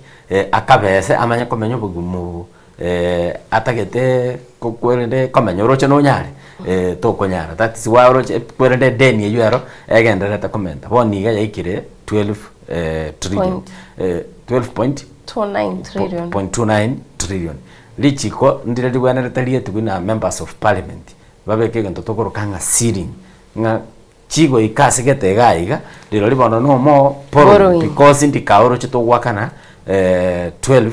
Akabese amanye komenya obogima obo. Atagete kwerende komenya oroche nonyare? Tokonyara that is why oroche kwerende edeni eywo ero egendererete komenta. Bono iga yaikire 12 trillion Point. 12 point 29 trillion. point 29. trillion. Richiko ndire ribwenerete rietigwe na members of parliament babeke egento tokoroka ng'a ceiling ng'a chigoika ase gete iga iga rirorio bono no more borrowing Borrowing. because ndikaoroche togoakana 12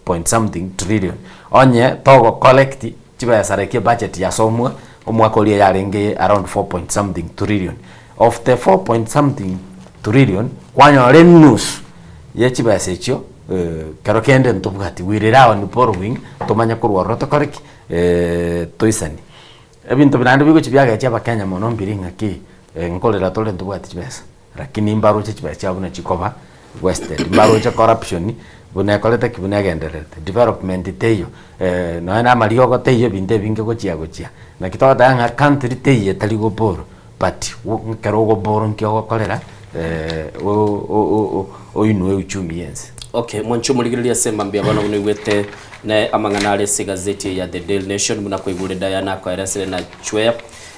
point something trillion onye togo collect chibesa like ebudget yasomwa omwaka oria yarenge around 4 point something trillion of the 4 point something trillion kwanyora enusu ye chibesa echio kero kende ntobwati we rely on borrowing tomanye korwa ororo tokore ki toisani. Ebinto bire naende bigochia biagechia abakenya mono mbiri ng'aki nkorera tore ntobwati chibesa lakini mbaroche chibesa chiabo buna chikoba wasted, mbaroche corruption buna ekorete ki buna egendererete, development teiyo nonya na amariogo teiyo ebinto ebinge gochia gochia. Naki togoteba ng'a country teiyo etari goborwa but ekero ogoborwa nki ogokorera oinwe uchumi ya ense. Okay, mwanche omorigereria ase mambia bono buna oigwete ne amang'ana are ase egazeti eye ya The Daily Nation buna koigure Diana akoeresire na Chweya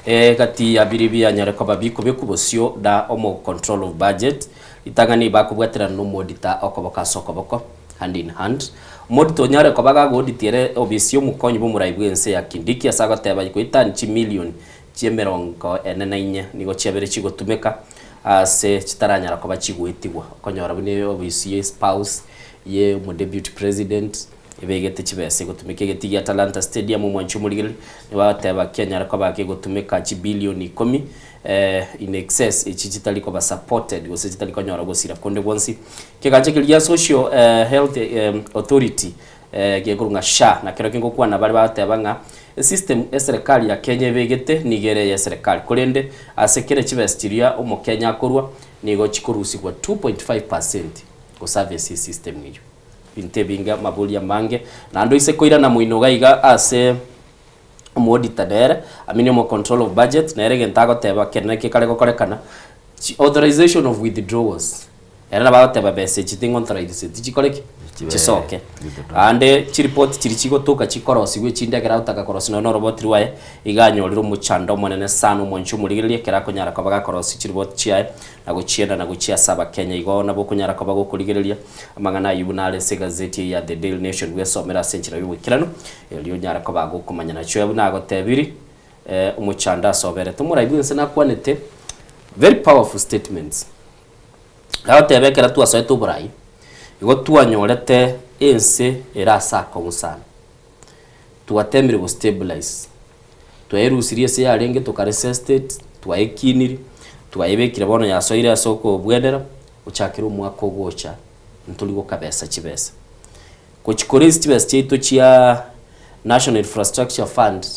egati ya biria bianyare koba bikobekwa bosio na omo control of budget ritang'ani bakobwaterana na omodita okoboko ase okoboko hand in hand omodita onyare koba gagooditi ere obisi y'omokonyi bw'omorai bw'ense ya Kindiki ase agoteba goetania chimilion chi'emerongo ene na inye nigo chiabeire chigotumeka ase chitaranyara koba chigoetigwa. Okonyora buna eofisi ye spouse ye omodeputy president ebegete chibesa egotumeka egetii gia Talanta Stadium omwanchi omorigereria nigo bagoteba kianyare koba kegotumeka chibillion ikomi in excess echi chitari koba supported gose chitari konyora gosira konde gwonsi. Ekegancha keria gia Social Health Authority Gekorwa ng'a SHA, na kerokio ngokwana bare bagoteba ng'a esystem eserekari ya Kenya ebegete nigo ere eyeserekari, korende ase kera chibesa chiria omokenya akorwa nigo chikorusigwa 2.5 percent goservice esystem eyio. Ebinto ebinge amabori amange naende oise koirana moino iga iga ase omoauditor nere, I mean omo control of budget nere egento agoteba kere naki kare gokorekana, authorization of withdrawals. Ere nabo agoteba besa echi ting'ontoraidiseti chikore ki? Chisoke. Aande chiripoti chiria chigotoka chikorosigwa echinde ekero agotaka korosia nonya na oroboti rwaye, iga anyorire omochando omonene sana omwanchi omorigereria ekero akonyara koba gakorosia chiripoti chiaye na gochienda na gochia ase abakenya. Igo nabo okonyara koba gokorigereria amang'ana ayio buna are ase egazeti eye ya The Daily Nation bwesomere ase enchera y'oboikeranu erio onyare koba gokomanya nachio buna agotebiri omochando ase oberete. Omorai bwense nakwanete very powerful statements. Agoteba ekero twasoete oborai, igo twanyorete ense ere ase akong'u sana. Twatemire go stabilize, twaerusirie ase yarenge toka resuscitate, twaekiniri, twayebekire bono yasoire ase okobwenera, gochakera omwaka ogocha ntori gokabesa chibesa. Gochi koraise chibesa chiaito chia National Infrastructure Fund,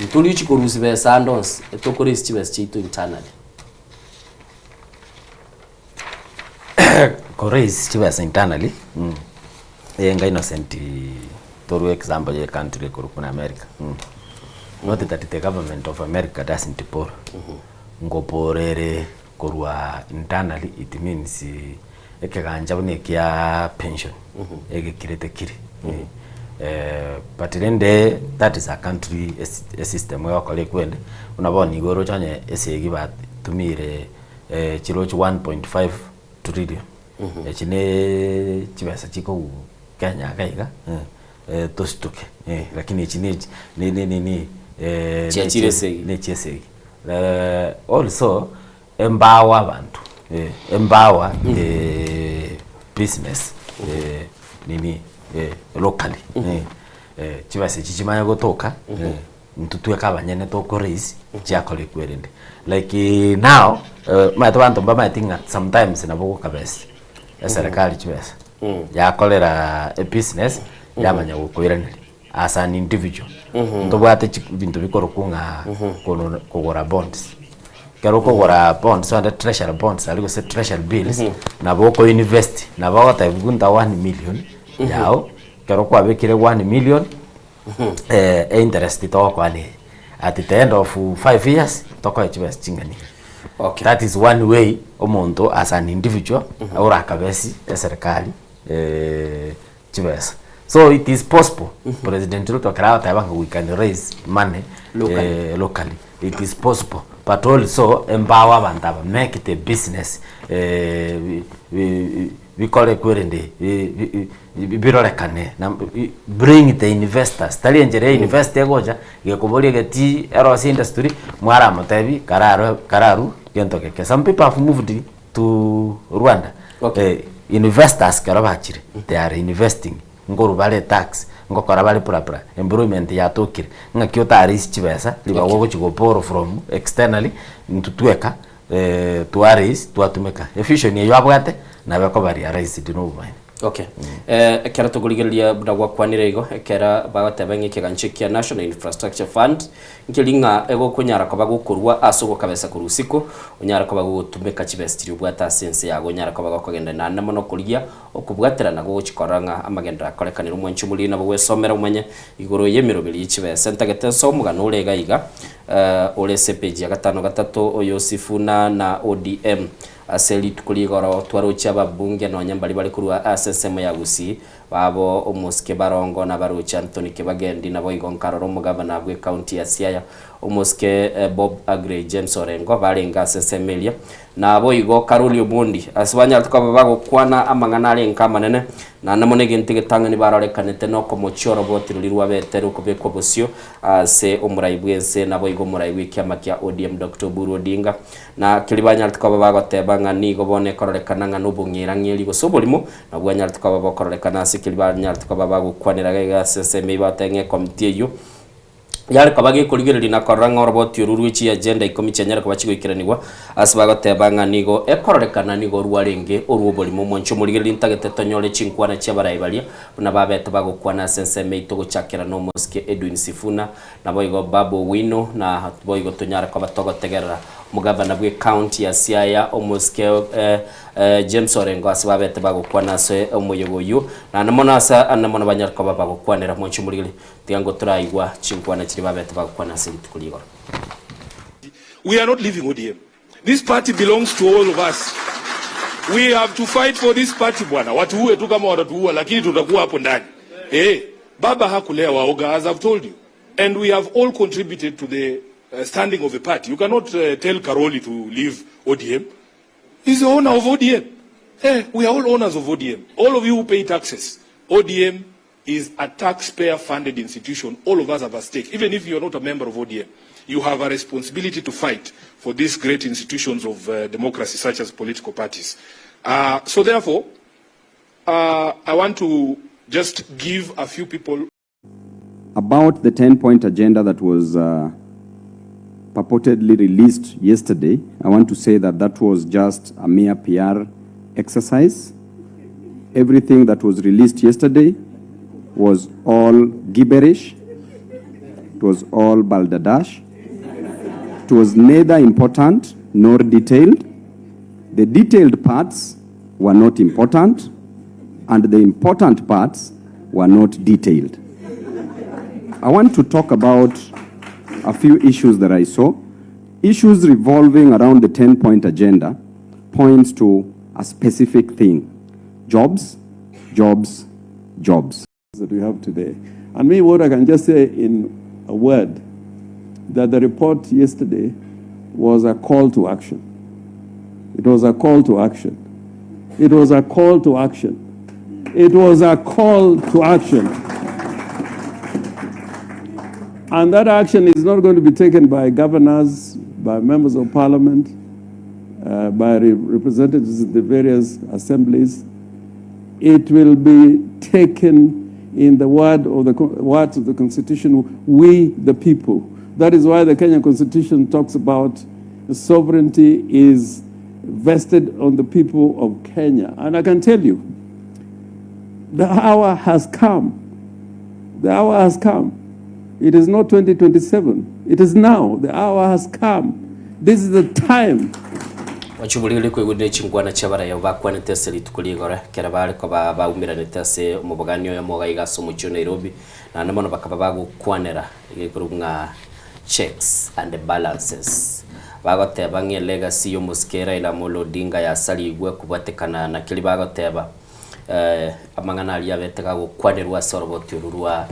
ntori gochi korusia besa ande onsi, etokoraise chibesa chiaito internally. Ko raise chibesa internally enga innocent torwe example ya ecountry ekorwa buna America not that the government of America doesn't borrow, ngoboro ere korwa internally it means ekegancha buna ekia pension egekirete kiri but rende that is a country esystem egokora ekwende buna bono nigo oroche onye esegi batumire chirochio 1.5 trillion echi ne chibesa chikogwa Kenya iga iga tosituke lakini echi ne ne ne nini Chiachire esegi. ne chiesegi also embawa abanto embawa business nini locally chibesa echi chimanye gotoka intwe tweka abanyene toko raise chiakora ekwerende like now omanyete abanto mbamaeti ng'a sometimes nabo ogokabesi eserekari chibesa yakorera ebusiness yamanya gokoiraneria as an individual ntobwate chi ebinto bikorokwa ng'a kono kogora bonds ekero okogora bonds onde treasury bonds aria gose treasury bills nabo oko invest nabo ogotebiwa kunta one million yago ekero kwabekire one million interest togokoa neye at the end of 5 years tokoe chibesa ching'ani iga. That is one way omonto as an individual orakabesi eserekari chibesa. So it is possible President Ruto ekero agoteba ng'a we can raise money Locally. locally it is possible but also empower abanto aba make it a business. Bikore kwerende birorekane na bring the investors tari enchera ya investor egocha gekoboria egetii erosie industry mwaramotebi kararwe kararwe gento geke. Some people have moved to Rwanda investors kero bachire they are investing nkorwa bare etax ngokora bare purapura employment yatokire ng'aki otaraise chibesa ribaga ogochi go borrow from externally intwe tweka Twa raise twatumeka evision eyio abwate nabo ekoba realized nobomaene. Okay. Eh, ekero tokorigereria buna gwakwanire igo, ekera bagoteba ng'a ekegancho kia National Infrastructure Fund nkeri ng'a egokonyara koba gokorwa ase ogokabesa korwa isiko, onyare koba gogotumeka chibesa chiria obwate ase ense yago, onyare koba gokogenda naende mono korigia okobwaterana gogochi korora ng'a amagenderero akorekanire. Omwanchi omoriri nabo gwesomera omanye igoro y'emeroberi ye chibesa. Ntagete nse omogano ore iga iga, Ore ase epeji ya gatano gatato oyo Sifuna na ODM. Ase rituko rigoro twaroche ababunge nonya mbaria bare korwa ase ensemo ya Gusii babo omosike Barongo na baroche Anthony Kibagendi naboigo nkarora omogavana bwe county ya Siaya omosike Bob Aggrey James Orengo barenge ase ensemo eria Naboigo Karoli Omondi, ase banyarete koba bagokwana amang'ana arenge amanene, naende mono egento egetang'ani barorekanete nokomochia oroboti roria rwabete rokobekwa bosio ase omorai bw'ense naboigo omorai bw'ekiama kia ODM Doctor Oburu Odinga. Na keria banyarete koba bagoteba ng'a nigo bono ekororekana ng'a nobong'erang'eri gose oborimo nabwo bwanyarete koba bokororekana ase keria banyarete koba bagokwanera iga ase ensemo eyio bagoteba ng'a ekomiti eyio Yare koba gekorigereria na korora ng'a oroboti orwo rwe chiagenda ikomi chianyare koba chigoikeranigwa, ase bagoteba ng'a nigo ekororekana nigo rwarenge orw'oborimo. Omonche omorigereria ntagete tonyore chinkwana chi'abarai baria buna babete bagokwana ase ensemo yaito gochakera n'omosike Edwin Sifuna, naboigo Babu Owino, na boigo tonyare koba togotegerera omogavana bw'ecounty ya Siaya omosike James Orengo ase babete bagokwana ase omoyega oyio, naende mono ase ande mono banyare koba bagokwanera. Omonche omorigereria. Tiga ngo toraigwa chinkwana chiria babete bagokwana ase rituko ri'igoro. We are not leaving ODM. This party belongs to all of us. We have to fight for this party bwana. Watuue tu kama watatuua lakini tutakuwa hapo ndani. Eh, baba hakulea waoga as I've told you. And we have all contributed to the uh, standing of the party. You cannot uh, tell Karoli to leave ODM. He's the owner of ODM. Eh, we are all owners of ODM. All of you who pay taxes, ODM is a taxpayer funded institution. All of us have a stake. Even if you are not a member of ODM, you have a responsibility to fight for these great institutions of uh, democracy, such as political parties. Uh, so, therefore, uh, I want to just give a few people About the 10 point agenda that was uh, purportedly released yesterday, I want to say that that was just a mere PR exercise. Everything that was released yesterday was all gibberish, it was all balderdash. It was neither important nor detailed. The detailed parts were not important, and the important parts were not detailed. I want to talk about a few issues that I saw. Issues revolving around the 10 point agenda points to a specific thing jobs, jobs, jobs. That we have today. And me, what I can just say in a word, that the report yesterday was a call to action. It was a call to action. It was a call to action. It was a call to action. And that action is not going to be taken by governors, by members of parliament, uh, by re representatives in the various assemblies. It will be taken in the word of the words of the Constitution, we the people. That is why the Kenyan Constitution talks about sovereignty is vested on the people of Kenya. And I can tell you, the hour has come. The hour has come. It is not 2027. It is now. The hour has come. This is the time. Ochiborire koigwa ne chinkwana chi'abarayao bakwanete ase rituko rigoro, ekero bare koba baumeranete ase omobogani oyomo iga iga ase omochie o Nairobi, naende mono bakaba bagokwanera egekorokwa ng'a checks and balances. Bagoteba ng'a elegacy y'omosike Raila Amolo Odinga yasarigwe kobwatekana na keria bagoteba amang'ana aria abete gagokwanerwa ase oroboti orwo rwa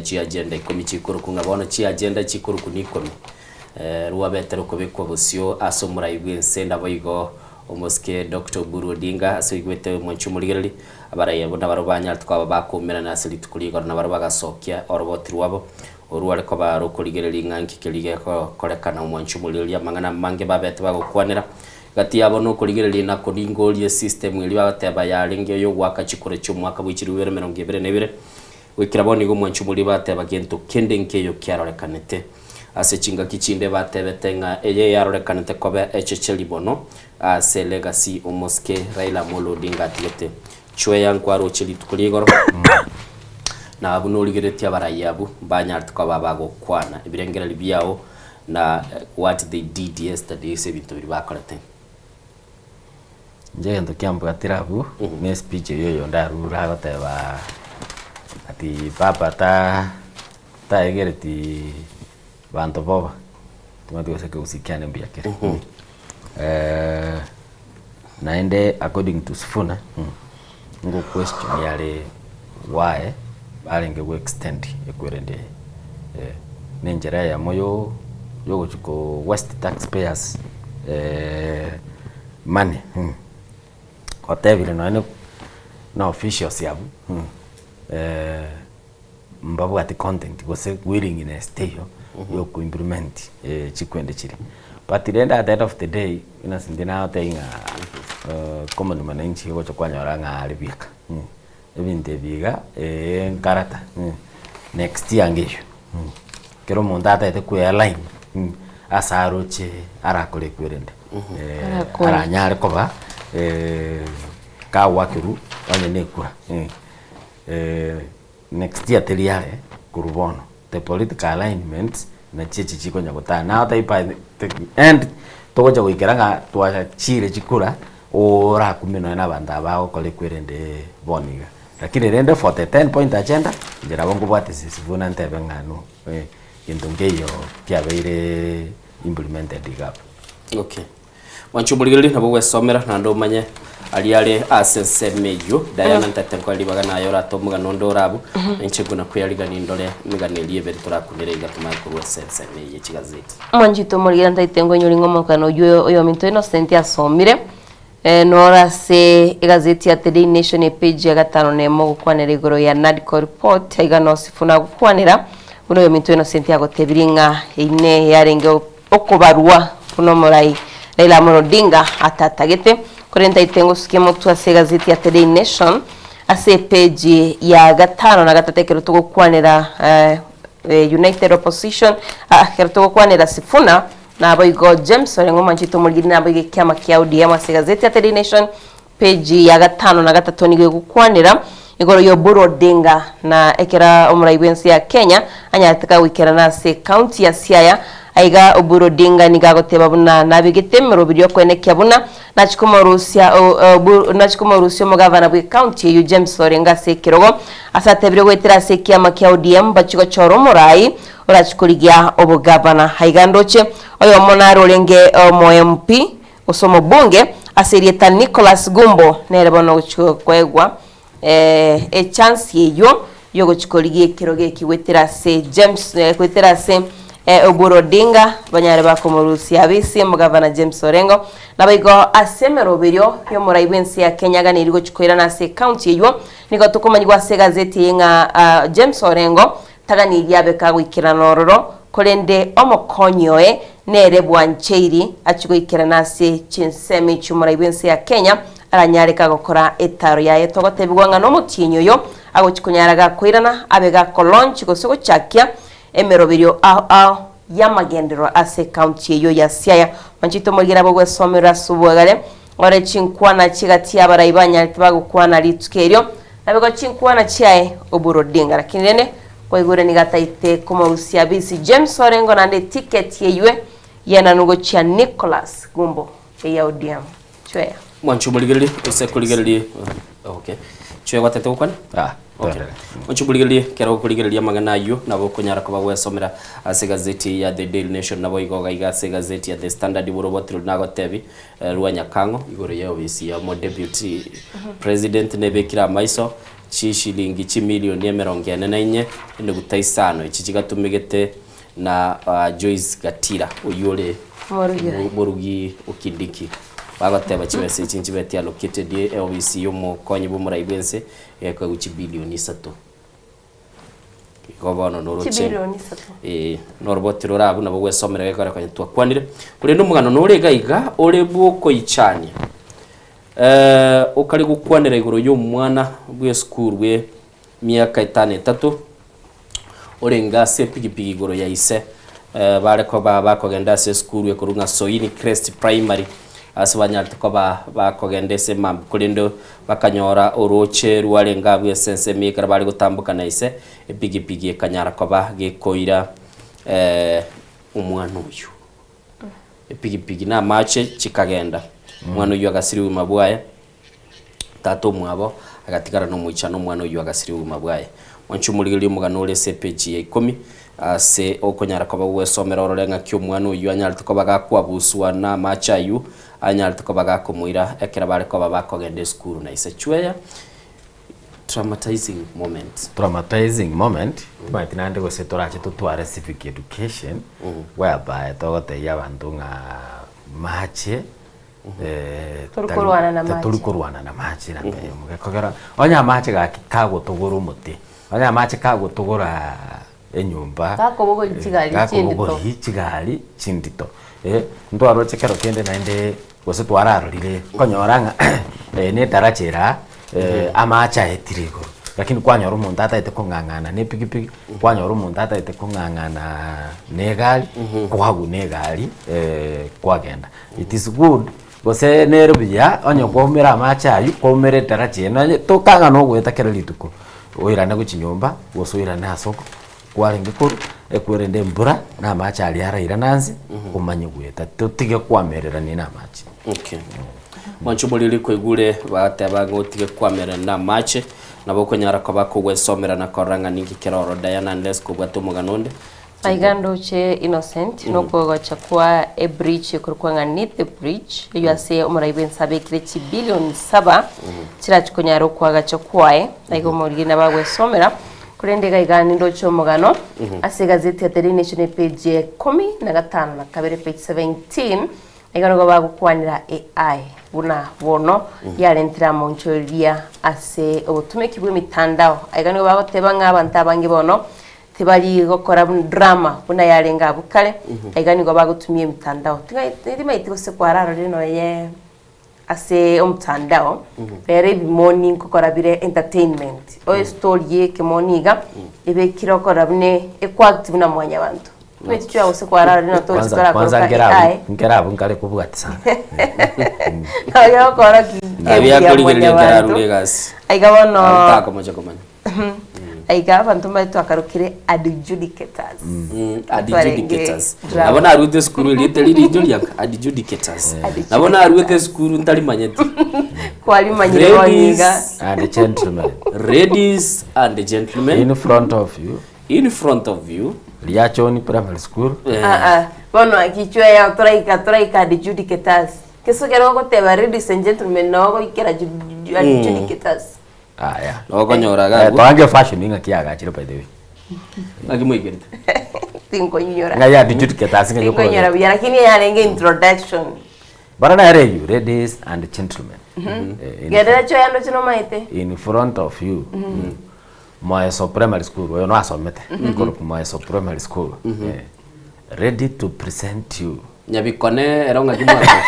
chiagenda ikomi chikorokwa ng'a bono chiagenda chikorokwa na ikomi. Rwabete rokobekwa bosio ase omorai bw'ense, naboigo Omosike Doctor Oburu Odinga ase oigwete omwanchi omorigereri, abarai abwo nabarabwo banyarete koba bakoumerana ase rituko rigoro nabarabwo bagasokia oroboti rwabo orware koba rokorigereria ng'a nki keria gegokorekana omwanchi omorigereria amang'ana amange babete bagokwanera. Gati yabo nokorigereria na koringoria esystem eria bagoteba yarenge eyogoaka chikura chi'omwaka bwe chilifu ibere 22 Goikera bono igo omwanchi omoria bateba gento kende nkeiyo kiarorekanete. Ase chingaki chinde batebete ng'a eye yarorekanete koba echecheri mono ase legacy omosike Raila Amolo Odinga atigete. Chweya nkwaroche rituko ria igoro na abwo norigeretie abarai abwo mbanyarete koba bagokwana ebirengererio biao na what they did yesterday ase ebinto biria bakorete. Inche egento kiambwatire abwo, ne espeech eywo oyonde arure agoteba ati papa ta taegereti banto boba, timanyeti gose ekegusii kiane mbuya kere. Naende according to Sifuna, nigo question yare why barenge go extend ekwerende eye, na enchera eyemo yo yogochi ko waste tax payers money, otebire nonye na officials abwo mbabwati content gose willingness teiyo yo ko implement chikwende chiria. But rende at the end of the day Innocent nagotebia ng'a common mwananchi ogocha kwanyora ng'a are bieka ebinto ebi iga nkarata next year ngeywo ekero omonto atagete koe align ase aroche arakore ekwerende aranyare koba kagwakerwa onye na ekura. Next year teri are korwa bono, the political alignments nachi echi chikonya gotanga. Naye otebie by the end togocha goikera ng'a twachire chikura orakumie nonye na abanto aba bagokora ekwerende bono iga. Lakini rende for the ten point agenda, inche nabo nkobwate sisi buna ntebe ng'a no gento nkeiyo kiabeire implemented iga abwo. Okay. Mwanche omorigereria nabo gwesomera naende omanye aria are ase ensemo eyio. Diana ntete nkoe ribaga naye orate omogano onde ore abwo, na inche nkona kweyarigania indore emegano eria ebere torakunere iga tomanye korwa ase ensemo eye ye chigazeti. Mwanchete omorigereria ntaete nkoinyore ng'a omogano oyio oyominto Innocent asomire noro ase egazeti ya The Daily Nation epage ya gatano na emo gokwanera igoro ya NADCO report aiga Nosifuna agokwanera buna oyominto Innocent agotebirie ng'a eine yarenge Okobarwa buna omorai Raila Amolo Odinga atatagete, korende ntaete ngosukia motwe ase egazeti ya The Daily Nation ase epeji ya gatano na gatato ekero togokwanera United Opposition ekero togokwanera Sifuna naboigo James Orengo omwanchete omorigeri naboigo ekiama kia ODM ase egazeti ya The Daily Nation Peji ya gatano na gatato nigo egokwanera igoro y'Oburu Odinga na ekero omorai bw'ense ya Kenya anyarete kagoikerana ase ekaunti ya Siaya. Aiga Oburu Odinga nigo agoteba buna nabegete emeroberi y'okoenekia buna nachia komorusia nachia komorusia omogavana bw'ekaunti eyio James Orengo ase ekerogo ase atebire goetera ase ekiama kia ODM bachie gochora omorai orachie korigia obogavana. Aiga ndoche oyomo nare orenge omo MP Gose omobunge ase erieta Nicholas Gumbo nere bono ogochia koegwa echance eyio yogochia korigia ekerogo eki goetera ase James goetera ase Oburu Odinga banyare bakomorusia abisi omogavana James Orengo. Naboigo ase emeroberio y'omorai bw'ense ya Kenya aganeirie gochia koirana ase ecounty eyio nigo tokomanyigwa ase egazeti eye ng'a James Orengo Taganeirie abe kagoikerana ororo, korende omokonyi oye nere bwancheiri achie goikerana ase chinsemo echi'omorai bw'ense ya Kenya aranyare kagokora etaro yaye. Togotebigwa ng'a nomotienyi oyo agochia konyara gakoirana abe gakolaunch gose gochakia emeroberio ao ao y'amagenderero ase ecounty eyio ya Siaya. Mwanchete omorigera bw'ogwesomerera ase obwegare ore chinkwana chi'egati y'abarai banyarete bagokwana rituko erio, Naboigo chinkwana chiaye Oburu Odinga. Lakini rende kwaigure nigo ataete komorusia abisi James Orengo naende etiketi eywe yenanwe gochia Nicholas Gumbo eya ODM. Chweya. Mwanche omorigererie ase korigereria okay. Chweya gwatete gokwana? Ah, Okay. twendelee. Mwanche omorigererie ekero okorigereria amang'ana ayio nabo okonyara koba gwesomera ase egazeti ya The Daily Nation nabo igo iga iga ase egazeti ya The Standard boroboti roria nagotebi rwa Nyakang'o igoro y'eofisi ya omodeputy president nebekire amaiso chishilingi chimilioni emerongo ene na inye enuguta isano echi chigatumegete na Joyce Gatira oyio ore Morugi oye. morugi o Kindiki. Bagoteba chibesa echi nchibeti allocated eofisi y'omokonyi bw'omorai bw'ense egekoegwa chibilioni isato. Igo bono noroche Chibilioni isato. Eh, noroboti rore abwo nabo gwesomera gekore konya twakwanire. Korende omogano nore iga iga ore bw'okoichania. Eh, okare gokwanera igoro y'omwana bw'esukuru bwe miaka etano etato orenge ase epigipigi igoro ya ise eh, bare koba bakogenda ase esukuru ekorwa ng'a Soini Crest Primary ase banyarete koba bakogenda ase emambia korende bakanyora orooche rwarenge abwo ase ensemo ekero bare gotamboka na ise epigipigi ekanyara koba gekoira eh, omwana oyio. Epigipigi na amache chikagenda, omwana oyio agasiria obogima bwaye. Tata omwabo agatigara nomoichano, omwana oyio agasiria obogima bwaye. Mwanche omorigererie omogano ore ase epeji ya ikomi, ase okonyara koba gogwesomera orore ng'aki omwana oyio anyarete koba gakwabuswa namache ayio, anyarete koba gakomoira ekero bare koba bakogenda esukuru na ise. Chweya traumatizing moment. Traumatizing moment, timanyeti naende gose torache totware civic education, whereby togotebia abanto ng'a mache Tori korwana na amache. Tori korwana na amache na eyemo gekogera onye amache gaki kagotogora omote, onye amache kagotogora enyomba, Gakobogoria chigari chindito. gakobogoria chigari chindito. Ntwaroche kero kende naende gose twararorire okonyora ng'a na edaracha ere aa amache aetire igoro, lakini kwanyora omonto atagete kong'ang'ana na epikipiki, kwanyora omonto atagete kong'ang'ana na egari, kwaguna egari kwagenda. It is good gose nere buya onye kwaumera amache aywo kwaumera edaracha eye nonye tokang'a nogoeta kera rituko oirane gochia nyomba gose oirane ase oko kwarenge korwa ekwerende embura na amache aria arairane anse omanye goeta totige koamererania na amache. Okay. Mwanche omoriri kwaigure bagateba ng'a otige koamererania na amache nabo okonyara koba kogwesomera na korora ng'a ninki kere ororo Diana unless kobwate omogano onde. Aiga ndoche Innocent nokogocha kwa ebridge ekorokwa ng'a Nithi Bridge eyio ase omorai bwense abekire chibilioni saba chirachi konyara okoagacha kwaye aiga omoriri nabo agwesomera korende iga iga nindoche omogano ase egazeti ya The Daily Nation epage ya ikomi na gatano na kabere page 17 aiga nigo bagokwanera AI buna bono yarentire amonchoreria ase obotumeki bw'emitandao aiga nigo bagoteba ng'a abanto abange bono Tibari gokora buna drama buna yarenge abwo kare, aiga nigo bagotumia emitandao. Timaeti gose kwararorire nonya ase omotandao, rero ebimoni nkokora bire entertainment. Oye story ya ekemoni iga, ebekire okorora buna ekoact buna mwanyabanto. Timaeti chiwa gose kwararorire nonya tochi Kwanza kwanza torakoroka nkera AI. abwo nkera abwo nkare kobwati sana. Nabo okorokia Nabo ya yakorigereria ekero mwanyabanto. arure egasi. Aiga bono. Takomocha komanya. Aiga abanto mbare twakarokire adjudicators. Adjudicators. Drama. Nabo naruete esukuru erieta riria riaka adjudicators. Nabo naruete esukuru ntarimanyeti. Kwarimanyire bono iga. And gentlemen. Ladies and gentlemen. In front of you. In front of you. Riachoni Primary School. Ah, ah. Bono kichwa yao toraika toraika adjudicators. Kesogera ogoteba ladies and gentlemen noo goikera adjudicators. Aya. Nokonyora Eh, gabu. toange fashion ng'aki yagachire by the way. Ng'aki moikerete. Tinkonyora. Ng'a yadijudicate ase ng'a Tinkonyora yokorora. buya lakini yarenge introduction. Bara nere you ladies and gentlemen. Eh, in, Gerera choya ndoche nomaete. in front of you. Moeso Primary School, oyo nasomete. Korokwa Moeso Primary School. Eh, ready to present you. Nyabikone ero ng'aki mwakora.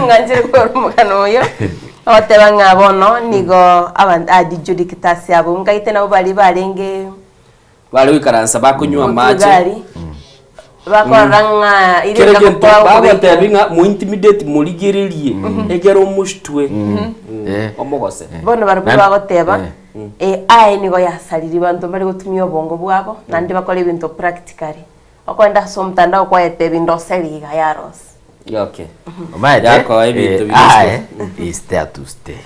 Ng'anchire kora omogano oyo ogoteba ng'a bono nigo abanto adjudicators abo ngaite nabo baria barenge Bare goikaransa bakonywa amache. Gari bakorora ng'a ire Kera gento ngakwa bagotebi ng'a mointimidate morigererie egere omoshitwe omogose. Bono barabwo bagoteba AI nigo yasaririe banto mbare gotumia obongo bwabo naende bakore ebinto practically. Okoenda ase omotandao kwayetebia ndoseri iga yarosa. Okay. Omanyete, Yakoa ebinto eh, bire I is there to stay.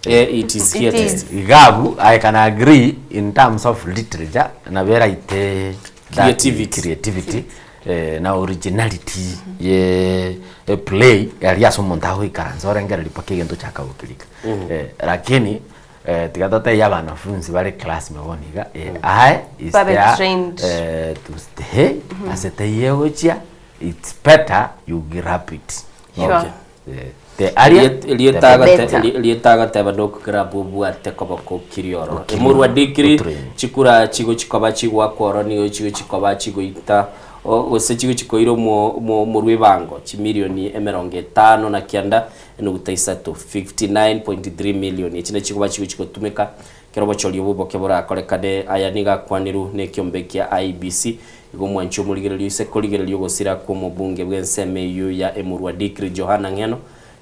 Eh, it is here It to is. stay. Igabu, I can agree in terms of literature na beraite that Creativity. creativity eh, na originality ye e play aria ase omonto agoikaransa orengereria mpaka egento chakagokirika eh, lakini Eh, tiga totebie abanafunzi bare class ime bono iga, AI is Babe there trained. eh, to stay, ase teiyo egochia, it's better you grab it. Sure. Okay. Eh, the earlier, the better. Erieta agoteba nokograb obwate koboko okiri ororo. Okiri Emurwa ororo, dikiri otrain. chikura chigochi koba chigwakwa ororo nigo chigochi koba chigoita o- gose chigochi koira omo omo omorwa ebango chimilioni emerongo etano na kianda enuguta isato, 59.3 million. Echi nachi chikoba chigochi gotumeka ekero obochori obo oboke borakorekane. Aya nigo akwanirwe na ekiombe kia IEBC igo omwanchi omorigereria oise korigereria ogosira kwa omobunge bw'ensemo eyio ya Emurwa Dikri Johana Ng'eno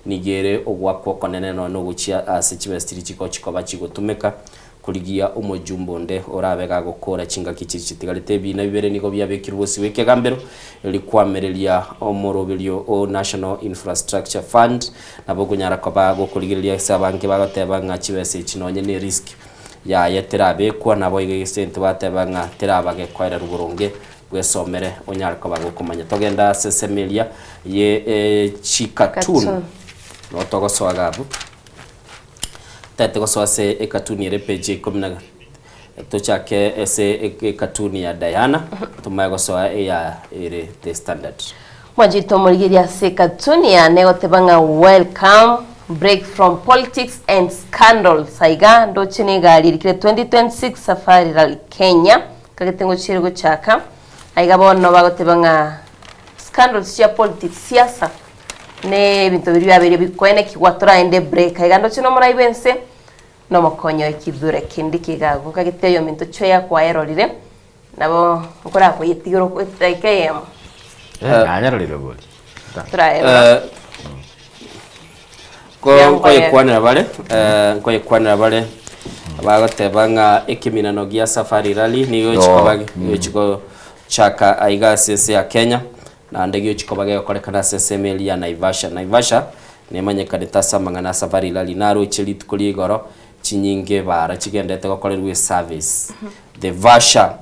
nigo ere ogoakwa okonene nonya nogochia ase chibesa chiria chigochi koba chigotumeka Korigia omojumbe onde orabe gagokora chingaki chiria chitigarete. Ebiina bibere nigo biabekirwe bosio bw'ekegambero erio koamereria omoroberio o National Infrastructure Fund. Nabo okonyara koba gokorigereria ase abange bagoteba ng'a chibesa echi nonye ne risk yaye terabekwa naboigo egento bateba ng'a teraba gekoererwa boronge bwesomere onyare koba gokomanya. Togende ase ensemo eria ye chikatun Cartoon. no togosoa iga abwo. Tete gosoa ase ekatuni ere page ya ikomi na tochake ase ekatuni ya Diana tomaye gosoa eya ere The Standard. Mwanchete omorigereria ase ekatuni yane egoteba ng'a welcome break from politics and scandals aiga ndoche na egari erikire 2026 Safari Rally Kenya kagete ngochiere gochaka aiga bono bagoteba ng'a scandals chia politics siasa Ne ebinto biria biabeire bikoenekigwa toraende break aiga ndoche nomorai bwense nomokonyi oye kithure kende kigago nkagete oyominto chweya kwaerorire nabo nkorakoyetigera oko edaika eyemo Eh, nanyarorire bori. toraerora Eh, ko nkoyekwanera bare eh, nkoyekwanera bare bagoteba ng'a ekeminano gia Safari Rally nigo chikoba nigo chikochaka aiga ase ense ya Kenya Naende giochia koba gegokorekana ase ensemo eria ya Naivasha. Naivasha nemanyekanete ase amang'ana a Safari Rally. Naroche rituko ria igoro chinyinge ebaara chigenderete gokorerwa eservice. The Vasha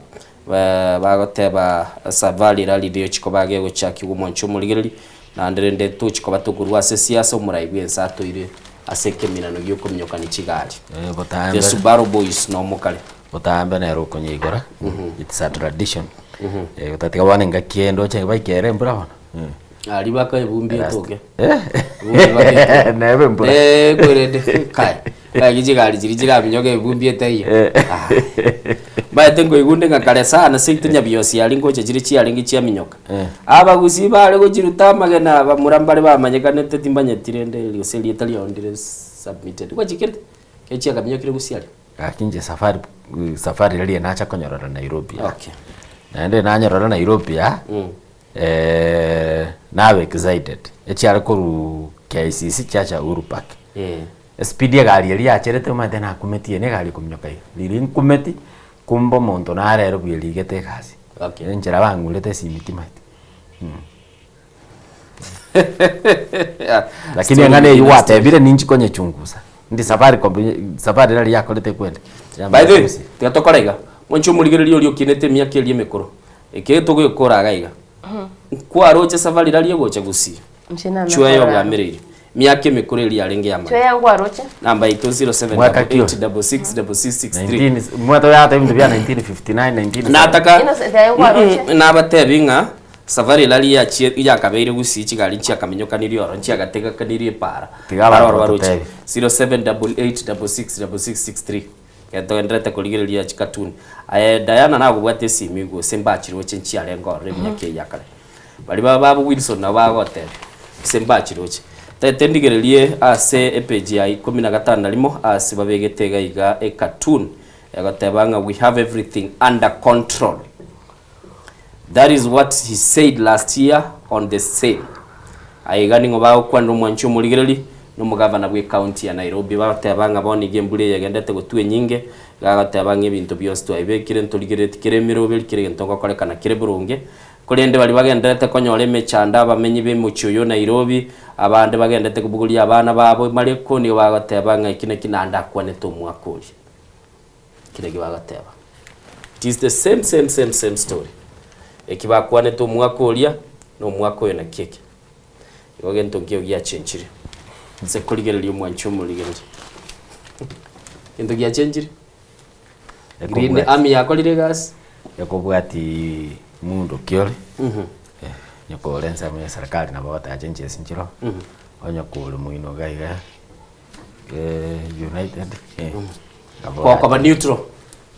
bagoteba Safari Rally neochia koba gegochakigwa omonche omorigereria, naende rende tochia koba tokorwa ase esiasa omorai bwense atoire ase ekeminano giokominyokania chigari. The Subaru Boys nomokare. Botambe nere okonyeigora, it's a tradition. Eh, gotatiga bono engaki ende oche baikere embura bono. Aria bakaebumbia etoke. Eh? Ebumbi baka- Nebe embura. Eh, kwerende kai. Kai ki chigari chiria chiraminyoka ebumbi etaiyo. Ah. Mbaete nkoigunde ng'a kare sana seito Nyabiosi aria ngocha chire chiarenge chiaminyoka. Abagusii bare gochiruta amagena abamura mbare bamanyekanete timbanyeti rende gose erieta riao ndire submitted. Gwachikerete? Echiakaminyokire gusii aria. Gaki inche safari safari riria nacha konyorora Nairobi aa. Okay. Naende nanyorora Nairobi aa, nabe excited, echiare korwa KICC chiacha Uhuru Park. Espeed egari eria yacherete omanyete nakumetie eye na egari ekominyoka iga, riria nkumeti, kumbe omonto nare ere bwerigete egasi. Okay. Enchera bang'urete esimi timanyeti. Lakini eng'ana eywo gwatebire ninchi konyechungusa, ndi Safaricom safari rari yakorete ekwende. By the way, tiga tokore iga, mwanche omorigereria oria okinete emiaka eria emekoro, eke togekora iga iga, nkwaroche safari rari egocha gusii, Inche name chweya korora. obwamereire, miaka emekoro eria yarenge ya amaya. Chweya nkwaroche. Namba yaito 07 Mwaka ki oyo? 8666663. 19 mwaka yateba ebinto bia 1959 19 Nataka Innocent aye nkwaroche. Nabatebi ng'a Safari rari yachie yakabeire gusii chigari nchiakaminyokanirie oro nchiagategakanirie epaara Tiga abanto baroro baroche batotebie. 0788666663 ekero togendererete korigereria chikatuni aye Diana nagobwate esimi gose mbachiroche nchiarenge ororo emiaka eye ya kare baria ba babo Wilson nabo bagotebia gose mbachiroche tete ndigererie ase epage ya ikomi na gatano na rimo ase babegete iga iga ecartoon egoteba ng'a we have everything under control. That is what he said last year on the same. Aiga ning'o bagokwanera omwanchi omorigereri na omogavana bwe county ya Nairobi bagoteba ng'a bono iga embura eye egendete gotwa enyinge iga agoteba ng'a ebinto bionsi twabibekire ntorigerereti kera emeroberi kera egento ngokorekana kere boronge korende baria bagendererete konyora emechando abamenyi b'emochie oyo o Nairobi abande bagendete kobogoria abana babo mareko nigo bagoteba ng'a eki naki naende akwanete omwaka oria. Eki nakio bagoteba. It is the same same same same story. Eki bakwanete omwaka oria, na omwaka oyo naki eke. Igo gento nkio giachenchire. Nse korigereria omwanchi omorigereria. Gento giachenchire? Green Army yakorire egasi? Ekobwati mundu ki ore, onye kore ensemo ya serikali nabo ogoteba chenchia ase nchero, onye kore moino iga iga united nabo Gokoba neutral.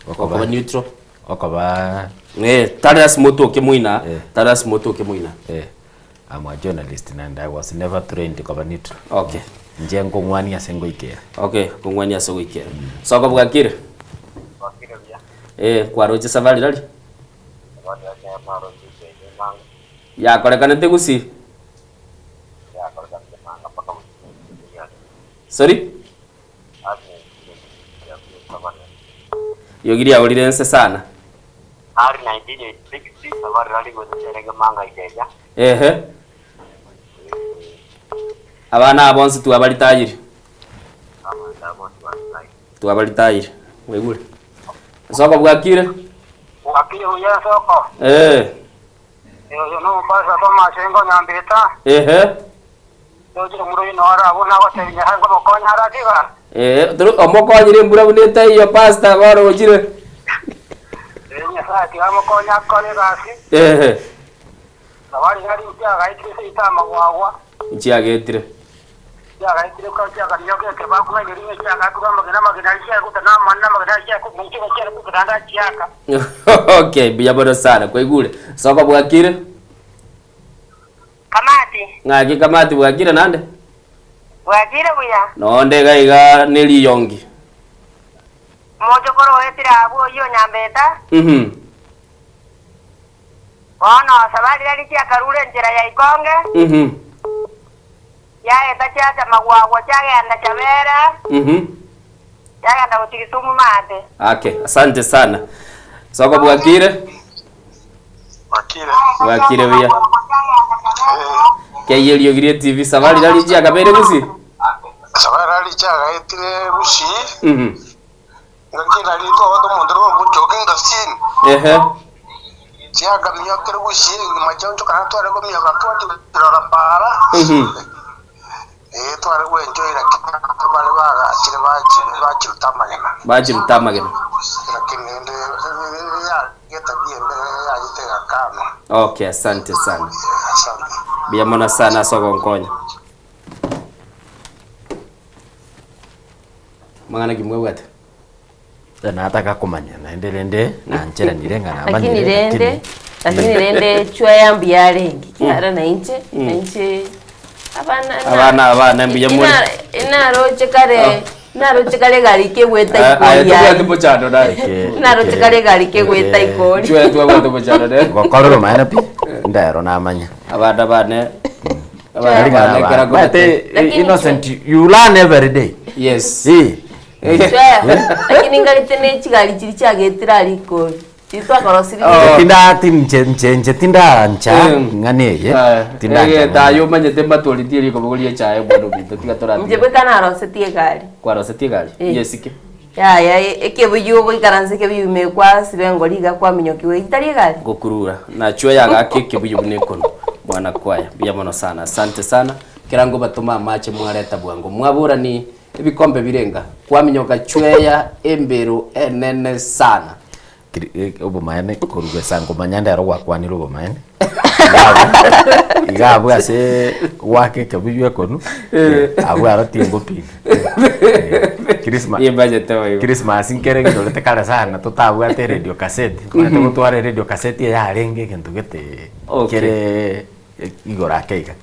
Gokoba neutral. Okoba Tari lasima otoke moina, tari lasima otoke moina. I'm a journalist and I was never trained koba neutral. Okay. Inche nkong'wania ase ngoikera. Okay, kong'wania ase goikera. Soko bwakire? Bwakire buya. Eh, kwaroche safari rari? Safari rari naroche echenge manga. Yakorekanete gusii? Yakorekanete manga mpaka Sorry? Riogi riaorire nse sana. Ari 1986 safari rari gocha manga ikeja. Ehe. Abana aba bonsi twabaritayire. Twabaritayire. Mwaigure. Soko bwakire? Bwakire buya soko. Eh. Oyo no Mombasa Thomas engo Nyambita. Ehe. Ndochire omorwaire noro abwo nagotebia Nyasae nkomokonya are ase igoro. Ee, toro omokonyire embura buna etaiyo pastor bono ochire. Ee, Nyasae tiga amokonye akore egasi. Ehe. Nabo rigari nchiagaetire seito amagwagwa. Nchiagetire. Nchiagaetire ko chiakanyoka ekebaku ng'a erimo echiagaturwa amagena amagena aria chiaguta na amanene amagena aria chiaku moichire chiare kogenda ande achiaka. Okay, mbuya mono sana, kwaigure. Soko bwakire? Kamati. Ng'aki Kamati bwakire nande? Bwakire buya. Nonde iga iga ne riyongi. Omochokoro oetire abwo oyio Nyambeta. Mhm. Bono saba riria richiakarure enchera ya Ikonge. Mhm. Chiaeta chiacha magwagwa chiagenda Chabera. Mhm. Chiagenda gochia Kisumu maate. Ake, asante sana. Soko bwakire? Bwakire. Bwakire buya. Keiye riogi rie TV saba riria richiakabeire gusii? Saba riria richiagaetire gusii. Mhm. Ngaki nari tobwate omonto ore omochoke ngasini. Ehe. Chiakamiokire gusii nyuma chiaonchoka na tware komioka twachirora para. Mhm. Ee tware gwenjoy lakini abanto bare bagachire bachire bachiruta amagena. Bachiruta amagena. Lakini rende yarenge etabia embe yachete egakama. Okay, asante sana. Asante. Mbuya mono sana ase ogonkonya. Mang'ana ki mwebwate? Nataka komanya naende rende nancheranire ng'a Lakini namanyire rende lakini rende chwa ya mbuya arenge kiara na inche na inche abana Abana abana mbuya more. Inaroche kare naroche kare egari kegweta Aye ikori tobwate yaye mochando naye. Naroche kare egari kegweta ikori Chwe twabwate mochando naye. Gokorera omaene pi ndero namanya. Abana bane abana Tari ng'a bane ekero naba- Maete, Lakini innocent you learn every day. Yes. Eh. Chwaya lakini ngarete ne chigari chiria chiagetire aria ikori chiria twakorosirie Oh. Tinda ti nche nche nche tindancha ng'ana eye. Tindancha. Ege tayo omanyete mbatwaritie rikobogoria echae bwana ominto tiga inche toratiga. bweka narosetie egari Kwarosetie egari? Eh. Yesike. Yaya ekebuyu ogoikaransa ekebuyu ime kwasiba engori iga kwaminyokiwa eyio tari egari? Gokurura nachwo yagaka ekebuyu buna ekono mwana kwaya mbuya mono sana asante sana kera ngobatoma amache mwareta bwango mwaborani ebikombe birenga kwaminyoka chweya embero enene sana. Obomaene korwa esango manya ndero gwakwanire obomaene iga abwo ase gwaka ekebuyu ekonu abwo aro tingopinga Christmas nkere nyorete kare sana totabwate radio cassette omanyete gotwara radio cassette yarenge egento gete kere igoro ake iga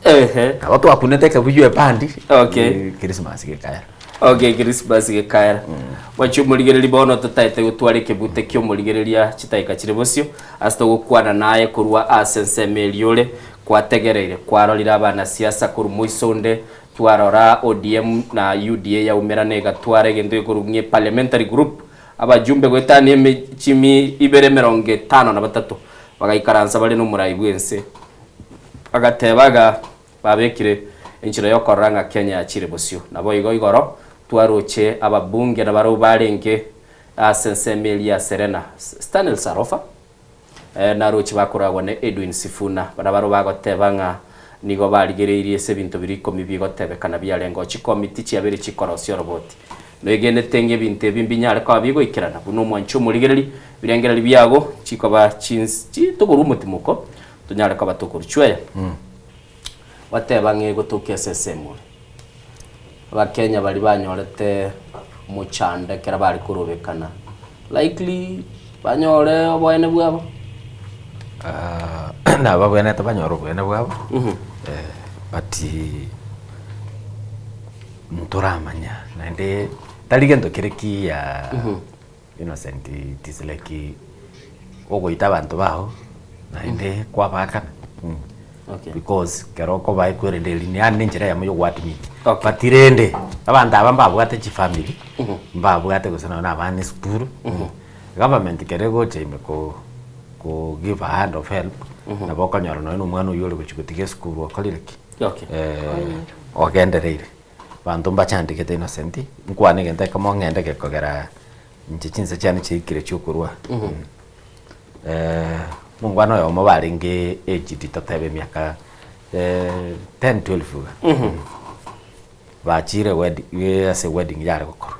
nabo twakunete ekebuyu ebandi Christmas gekaera. Okay, Christmas gekaera. Mwanchi omorigereria bono totaete gotwara ekebute kia omorigereria chidakika chire bosio ase togokwana naye korwa ase ensemo eria ore kwategereire kwarorire abanasiasa korwa moiso onde twarora ODM na UDA yaumerana egatwara egento gekorwa ng'a parliamentary group abajumbe goetania eme chimi ibere emerongo etano na batato bagaikaransa bare nomorai bwense agateba iga Babekire enchera y'okorora ng'a Kenya yachire bosio. Naboigo igoro twaroche ababunge nabarobwo barenge ase ensemo eria ya Serena, Stanley Sarofa, naroche bakoragwa na Edwin Sifuna, nabarobwo bagoteba ng'a nigo barigereirie ase ebinto biria ikomi bigotebekana biarengeo chikomiti chiabere chikorosia oroboti. Noegenete ng'a ebinto ebi mbinyare koba bigoikerana buna omwanchi omorigereri, birengererio biago chikoba chins chi tokorwa omotimoko tonyare koba tokoruchweya. Gwateba ng'a egotoka ase ensemo ore. Abakenya baria banyorete omochando ekero bare korobekana likely banyore oboene bwabo. Nababwenerete banyore oboene bwabo, but ntoramanya naende tari gento kere kiya Innocent it is like ogoita abanto bao naende kwabaakana because ekero okobae ekwerende eri yaani na enchera eyemo ya ogoadmit but rende abanto aba mbabwate chifamiri mbabwate gose nonye na abana esukuru government ekero egocha ime ko ko give a hand of help nabo okonyora nonye na omwana oywo ore gochia gotiga esukuru okorire ki? Ogendereire. Abanto mbachandegete Innocent, nkwane egento ekemo ng'ende gekogera inche chinsa chiane chiaikire chiokorwa. Omongwana oyomo barenge aged totebe emiaka 10, 12 iga. Bachire wedi ase wedding yare gokorwa,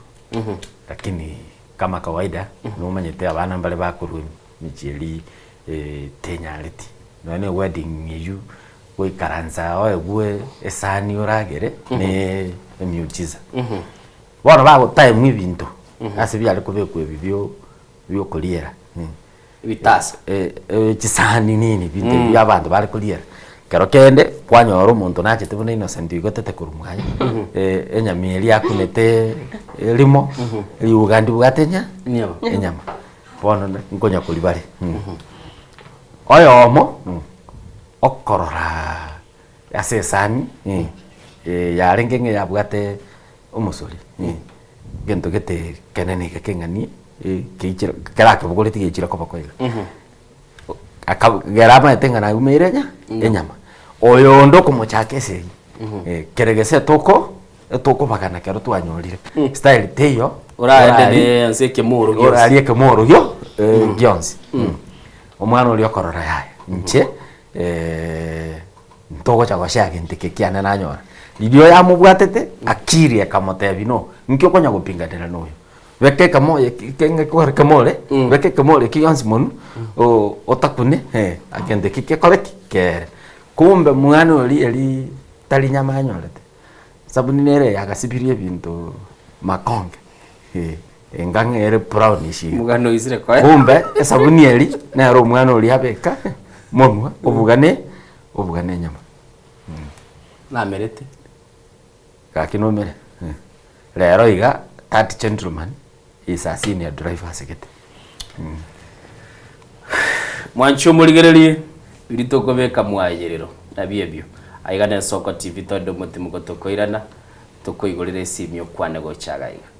lakini kama kawaida nomanyete abana mbare bakorwa emechie eria tenyareti, nonya na ewedding eywo goikaransa oegwe esani oragere ne emiujiza. Bono bagotaemwa ebinto ase biare kobekwa ebi bio biokoriera Ebitasa. Chisani nini ebinto ebi bia abanto bare koriera. Kero kende kwanyora omonto nachete buna Innocent oigotete korwa mwaye enyama eria akunete erimo riuga ndibwate enya enyama. Bono nkonya koria bare. Oyomo okorora ase esani yarenge ng'a yabwate omosori, egento gete ekenene iga keng'ani keichire kerakebogoretie geichire koboko iga. Akagera amaete ng'a naumeire enya enyama. Oyonde okomochaka esegi, kere gese etoko etokobagana kero twanyorire, style teiyo Oraende ne ase ekemoro gionsi. Orarie ekemoro gio gionsi. Omwana oria okorora yaya, inche ntogocha goshare gento eke kiane nanyora. Riria oyo amobwatete, akili ekamotebia no, nki okonya gopinganera na oyo? Beka ekemo ekemore, beka ekemore ekio gionsi monwe, otakune egento ekio gekore ki? Keere. Kumbe mwana oria eri tari nyama anyorete, esabuni nere yagasibirie ebinto makonge. Enga ng'a ere brownish iga. Omogano oisire koe. Kumbe esabuni eri nere omwana oria abeka monwa obugane obugane enyama. Namerete. Gaki nomere rero iga that gentleman is a senior driver asegete. Mwanche omorigererie riria tokobeka mwayerero nabio ebio. Aiga ne Ensoko TV tonde omotimuko tokoirana tokoigorera esimi okwane gocha iga iga.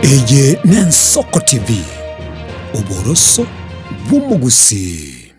Eye n'Ensoko TV, oboroso bw'omogusii.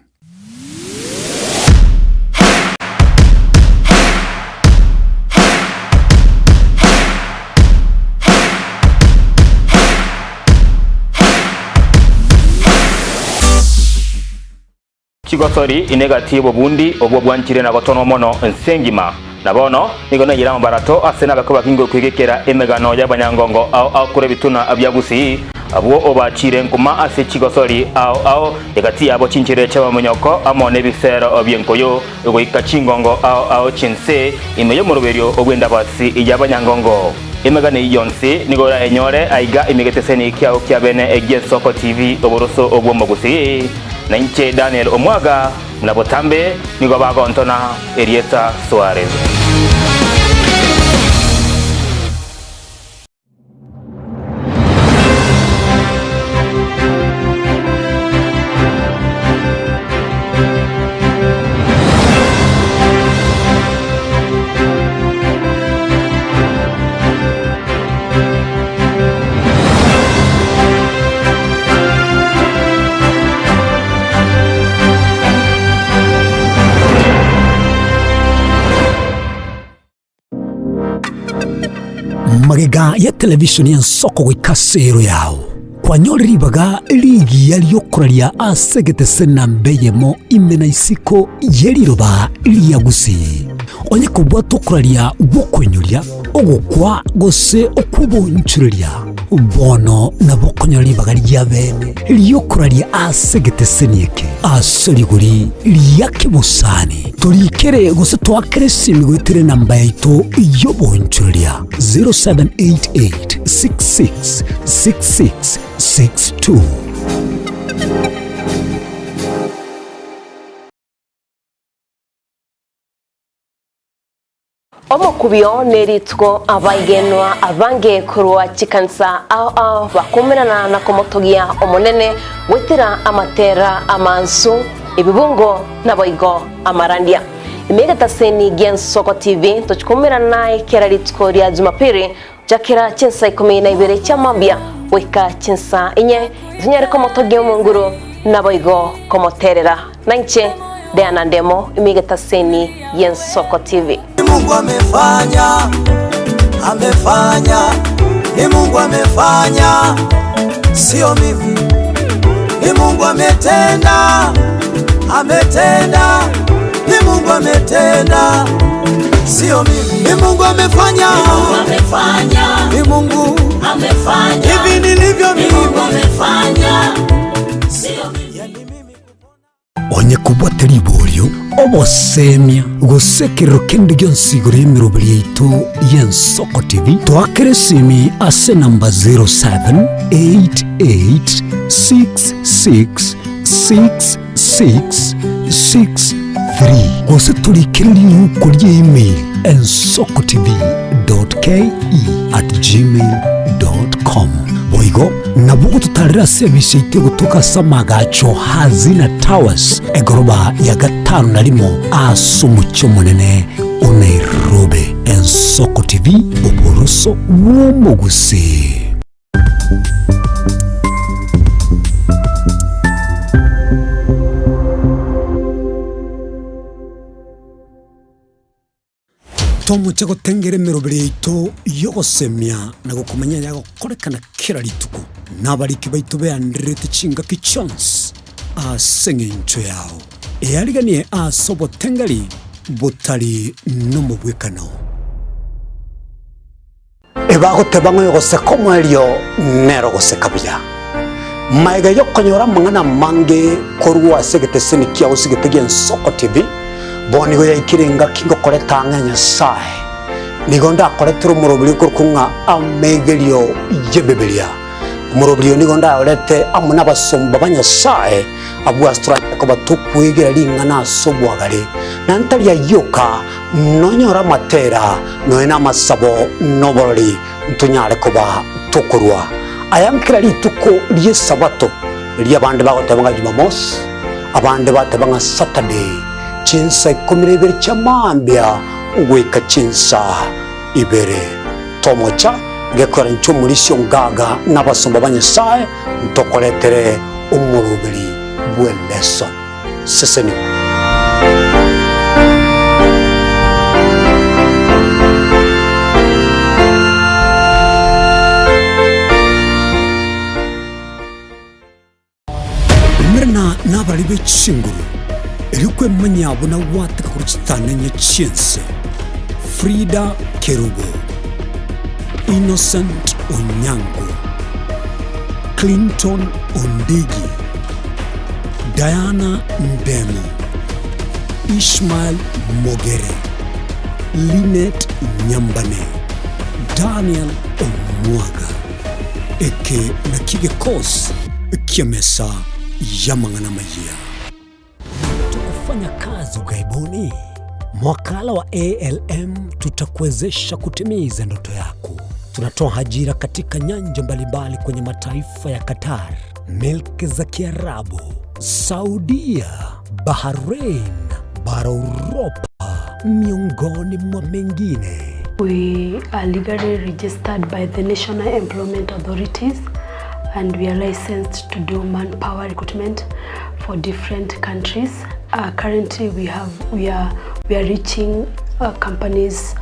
Chigosori ine gati y'obobundi obwo bwanchire na gotonwa mono ense engima. Na bono nigo naiyire amabarato ase nabakwe bakinge okwegekera emegano y'abanyangongo ao ao korwa ebituna bia Gusii, abwo obachiire nkuma ase chigosori ao ao, egati yabo chinchera chi'amaminyoko amo nebisero bi'enkoyo, goika chingongo ao ao chi'ense, ime y'omoroberio bw'endabasi y'abanyangongo. Emegano eyio yonsi nigo orayenyore aiga ime geteseni kiao kia bene gi'Ensoko TV, oboroso bw'Omogusii. Na inche Daniel Omwaga, buna botambe nigo bagontona erieta Suarez. Magega ya televishoni y'ensoko goika ase ero yao, kwanyore ribaga rigiya ri'okoraria ase egetese namba eyemo ime na isiko ye riroba ria Gusii. Onye kobwata okoraria gw'okoinyoria, ogokwa, gose okw'oboonchoreria, bono nabo okonyora ribaga ria bene ri'okoraria ase egeteseni eke ase rigori ria kebosani. Torikere gose toakere esimi goetera enamba yaito y'oboonchoreria 0788 66 66 62. Omokubio nerituko abaigenwa abange korwa chikanisa ao ao bakumerana na komotogia Omonene goetera amatera amansu, ebibungo naboigo amarandia. Ime egetaseni gi'Ensoko TV tochikumerana naye kera rituko ria Jumapili gochakera chinsa ikomi na ibere chia mambia goika chinsa inye, tonyare komotogia Omonguru naboigo komoterera. Nainche Diana Ndemo, ime egetaseni gi'Ensoko TV. Ni Mungu amefanya, amefanya, ni Mungu amefanya, sio mimi. Ni Mungu ametenda, ametenda, ni Mungu ametenda, sio mimi. Ni Mungu amefanya, Ni Mungu amefanya, ni Mungu amefanya, hivi nilivyo ni mimi. Mungu amefanya, sio mimi. Onye kobwate riborio, obosemia, gose ekerero kende gionsi igoro y'emeroberi yaito y'Ensoko TV, toakere esimi ase enamba 0788666663 gose torikere riuko ria email ensokotv.ke@gmail.com. Boigo nabo ogototarera ase ebise yaito egotoka ase amagacho Hazina Towers, egoroba ya gatano na rimo ase omochie omonene o Nairobi. Ensoko TV, oboroso bw'omogusii. Tomoche gotengera emeroberi yaito y'ogosemia na gokomanya ayagokorekana kera rituko, na abariki baito beandererete chingaki chionsi ase engencho yao. Eariganie ase obotengeri botari nomobwekano. Ebagoteba ng'a oyogoseka omoerio nere ogoseka buya. Magega y'okonyora amang'ana amange korwa ase egeteseni kiao gose gi'Ensoko TV, bono nigo yaikire engaki ngokoreta ang'e a Nyasae. Nigo ndakoretere omoroberi okorokwa ng'a Amegerio y'Ebibilia. Omoroberi oyo nigo ndayorete amo nabasomba ba Nyasae, abwo ase toranyare koba tokwegera ring'ana ase obwagare, na ntari ayio oka, Nonyore amatera, nonya namasabo, na oborori, ntonyare koba tokorua aya nkera rituko ri'Esabato, erio abande bagoteba ng'a Jumamosi, abande bateba ng'a Saturday, chinsa ikomi na ibere chia mambia goika chinsa ibere. Tomocha gekora inche omorisia ongaga na abasomba ba Nyasae ntokoretere omoroberi bw'elesson. Sesenigwa. Umerana nabarari be chinguru, erio kwemanya buna gwateka korwa chitanenye chi'ense. Frida Kerubo, Innocent Onyango, Clinton Ondigi, Diana Ndemo, Ishmael Mogere, Linet Nyambane, Daniel Omwaga. Eke nakio egekosi ki'emesa y'amang'ana amayia. Kufanya kazi ughaibuni? Mwakala wa ALM tutakuwezesha kutimiza ndoto yako. Tunatoa ajira katika nyanja mbalimbali kwenye mataifa ya Qatar, milki za Kiarabu, Saudia, Bahrain, bara Uropa, miongoni mwa mengine. We are legally registered by the National Employment Authorities and we are licensed to do manpower recruitment for different countries. Currently we have we are we are reaching companies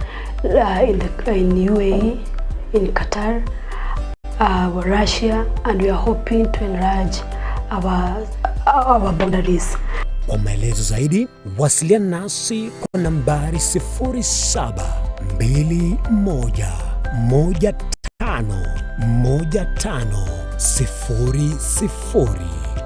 in the in UAE, in Qatar, uh, Russia, and we are hoping to enlarge our, our boundaries. Kwa maelezo zaidi wasiliana nasi kwa nambari 0721151500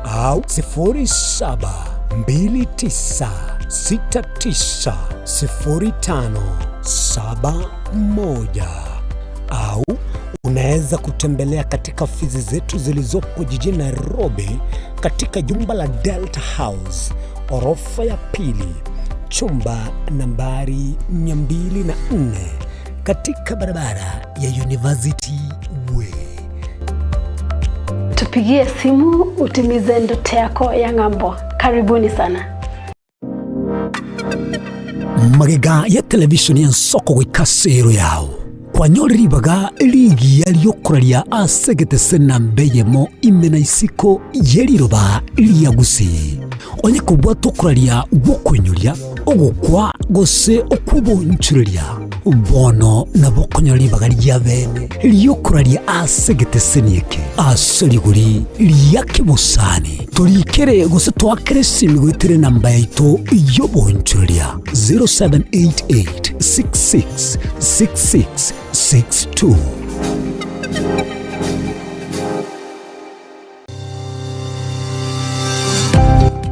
au 0729690571 au unaweza kutembelea katika ofisi zetu zilizopo jijini Nairobi katika jumba la Delta House orofa ya pili chumba nambari 204 katika barabara ya University Way. Tupigie simu utimize ndoto yako ya ng'ambo. Karibuni sana. Magega ya televishoni ya nsoko goika sero yao kwanyore ribaga rigiya riokoraria ase egetese namba eyemo ime na isiko ye riroba ria gusii onye kobwata okoraria gwokoinyoria ogokwa gose okwobonchoreria bono nabo okonyora ribaga ria bene riokoraria ase egeteseni eke ase rigori ria kebosani torikere gose twakere esimi goetera enamba yaito yobonchoreria 0788 66 66 62.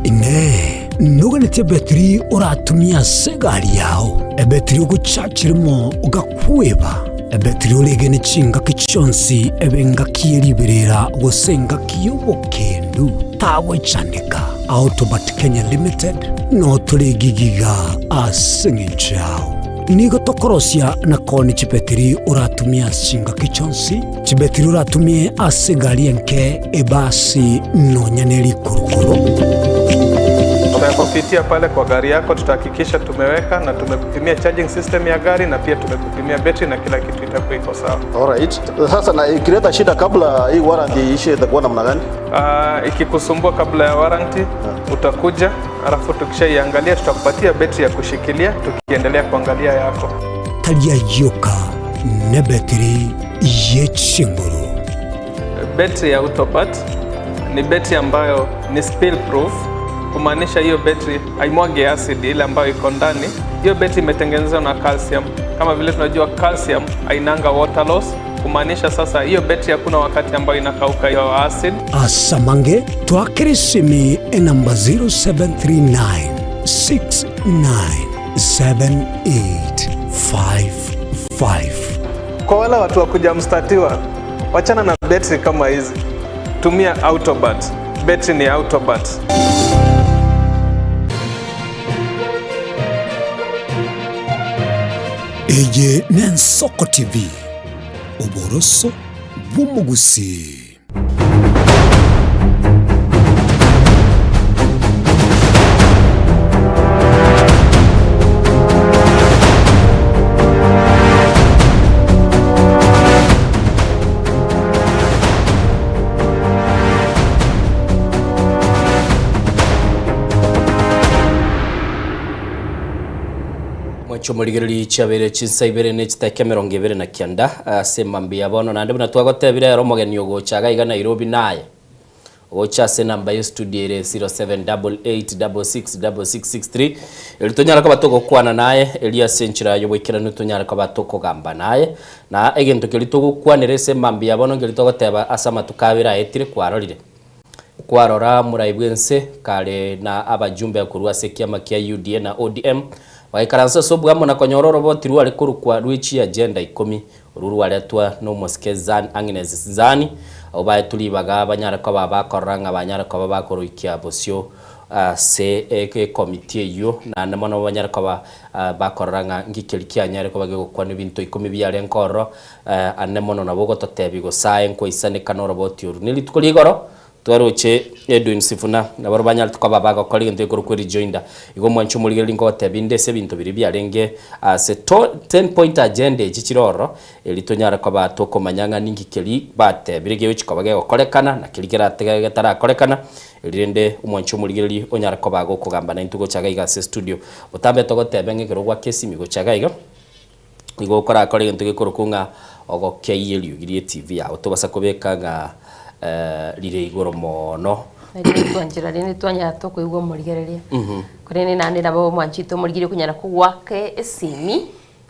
Inee! Noganetie ebetiri oratumie ase egari yao, ebetiri ogochachiremo ogakweba, ebetiri oregene chingaki chionsi ebe engaki ye riberera gose engaki y'obokendu? Tagwechandeka. Autobat Kenya Limited notore gigiga ase eng'encho yao. Nigo tokorosia na koonia chibetiri oratumie ase chingaki chionsi, chibetiri oratumie ase egari enke, ebasi, nonya ne rikurukuru. Tutakupitia pale kwa gari yako, tutahakikisha tumeweka na tumekupimia charging system ya gari na pia tumekupimia betri na kila kitu itakuwa iko sawa. Alright. Sasa na ikileta shida kabla hii warranty iishe itakuwa namna gani? Ikikusumbua kabla ya warranty utakuja, alafu tukishaiangalia tutakupatia betri ya kushikilia tukiendelea kuangalia yako. Tari ayioka nebetiri ye chinguru. Betri ya Autopat ni betri ambayo ni spill proof, kumaanisha hiyo betri haimwagi acid ile ambayo iko ndani. Hiyo betri imetengenezwa na calcium. Kama vile tunajua calcium hainanga water loss, kumaanisha sasa hiyo betri hakuna wakati ambayo inakauka hiyo acid. Asamange twakere esimi enamba 0739 697855. Kwa wale watu wa kuja mstatiwa, wachana na betri kama hizi, tumia Autobat. Betri ni Autobat. Eye n'Ensoko TV, oboroso bw'omogusii. Mwanche omorigereria chiabere chinsa ibere ne chidakika emerongo ebere na kianda ase mambia bono naende buna twagotebire ero omogeni ogocha iga iga Nairobi naye ogocha ase enamba ya studio ere 0788666663 eri tonyare koba togokwana naye eri ase enchera ya oboikeranu tonyare koba tokogamba naye na egento keria togokwanera ase mambia bono nkeri togoteba ase amatuko abere aetire kwarorire kwarora morai bwense kare na abajumbe korwa ase ekiama kia UDA na ODM bagaikaransa ase obwamo na konyora oroboti rware korokwa rwe chiagenda ikomi oru rwaretwa na omosike Zan Agnes Zani abo baetwe ribaga banyare koba bakorora ng'a banyare koba bakoroikia bosio ase ekomiti eywo naende mono banyare koba bakorora ng'a nki keria kianyare koba gegokwana ebinto ikomi biarenge ororo ande mono nabo ogototebia gose aye nkoisaneka na oroboti oru. Ne rituko ria igoro twaroche Edwin Sifuna nabo banyarete koba bagokora egento gekorokwa rejoinder. Igo omwanche omorigereria nkogotebia inde ase ebinto biria biarenge ase to ten point agenda echi chire ororo eri tonyare koba tokomanya ng'a ninki keria batebire gegochi koba gegokorekana na keria keratigare getarakorekana eri rende omwanche omorigereria onyare koba gokogamba naintwe gocha iga iga ase studio. Botambe togotebia ng'a ekero gwaka esimi gocha iga iga, igo okorakore egento gekorokwa ng'a Ogokeyia eriogi rie TV yago tobasa kobeka ng'a rire igoro mono. Nario twanchera rende twanyara tokoigwa omorigereria. Korende naende nabo omwanchete omorigereria okonyara kogoaka esimi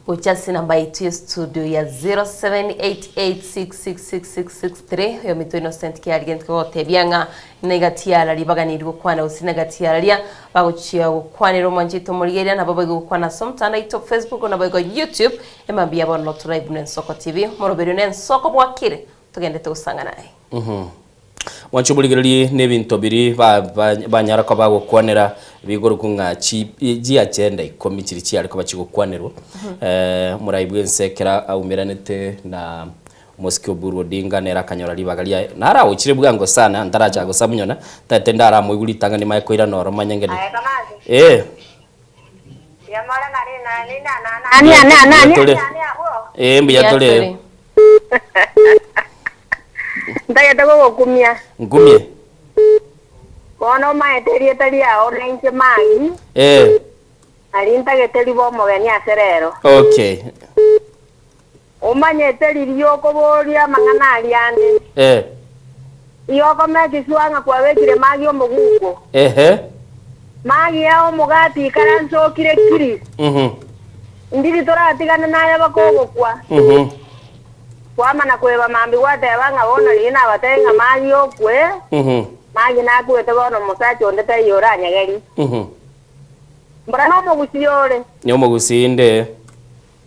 gocha ase enamba yaito ya studio ya 0788666663 oyo ominto Innocent Kiarigenti kogotebia ng'a negatiara ribaganiri gokwana gose negatiara bagochia gokwanera omwanchete omorigereria nabo boigo gokwana ase omotandao oito Facebook naboigo YouTube Emambia bono tore buna ensoko TV, omoroberio nensoko bwakire, togendete gosang'ana aye. Mwanche omorigererie nebinto biria banyara koba bagokwanera bigorokwa ng'a chiagenda ikomi chiria chiare koba chigokwanerwa. Omorai bw'ense ekero aumeranete na omosike Oburu Odinga nere akanyora ribaga riaye. Naragochire bwango sana ntaracha gosamunyana, ntagete ndaramoigwe ritang'ani manye koirana oro manye ng'ende. Eh. Mbuya tore. Eh, mbuya tore. Ntagete gogokumia. Nkumie. Bono omaete erieta riao na inche Magi, Eh, nari ntagete ribe omogeni ase rero. okay. Omanyete riria okoboria amang'ana aria ande. Eh. Igo okomekiswa ng'a kwabekire Magi omoguko. Ehe. Magi ao omogati ikaranse okire kiri. Ndiri toratigane naye bakogokwa. Kwamana kweba mambia gwateba ng'a bono riria nabatebie ng'a Magi okwe, Magi nakwete bono omosacha onde taiyo oranyegerie. Mbora nomogusii ore. Nomogusii inde.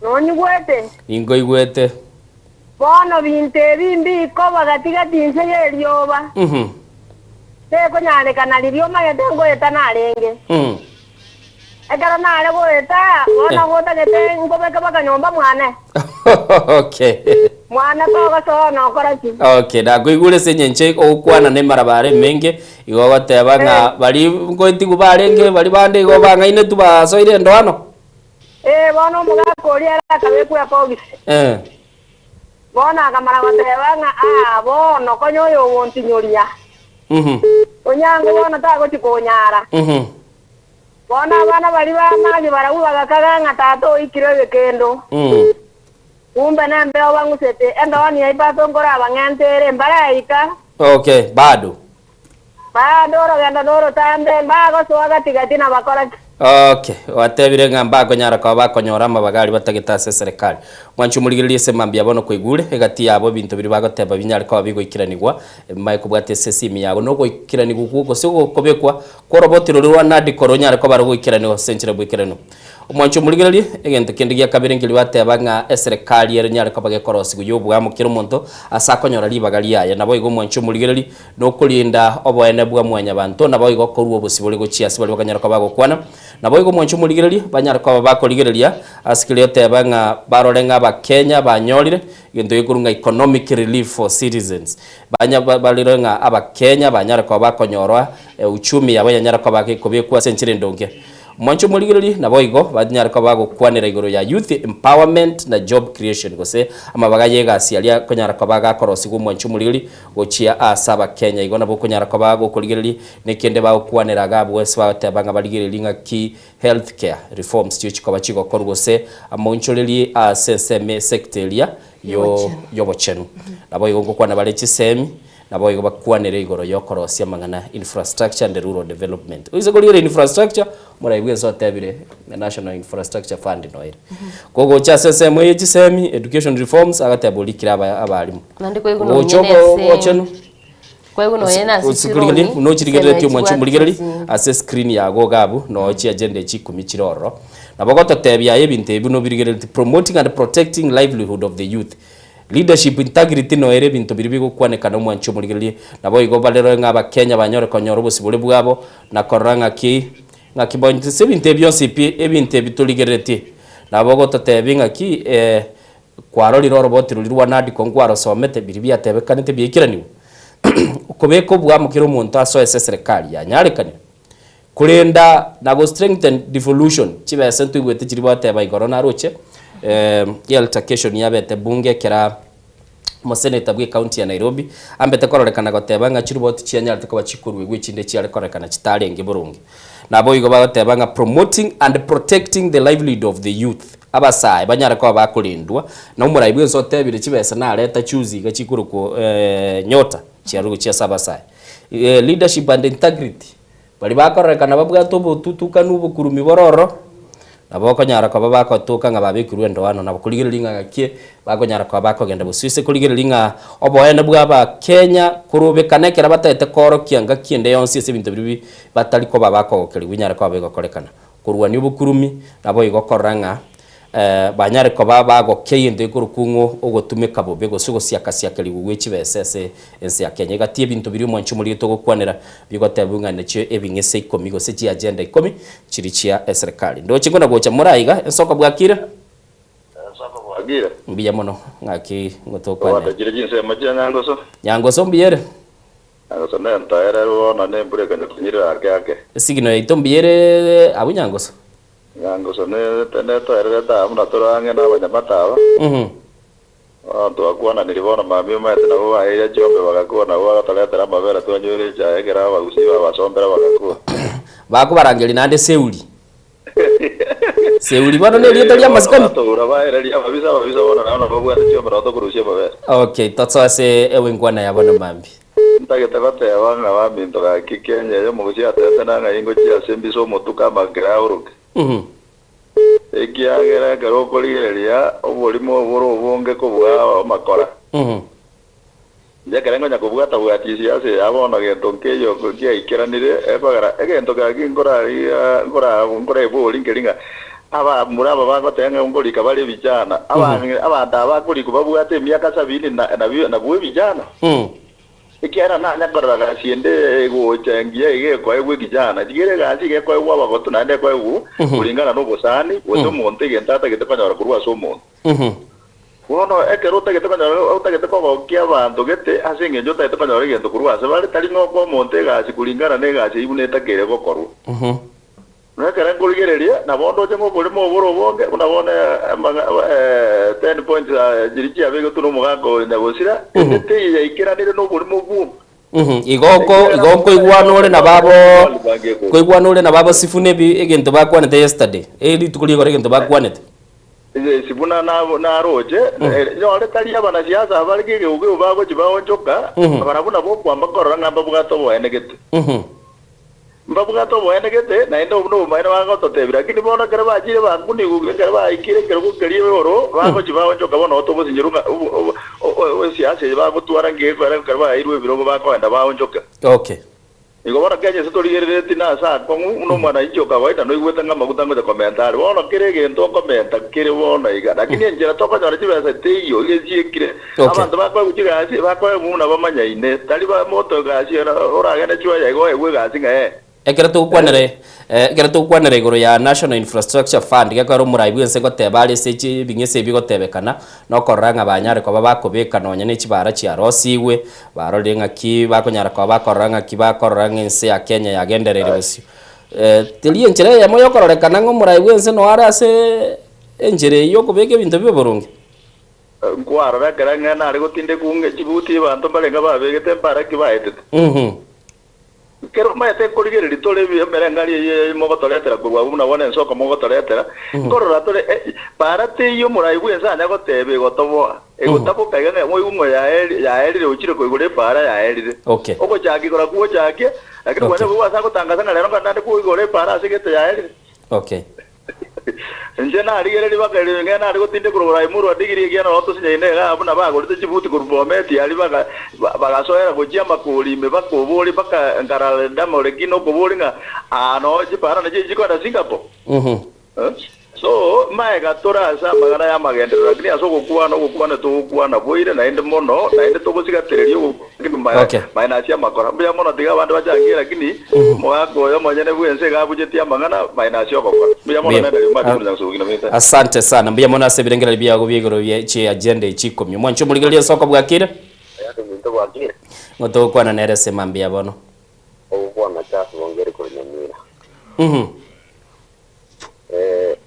Nonyigwete? Ninkoigwete. Bono binto ebi mbikoba gati-gati inse y'erioba, tekonyarekana riria omanyete ngoeta narenge. Ekero nare goeta, bono gotagete nkobeke baka nyomba mwane. Okay. Mwane kogosoa nokora ki? Okay, nakoigure ase engencho ogokwana nemarabare emenge, igo ogoteba ng'a baria nkoetigwa barenge baria bande igo bang'ainetwe basoire endoano. Ee, bono omogaka oria ere akabekwa ebogisi. Bono akamana goteba ng'a, Aa, bono konya oyo ogontinyoria. Onyango bono tagochia konyara. Bono abana baria b'amagi barabwo bagakaga ng'a tata oikire egekendo. Kumbe nembeo bang'usete, endooni ya ibato nkorabang'ente ere, mbaraika. Okay, bado. Bado orogendo norotambe, mbagosoa gati-gati nabakora ki? Okay, gwatebire ng'a mbakonyara koba bakonyora amabaga aria batagete ase eserekari. Mwanche omorigererie ase mambia bono kwaigure, egati yabo ebinto biria bagoteba binyare koba bigoikeranigwa, ebimae kobwata ase esimi yago nogoikeranigwa okwo gose okobekwa kw'oroboti roria rwa NADCO ronyare koba rogoikeranigwa ase enchera bw'ekerenu. Omwanche omorigererie, egento kende gia kabere nkeria bateba ng'a eserekari ere nyare koba gekorosigwa y'oboamo kera omonto ase akonyora ribaga riaye. Naboigo omwanche omorigererie, nokorinda oboene bwa mwanyabanto, naboigo korua obosibore gochia ase baria bakanyara koba bagokwana. Naboigo omwanche omorigererie, banyare koba bakorigereria ase keria oteba ng'a barore ng'a abakenya banyorire egento gekorwa ng'a economic relief for citizens. Banya barore ng'a abakenya banyare koba bakonyorwa uchumi yabo yanyare koba gekobekwa ase enchera endonge. Mwanche omorigererie, naboigo banyare koba bagokwanera igoro ya youth empowerment na job creation gose amabaga y'egasi aria akonyara koba gakorosigwa omwanche omorigererie gochia ase abakenya. Igo nabo okonyara koba gokorigereria nekende bagokwanera iga abwo ase bagoteba ng'a barigererie ng'aki health care reforms chigochi koba chigokorwa gose amaonchorerie ase ensemo esector eria y'obochenu. Naboigo ngokwana bare chisemi. Naboigo bakwanere igoro y'okorosia amang'ana infrastructure and rural development. Oise korigereria infrastructure, omorai bw'ense otebire the National Infrastructure Fund noere. Kogocha ase ensemo eye chisemi, education reforms, agateba orikire aba abalimu. Naende kwaigwa nonye Gocha na ase obochenu, kwaigwa nonye na ase Ose- chironi, nochirigereretie omwanchi chibwate omorigereri chi- ase screen yago iga abwo noo chiagenda echi ikomi chire ororo. Nabo ogototebia aye ebinto ebi buna obirigereretie promoting and protecting livelihood of the youth. Leadership integrity noere ebinto biria bigokwanekana omwanchi omorigererie, naboigo barerore ng'a abakenya banyore konyora obosibore bwabo na korora ng'aki ng'aki bonsi ase ebinto ebi bionsi pi ebinto ebi torigereretie. Nabo ogototebi ng'aki kwarorire oroboti roria rwa NADCO nkwarosomete biria biatebekanete biaikeranigwe. Okobeka obuamo kera omonto asoe ase eserekari yanyarekanire. Korenda na go strengthen devolution, chibesa ntoigwete chiria bateba igoro naroche eh, altercation yabete bunge ekera omoseneta bwe county ya Nairobi ambete kororekana goteba ng'a chiroboti chianyarete koba chikoruegwa echinde chiare kororekana chitarenge boronge. Naboigo bagoteba ng'a promoting and protecting the livelihood of the youth, abasae banyare koba bakorendwa, na omorai bwensi otebire chibesa nareta chuzi iga chikorokwa nyota chiarure gochia ase abasae. Leadership and integrity, baria bakororekana babwate obotutukanu obokurumi bore ororo, nabo okonyara koba bagotoka ng'a babekirwe endoano nabo korigereria ng'a gaki bakonyara koba bakogenda bosio ase korigereria ng'a oboene bwa abakenya korobekana ekero batagete koorokia ngaki ende yonsi ase ebinto biria batari koba bakogokerigwa binyare koba bigokorekana. Korwania obokurumi naboigo korora ng'a banyare koba bagokia egento gekorokwa ng'o ogotumeka bobe gose ogosiakasiakerigwa gwe chibesa ase ense ya Kenya. Egati y'ebinto biria omwanchi omoriri togokwanera bigotebiwa ng'a nachio ebing'ese ikomi gose chiagenda ikomi chiri chia eserekari. Ndoche ngona gocha more aiga ensoko bwakire? Ensoko bwakire? Mbuya mono ng'aki ngotokwanera. Twatachire chinsemo chia Nyangoso. Nyangoso mbuya ere? Nyangoso nentoereru bono nembura ekanya konyirera ake ake. Esigino yaito mbuya ere abwo Nyangoso? Nyangoso netoererete aa buna tore ang'e nabanyamate aba. Bono twakwananirie bono mambia omanyete nabo baeire chiombe bagakua nabo bagatoretera amabere twanywere echae ekero abagusii babasombera bagakua. Bakobarangeria naende Seuli. Seuli bono nerieta ri'amasikani. Bono batoura baereria ababisa ababisa bono nabo nababwate chiombe nabo tokorusia amabere. Okay, tosoe ase enkwana ya bono mambia. Ntagete goteba ng'a baminto gaki Kenya eye omogusi atebete nang'ai ngochia ase embisa omotuko amagera aoroke. Ekiagera ekero okorigereria oborimo obore obonge kobua amakora. Inche ekero nkonya kobwata-bwatia esiasa eye bono gento nkeiyo kiaikeranire, ekogera egento gaki nkorarigia nkora nkoraeborie nkeri ng'a abamura aba bagoteba ng'a nkorika bare ebichana, abang'ina abanto aba bakorikwa babwate emiaka sabini na nabio nabwo ebichana? Ekiagera nanya korora gasi ende egocha engiya iga ekoegwa ekichana, chikere egasi iga ekoegwa abagotu naende ekoegwa kulingana nobosani, gose omonto egento atagete konyora korwa ase omonto. Bono ekero otagete konyora otagete kogokia abanto gete ase engencho otagete konyora egento korwa ase bare, tari ng'a okoe omonto egasi kulingana negasi eyio buna etakeire gokorwa. Na ekero nkorigereria, nabo ndoche ng'a oborimo obore obonge, buna bono ten points chiria chiabegetwe nomogaka o nyagosira, ende teiyo yaikeranire noborimo bwoka. Igo oko igo nkoigwana ore nababo nkoigwana ore nababo Sifuna ebi egento bakwanete yesterday, rituko rigoro egento bakwanete. Sifuna naroche, nyore tari abanasiasa abare kegeugebu bagochia baonchoka, barabwo nabo okwamba korora ng'a mbabwate oboene gete. Mbabwate oboene gete, naende obwo nobomaene bagototebia. Lakini bono ekero bachire bakunigwe, ekero baikire ekerogo keria igoro, bagochia baonchoka bono togosinyorwa ng'a esiasa eye bagotwara ngeekora ekero baeirwe ebirogo bakoenda baonchoke. Okay. Igo bono Kenya ase torigereretie nase akong'u buna omwananchi o kawaida noigwete ng'a amaguta ngocha komenta are. Bono kera egento okomenta kere bono iga. Lakini enchera tokonyora chibesa teiyo, iga echiekire. Okay. Abanto bakoegwa chigasi, bakoegwa buna bamanyaine, tari ba moto egasi oragende chwaya iga oegwe egasi ng'a ee. Ekero togokwanera ekero togokwanera igoro ya National Infrastructure Fund gekogera omorai bwense ngoteba are ase echi ebing'ese ebi bigotebekana nokorora ng'a banyare koba bakobeka nonya ne chibara chiarosigwe, barorire ng'aki bakonyara koba bakorora ng'aki bakorora ng'a ense ya Kenya yagendereire bosio. Teri enchera eyemo yokororekana ng'a omorai bwense noyo are ase enchera eyio okobeka ebinto bibe boronge. Nkwarora ekero ng'a nare gotindekwa ng'a chibuti abanto mbarenge babegete mbaraki baetete. Ekero omanyete nkorigereria tore emerengari eye mogotoretera korwa abwo buna bono ensoko mogotoretera, nkorora tore para teiyo omorai bw'ense anya goteba egotoboa, egotaboka iga ng'a moigwe ng'a yaerire ochire koigora epaara yaerire. Ogochakia igoro kwochakia, lakini kwanya koigwa ase agotangasa ng'a rero nkande koigora epaara ase egento yaerire. Inche narigereria bakaerio ng'a nare gotindekwa oborai morwa digiri ekiagera nabo tosinyaine igaa buna bagorete chibuti korwa Bomet aria baga bagasoera gochia amakori ime bakoboria mpaka nkarara Damoreki nokoboria ng'a aa noo chipara nachio chikoenda Singapore. So maega tore ase amang'ana y'amagenderero lakini ase ogokwana ogokwana togokwana boire naende mono naende togosigatereria ogokwana lakini minus amakora. Mbuya mono tiga abande bachangie lakini Omogaka oyo omonyene bw'ense iga abuchetie amang'ana minus ogokora. Mbuya mono nende riuma ase Nyasae obogima bw'ense. Asante sana. Mbuya mono ase ebirengererio biago bia igoro bie chi agenda echi ikomi. Omwanchi omorigereria ensoko bwakire? Ominto bwakire? Ng'o togokwana nere ase mambia bono? Ogokwana Charles Bongeri korwa Nyamira.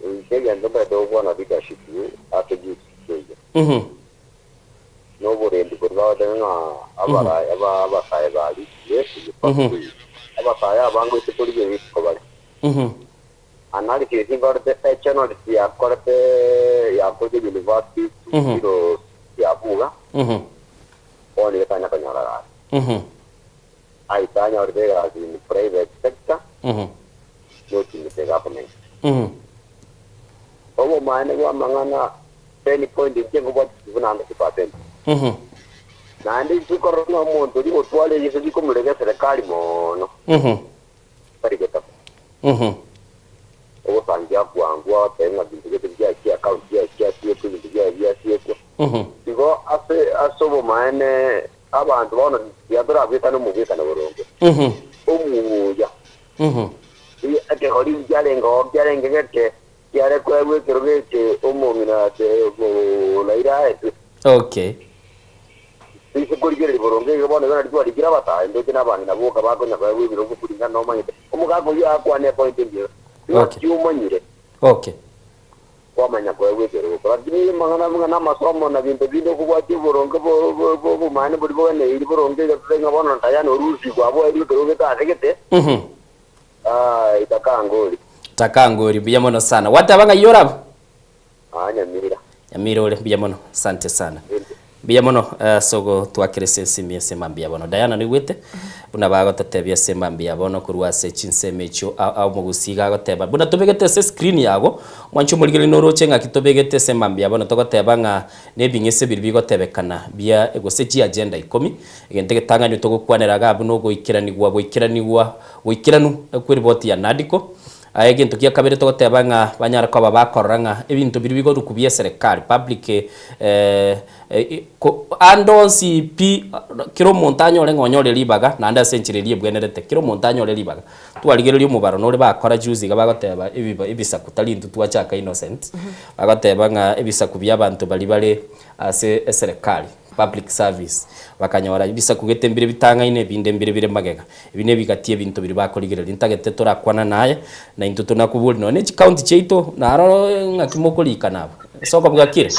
Inche egento ntagete gokwana leadership ase district eye. Noborendi boria bagoteba ng'a abasae barikire abasae abange ase torigereria isiko bare. Analysis nkorete echannel yakorete yakorete university biro yabuga bono iga tanya konyora gasi. Aye tanyorete egasi in private sector not in the government. Obomaene bwa amang'ana ten point inche nkobwatisi buna 100%. Naende inche nkorora ng'a omonto oria ogotwara eriso rikomorega eserekari mono tari getabo. Ogosangia bwango agoteba ng'a binto gete biachia account chiasiekwa ebinto biaye biasiekwa. Igo ase ase obomaene abanto bono tiga torabwekane omobwekano boronge. Omuya. Ekegori kiarenge oo kiarenge geke kiare koegwa ekero geke omong'ina ase Raila aetwe. Okay. Ase korigereria boronge iga bono igo nario twarikire abasae ndoche na abang'ina boka bakonya koegwa ebirogo kuringana nomanyete. Omogaka oyio akwane epoint engiya. Okay. Ng'aki omanyire Okay. kwamanya koegwa ekerogo. Lakini amang'ana buna namasomo na binto binde okobwatia oboronge bo- bo- bo- obomaene boria boganeiri boronge iga totebe ng'a bono tayani orusigwe abwo oerwe ekerogo getasegete, ah, itakangori. Takangori, mbuya mono sana. Gwateba ng'ai oraba? Aa Nyamira. Nyamira ore, mbuya mono. Asante sana. Mbuya mono ase ogotwakera ase esimi ase mambia bono. Diana noigwete buna bagototebia ase mambia bono korwa ase chinsemo echio omogusii iga agoteba buna tobegete ase escreen yago mwanche omorigereria noroche ng'aki tobegete ase mambia bono togoteba ng'a nebing'ese biria bigotebekana bia gose chiagenda ikomi egento egetang'ani togokwanera iga abwo nogoikeranigwa goikeranigwa goikeranu kweripoti ya NADCO Aye egento gia kabere togoteba ng'a banyare koba bakorora ng'a ebinto biria bigoruku bia eserekari, public ande onsi pi, kera omonto anyore ng'a onyore ribaga naende ase enchera eria ebwenerete, kera omonto anyore ribaga. Twarigereria omobaro nore bakora juzi iga bagoteba ebiba ebisaku tari intwe twachaka innocent, bagoteba ng'a ebisaku bia abanto baria bare ase eserekari, public service, bakanyora ebisaku gete mbire bitang'aine ebinde mbire bire magega. Ebi nebigati ebinto biria bakorigereria. Ntagete torakwana naye, na intwe tonakoborie nonya ne chicounty chiaito, naro ng'aki mokorikana abwo. Ase okobua kire?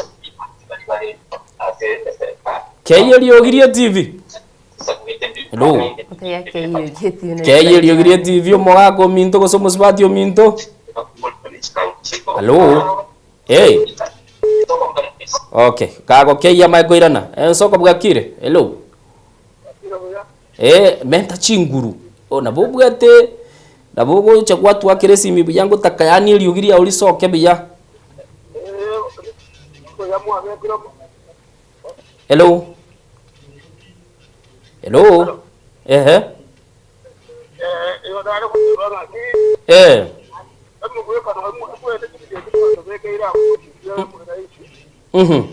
Kei eriogi rie TV. Hello. Kei eriogi rie TV omogaka ominto gose omosubati ominto. Hello. Hey. Okay, kagokeyia amaye koirana. Ense okobua kire? Hello. Ee, menta chinguru. Oh, nabo obwate, nabo ogocha gwatwakera esimi buya ngotaka yaani eriogi riao risoke buya. Hello? Hello? Ehe. Eh. Mhm.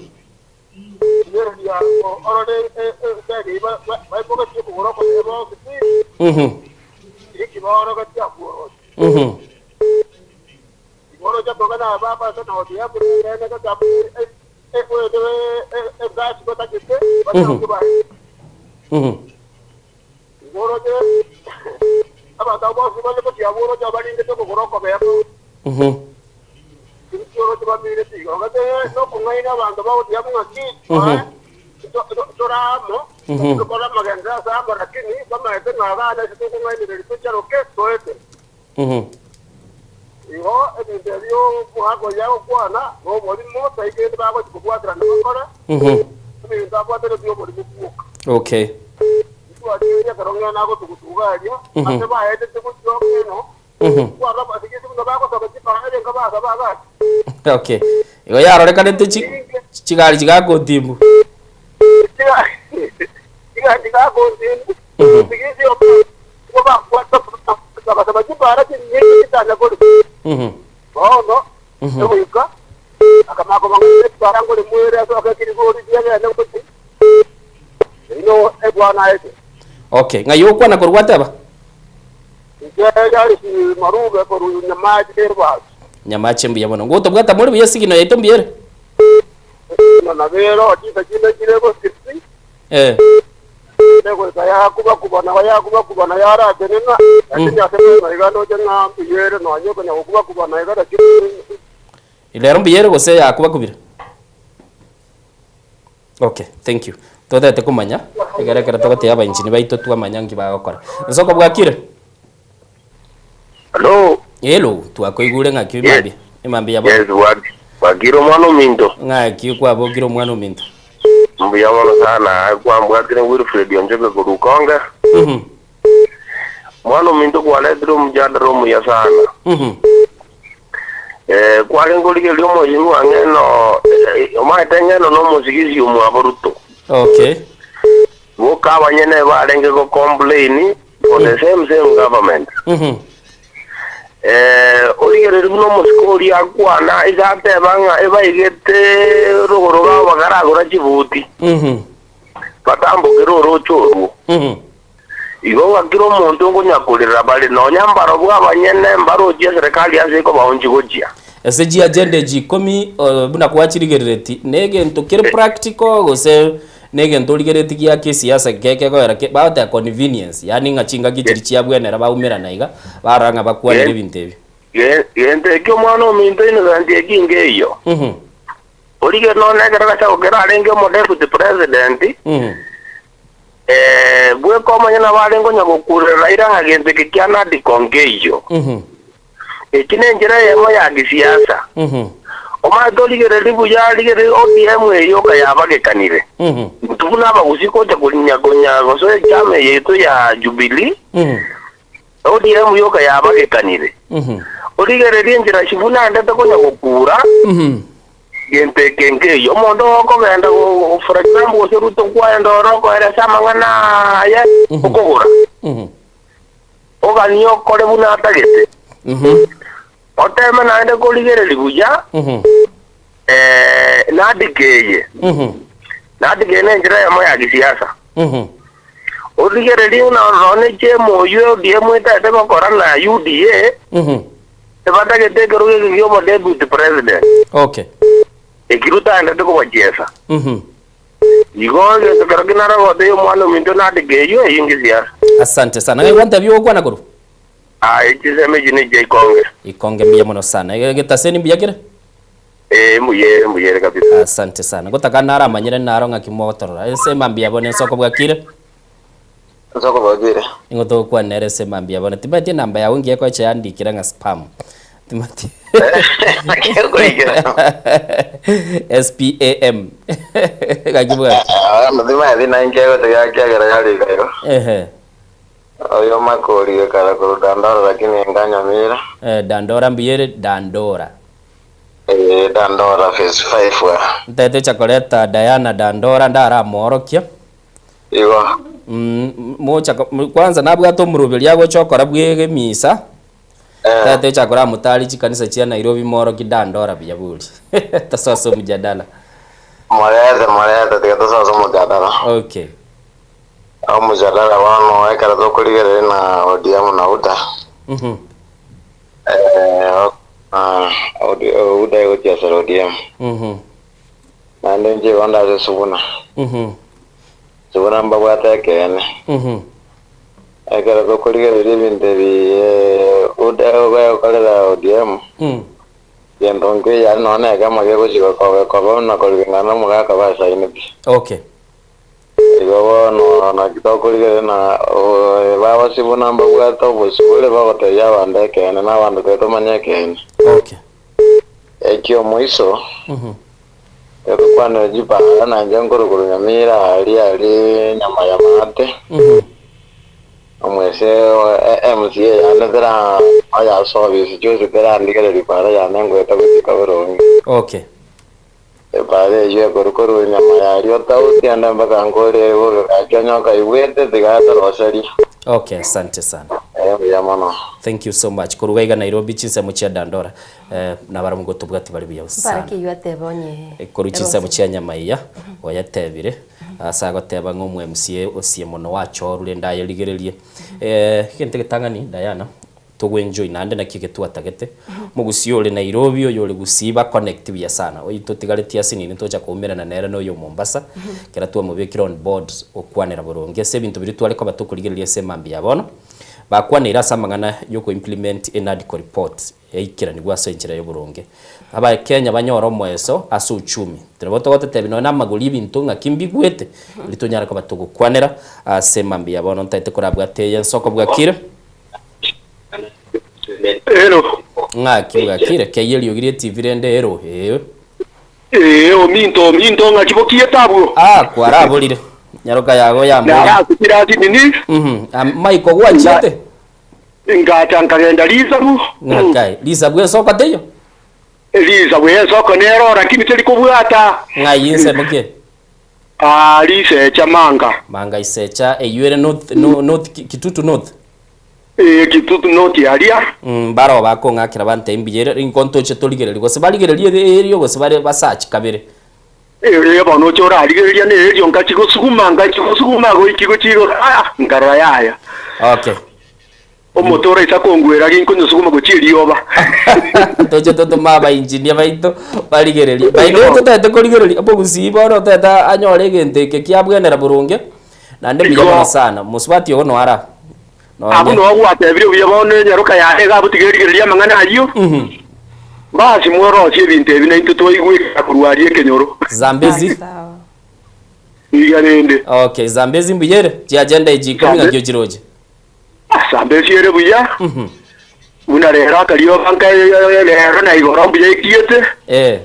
Mhm. Mhm. Mhm. Mhm. Mhm. Mhm. Mhm. Mhm. Igo ebinto ebio omogaka oyio agokwana noborimo, tari kende bagochia kobwaterana bakore, Mhm. ebinto abwaterete bioborimo bwoka. Okay. Intwarigereria ekero ng'ina agotugutuga aria, Mhm. ase baetete gochia ong'eno, Mhm. kwarora abasigisi buna bagosaba chibahari enka basaba agati. Okay. Igo yarorekanete chi chigari chigagotimbu. Chigari chigagotimbu, Mhm. sigisi nigo bakwata bagasaba chibara chinyinge chitanya korwa. Mhm. Bono Mhm. egoika akamanya komanya chibara ngore mwere ase okekirigori chiagende gochi Ino ekwana aete. Okay. Ng'ai okwana korwa gwateba? Inche Charles Marube korwa Nyamache Rubasi. Nyamache mbuya mono. Ngotobwata more buya esigino yaito mbuya ere? Ino nabero chinsa chinde chire gosisi Eh. negoika yakuba-kuba nabo yakuba-kuba na yaratenena lakini ase bono iga ndoche ng'a mbuya ere nonye okonya gokuba-kuba na iga lakini Rero mbuya ere gose yakuba-kubire? Okay, thank you. Totete komanya, ekero ekero togotebia abainchini baito twamanya nki bagokora. Nsoko bwakire? Hello. Hello, twakoigure ng'aki Yes. emambia emambia ya bono. Yes, bwaki. Bwakire omwana ominto. Ng'aki kwabokire omwana ominto. Mbuya mono sana kwambwatire Wilfred Onchoke korwa Ukonge. Mwana ominto kwaretire omojadara omuya sana. Eh, kwarenge origereria omoyemi ng'eno eh, omanyete ng'eno na omosigisi omwabo Ruto. Okay. Boka abanyene barenge go complain for the same same government. Eh, origereria buna omosike oria akwana iga ateba ng'a ebaigete rogoro rwabo bakaragora chibuti batambokere oroche orwo. Igo ng'akire omonto nkonyakorera bare nonya mbarobwo abanyene mbarochie eserekari ase ekobaonchi gochia. Ase chiagenda echi ikomi uh, buna kwachirigerereti negento kere practical gose negento origereti gia kisiasa gekegoera ke bagoteba convenience yaani ng'a chingaki chiri chiabwenera baumerana iga barora ng'a bakwanire ebinto ebi. Gento ekio omwana ominto Innocent ekinga eyio. Origereria nonya ekero Gachagua kero arenge omo deputy president, eh, bweka omonyene nabo arenge onya gokurera Raila ng'a gento eke kia NADCO nkeiyo. Eki nenchera eyemo ya gisiasa. Omanyete origererie buya rigereria ODM eye oka yabagekanire. Intwe buna abagusii gocha konya konya gosoa echama eye yaito ya Jubilee, ODM yoka yabagekanire. Origererie enchera Sifuna aendete konya gokura, gento eke nkeiyo. Omonto okogenda go for example gose Ruto kwaenda ore okoeresa amang'ana aye okogora, oganie okore buna atagete. Oteme naende korigereria buya, NADCO eye. NADCO eye nenchera eyemo ya gisiasa. Origererie ng'a nonye chema oyio ODM etagete gokora na UDA, ebatagete ekerogo eke kia obo deputy president. Okay. Eki Ruto aendete kobachiesa. Igo egento kero ki naro gotebia omwana ominto NADCO eyio, eyio ngesiasa. Asante sana. Ng'ai gwantebia ogokwana korwa? Aye chisemi echi nechia ikonge. Ikonge mbuya mono sana. Egetaseni mbuya kere? Ee mbuya ere mbuya ere kabisa. Asante sana. Gotaka naramanyire naro ng'aki mogotorora. Ese mambia bono ensoko bwakire? Ensoko bwakire. Nigo togokwana nere ase mambia bono. Timanyeti enamba yago ngiya ekoecha yandikera ng'a spam. Timanyeti. SPAM. Gaki bwaki. Timanyeti nainki egocha kiagera yarika igo. Ehe. Oyo makori gekara korwa Dandora lakini enga Nyamira. Eh, Dandora mbuya ere Dandora. Ee Dandora phase 5 aa. Ntaete cha koreta Diana Dandora ndaramoorokia. Igo. Mm, mocha kwanza nabwate omoroberi agocha okora bwe emisa. Ntaete cha koramotari chikanisa chia Nairobi mooroki Dandora buya bori. Tosoe ase omojadala. Morete morete tiga tosoe ase omojadala. Okay. Omojadala bono ekero tokorigereria na ODM na UDA. UDA egochiasera ODM. Naende inche igo nde ase Suguna. Suguna mbabwate ekeene. Ekero tokorigereria ebinto ebi UDA egokorera ODM, gento nkeiyo aria nonya na ekemo gegochi koba buna koreng'ana na omogaka basaine pi. Okay. Igo bono naki tokorigereria na babasi buna mbabwate obosibore bagotebia abanto ekeene, na abanto tari tomanye ekeene. Okay. Ekiomoiso, tokwanere chipara, na inche nkorokwa Nyamira aria aria nyama ya maate, omwese MCA yane tera oya service chionsi terandigereria para yane ngoeta gochika boronge. Okay. Epaara eyio ekorwa korwa enyama yaria otauti ande mpaka nkore bobe gaki onye okaigwete tiga atoroserie. Okay, asante sana. Eh, mbuya mono. Thank you so much. Korwa iga Nairobi chinsemo chia Dandora eh, nabarabwo ngotobwati bare buya sana. Mbaraki eyio ateba onye Korwa chinsemo chia Nyamaiya oyatebire ase agoteba ng'a omo MCA osie mono wachorure ndayerigererie. Eh, egento egetang'ani Diana Togo enjoy naende naki eke twatagete. Omogusii ore Nairobi, oyo ore Gusii ba connect buya sana. Oyio totigaretie ase nini tocha koumerana nere na oyo o Mombasa, ekero twamobekire on board gokwanera boronge ase ebinto biria tware koba tokorigereria ase emambia ya bono. Bakwaneire ase amang'ana ya oko implement e NADCO report yaikeraniwe ase enchera ya oboronge. Abakenya banyore omoeso ase uchumi. Nabo togotetebia nonya na amagori y'ebinto ng'aki mbigwete, riria tonyare koba togokwanera ase emambia ya bono ntaete korabwate eye ensoko bwakire. Ero. Ng'aki bwakire keyie eriogi rie TV rende ero ee. Ee, ominto, ominto, ng'aki bokiete abwo? Ah, kwaraborire. Nyaroka yago yamborire. Narasukire ase nini? Mhm. Ah, Maiko gwachiete? Ngacha nkagenda risabu. Ng'akai. Risabu esoko teiyo? Risabu esoko nero, lakini teri kobwata. Ng'ai ensemo ki? Ah, risecha manga. Manga isecha eywo ere north, no, north, Kitutu North? Ee, Kitutu North aria. Mm, baroo bakong'akera bantebia mbuya ere, inko ntoche torigererie, gose barigererie ere erio gose bare basachi kabere. Ee, bono oche orarigereria ne erio ngachia gosuguma, ngachia gosuguma goikia gochia igoro, aa, nkarora yaya. Okay. Omote oraisa kongwera ginkonyosuguma gochia erioba. Toche totome abainjinia baito barigererie. By the way totaete korigereria omogusii bono otaete anyore egento eke kiabwenera boronge, naende mbuya mono sana. Mosubati ogo noyo ara Abwo nonye. noo gwatebire buya bono enyaroka yane iga abwo tiga erigererie amang'ana ayio. Basi mworosie ebinto ebi naintwe twaigwekera korwa aria ekenyoro. Zambezi. Iga rende. Okay, Zambezi mbuya ere? Chiagenda echi ikomi ng'aki ochiroche? Zambezi ere buya, buna rero akarioba nka rero na igoro mbuya ekiete. Eh.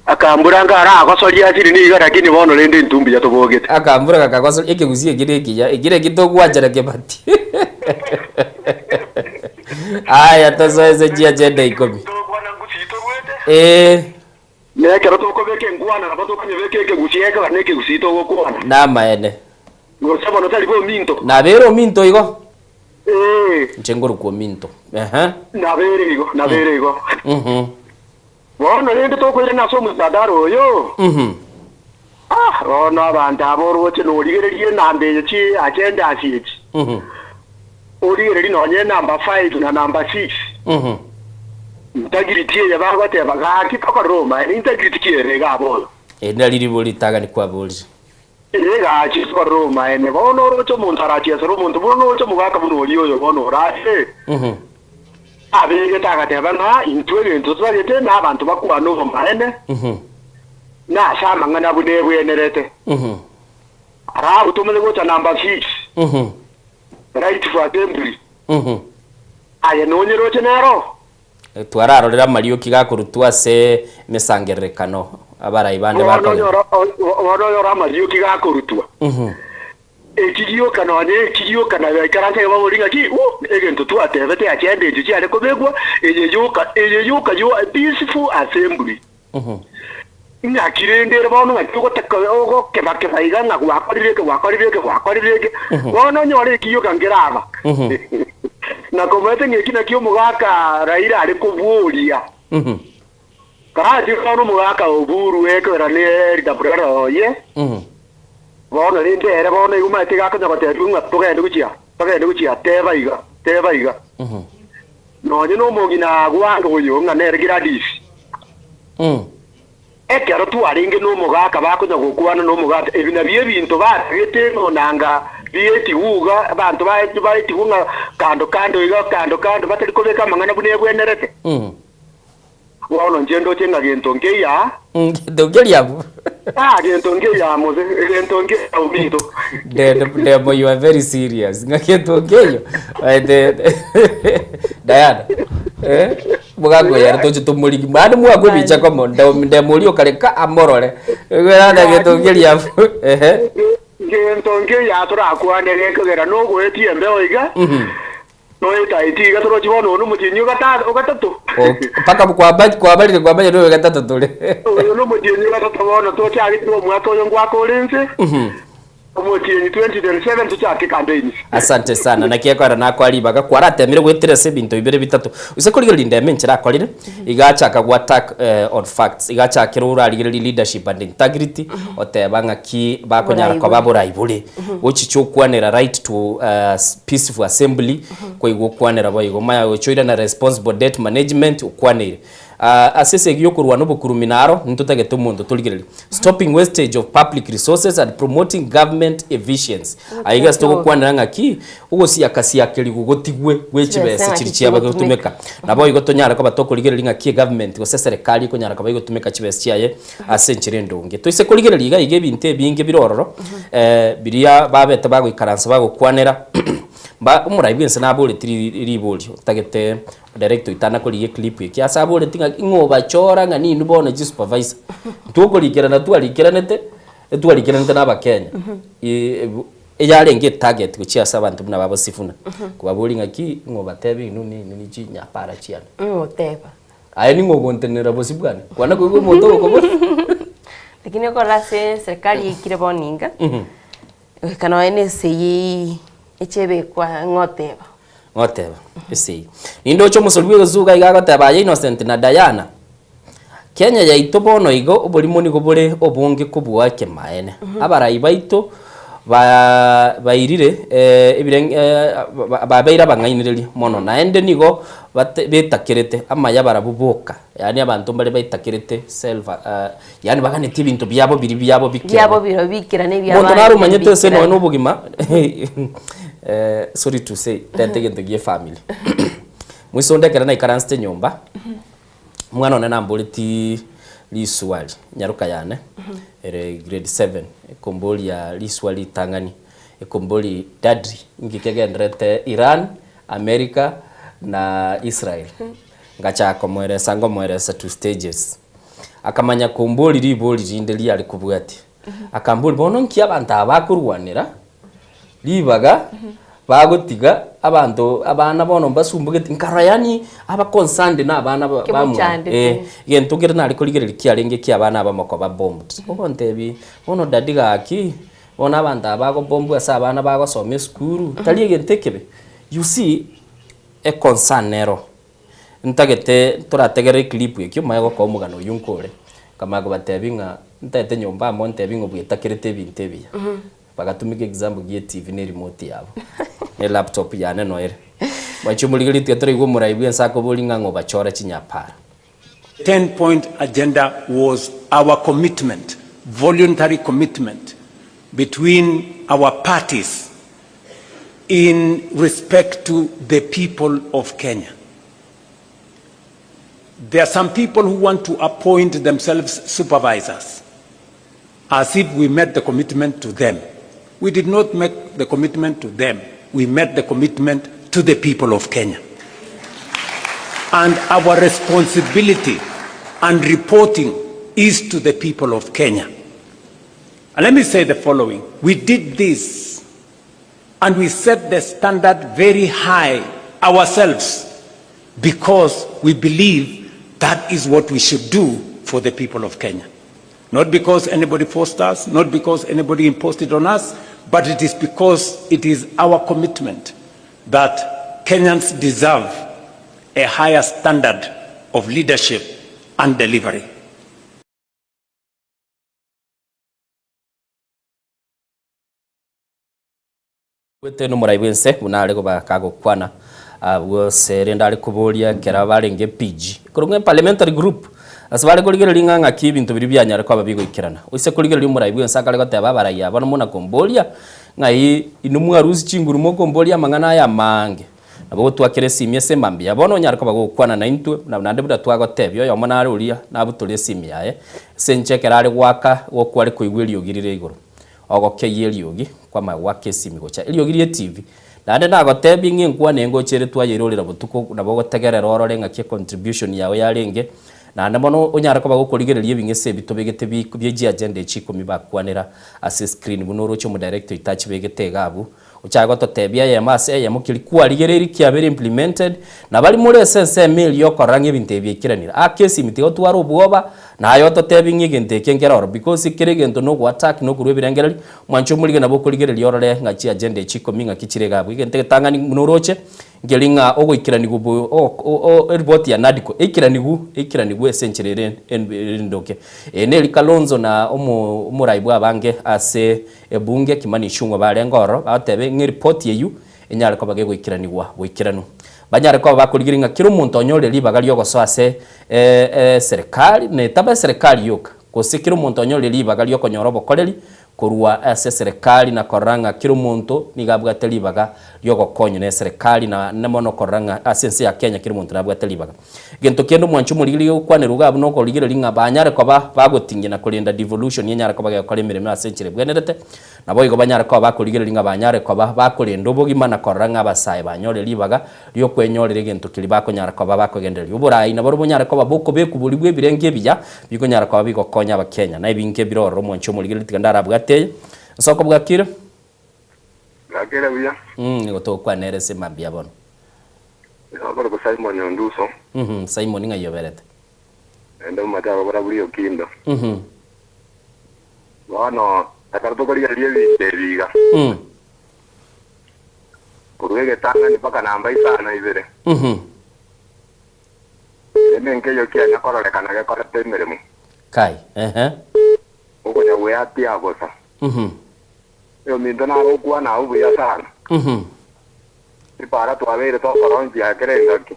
Akambura nkaragosoria asiri nigo lakini bono rende intwe mbuya tobogete. Akambura gakagosoria ekegusi eke nekiya ekere eki togwanchera kebati. Aya tosoe ase chiagenda ikomi. Eh. Na ekero tokobeka enkwana nabo tokonyebeka ekegusi ekero nekegusii togokwana. Namaene. Gose bono tari bominto. Nabere ominto igo. Ee. Inche ngorokwa ominto. Ehe. Nabere igo, nabere igo. Mhm. Bono rende tokoirana ase omosadara oyo. Mhm. Ah, bono abanto aba oroche norigererie enamba eye chi agendas echi. Mhm. Origererie nonye enamba 5 na namba 6. Mhm. Integrity eye bagoteba gaki tokorora omaene integrity ki ere iga bono. Eri nari ribo ritang'ani kwaborire. Ere gaki tokorora omaene bono oroche omonto arachiesere omonto bono oroche omogaka buna oria oyo bono orache. Mhm. Abegete agateba ng'a intwe egento totagete nabanto bakwane obomaene Mhm. na ase amang'ana buna ebwenerete. Mhm. Alafu tomanye gocha number 6 Mhm. right for assembly. Mhm. Aye nonyeroche nero? Twararorire amarioki gakorutwa ase emesangererekano abarai bande Bono bakogenda. onyore bono onyore amarioki gakorutwa. Mhm. Eki gioka nonya eki gioka na baikaranse iga babori ng'aki, Uh, egento twatebete agenda echi chiare kobekwa, eye yoka, eye yoka yo peaceful assembly. Mhm. Ng'aki rende ere bono ng'aki ogotaka ogokeba-keba iga ng'a gwakorire eke, gwakorire eke, gwakorire eke, bono onyore eki gioka nkeraba. Na komaete ng'a eki nakio omogaka Raila are koboria. Gaki bono omogaka Oburu ekogera ne elder brother oye, bono rende ere bono igo omanyete iga akonya gotebiwa ng'a togende gochia togende gochia teba iga, teba iga. Nonye na omong'ina agwange oyo ng'a nere Gladys. Ekero twarenge nomogaka bakonya gokwana nomogaka, ebi nabio ebinto batagete nonanga bi'etiguga, abanto baetigwe ng'a kando kando iga, kando kando, batari kobeka amang'ana buna ebwenerete. Bono inche ndoche ng'a gento nkeiya. Gento nkeria abwo. Ah, gento nkeiya mose, egento nkeiya ominto. Demo, you are very serious. Ng'a gento nkeiyo. Diana. Eh? Mogakoyara toche tomorigi. Mani mwakwe bicha komo. Ndemo oria okareka amorore. Egwera gento nkeria abwo. Ehe. Gento nkeiya torakwane gekogera nogoetia embeo iga. Noetaeti iga torochi bono oyo nomotienyi ogatato. Mpaka kwabarire kwamanya noyo gatato tore. Oyo nomotienyi ogatato bono tochagete omwaka oyo ngwaka ore inse. Omotienyi 2027 tochake campaigns. Asante sana naki ekogera nakoa ribaga kwaratemire goetera ase ebinto bibere bitato gose korigereria ndeme enchera akorire iga achaka go attack on facts iga achakire orarigererie leadership and integrity oteba ng'aki bakonyara koba borai bore Gochicha okwanera right to peaceful assembly, koigwa okwanera boigo. Omanya gocha oirana responsible debt management okwaneire. Ase esegi yokorwana obokurumi naro ntotagete omonto torigereria. Stopping wastage of public resources and promoting government efficiency. Aiga ase togokwanera ng'aki ogosiaka siakerigwe gotigwe gwe chibesa chiri chiaba gotumeka. Naboigo tonyare koba tokorigereria ng'aki egovernment gose eserekari ekonyara koba egotumeka chibesa chiaye ase enchera endonge. Toise korigereria iga iga ebinto ebinge bire ororo, biria babete bagoikaransa bagokwanera, Ba omorai bwense naboreti ri riborio ntagete director oito anakorigia eclip eke ase aboreti ng'a ing'o obachora ng'a ninwe bono chisupervisor. Intwe okorikerana twarikeranete, etwarikeranete na abakenya eyarenge etarget gochia ase abanto buna babo Sifuna, kobaboria ng'aki ing'o obatebia inwe ninwe ni chinyapara chiane. Ng'o oteba. Aye ning'o ogontenenera bosio bwane? Kwana koigwa omonto ogokobora. Lakini okorora ase serikali yaikire bono inga, goika nonya na esegi echebekwa ng'o oteba. Ng'o oteba, esegi. Nindoche omosori bw'egesugu iga agoteba aye Innocent na Diana, Kenya yaito bono iga oborimo nigo bore obonge kobua ekemaene. Abarai baito bairire babeire abang'ainereria mono naende nigo betakerete amaya barabwo boka, yaani abanto mbare baitakerete self yaani baganetie ebinto biabo biria biabo bikerane. Biabo biro bikerane ebiabo Omonto nare omanyete ase nonya na obogima sorry to say, tete egento gie efamiri. Moisonde ekero naikaransete nyomba. Omwana one namboretie riswali, nyaroka yane ere grade seven, ekomboria riswali ritang'ani, ekomboria daddy inki kegenderete Iran, America na Israel? Ngachaka komoeresa ngomoeresa two stages, akamanya komboria ribori rinde riare kobwatia, akamboria bono nki abanto aba bakorwanera ribaga bagotiga abanto abana bono mbasumbugeti nkarora yaani aba concerned na abana ba bamwabo Kemochandete. eh, egento kere nare korigereria kiarenge kia abana abamo koba bombed. Ogontebi bono daddy gaki, bono abanto aba bagobombwa ase abana bagosoma esukuru, tari egento ekebe? You see, econcern nero, ntagete torategerere eclip ekio manye gokoa omogano oywo nkore, nkamanya kobatebia ng'a ntaete nyomba amo ntebi ng'a obwetakerete ebinto ebiya. Bagatumeka example gie TV ne remote yabo, ne laptop yane no ere. Mwanche omorigereria tiga toraigwe omorai bwense akoboria ng'a ng'o bachora chinyapara. 10 point agenda was our commitment, voluntary commitment between our parties in respect to the people of Kenya. There are some people who want to appoint themselves supervisors as if we made the commitment to them. We did not make the commitment to them. We made the commitment to the people of Kenya. And our responsibility and reporting is to the people of Kenya. And let me say the following. We did this and we set the standard very high ourselves because we believe that is what we should do for the people of Kenya. Not because anybody forced us, not because anybody imposed it on us, but it is because it is our commitment that Kenyans deserve a higher standard of leadership and delivery. Gwete nomorai bw'ense buna are koba kagokwana abwo ase rende are koboria ekero barenge PG korwa ng'a parliamentary group ase bare korigereria ng'a ng'aki ebinto biria bianyare koba bigoikerana. Oise korigereria omorai bw'ense akare goteba abarai aba muna komboria ng'ai inwe mwarusia chinguru mokomboria amang'ana aya amaange. Nabo gotwakera esimi ase mambia bono onyare koba gogokwana naintwe na naende buna twagotebia oyomo nare oria nabutore esimi yaye ase inche ekero are goaka gokwa are koigwa eriogi rire igoro. Ogokeyia eriogi kwamanya goaka esimi gocha eriogi rie TV. Naende nagotebie ng'a enkwana eye ngocha ere twayeirorera botuko nabo ogotegerera orore ng'aki econtribution yao yarenge. Naende mono onyare koba gokorigereria ebing'ese ebi tobegete bi bie chiagenda echi ikomi bakwanera ase escreen buna oroche omodirector oito achibegete iga abwo. Ochake gototebia eyemo ase eyemo keria kwarigereirie kiabeire implemented, na baria more ase ensemo eria yokorora ng'a ebinto ebi biaikeranire. Aka esimi tiga otware obwoba, naye ototebie ng'a egento eke nkere oro because kera egento na ogoattack na okorua ebirengererio, mwanche omorige nabo okorigereria orore ng'a chiagenda echi ikomi ng'aki chire iga abwo. Egento egetang'ani buna oroche, nkeri ng'a ogoikeranigwa bo o eripoti ya NADCO eikeranigwe eikeranigwe ase enchera ere endoke. Eye neri Kalonzo na omo omorai bwa abange ase Ebunge Kimani Ichung'wa barenge ororo bagotebe ng'a eripoti eyio enyare koba gegoikeranigwa boikeranu. Banyare koba bakorigereria ng'a kera omonto onyorire ribaga riogosoa ase eserekari na etaba eserekari yoka, gose kera omonto onyorire ribaga riokonyora obokoreri korwa ase eserekari na korora ng'a kera omonto nigo abwate ribaga ri'ogokonywa neserekari na mono korora ng'a ase ense ya Kenya kera omonto nabwate ribaga. Gento kende omwanchi omorigereria gokwanerwa iga abwo nokorigereria ng'a banyare koba bagotingia na korenda devolution enyare koba gegokora emeremo ase enchera ebwenerete, naboigo banyare koba bakorigereria ng'a banyare koba bakorenda obogima na korora ng'a abasae banyore ribaga ri'okwenyorera egento keria bakonyara koba bakogendereria. Oboraai naborobwo bonyare koba bokobekwa boria bw'ebirengo ebiya bikonyara koba bigokonya abakenya. Na ebinto ebire ororo omwanchi omorigereria tiga ndarabwate eye. Nsoko bwakire? Bwakire buya. Nigo togokwana ere ase mambia bono. Nigo akorokwa Simon Onduso. Simon ng'ai oberete? Naende omomate agokora buna Okindo. Bono ekero tokorigereria ebinto ebi iga, Korwa egetang'ani mpaka namba isano ibere. Rende nkeiyo kianya kororekana gekorete emeremo. Kai, ehe. Okonya gweatia bosa. Oyominto nagokwana abwo buya sana. Ripara twabeire tokoronchia kera engaki.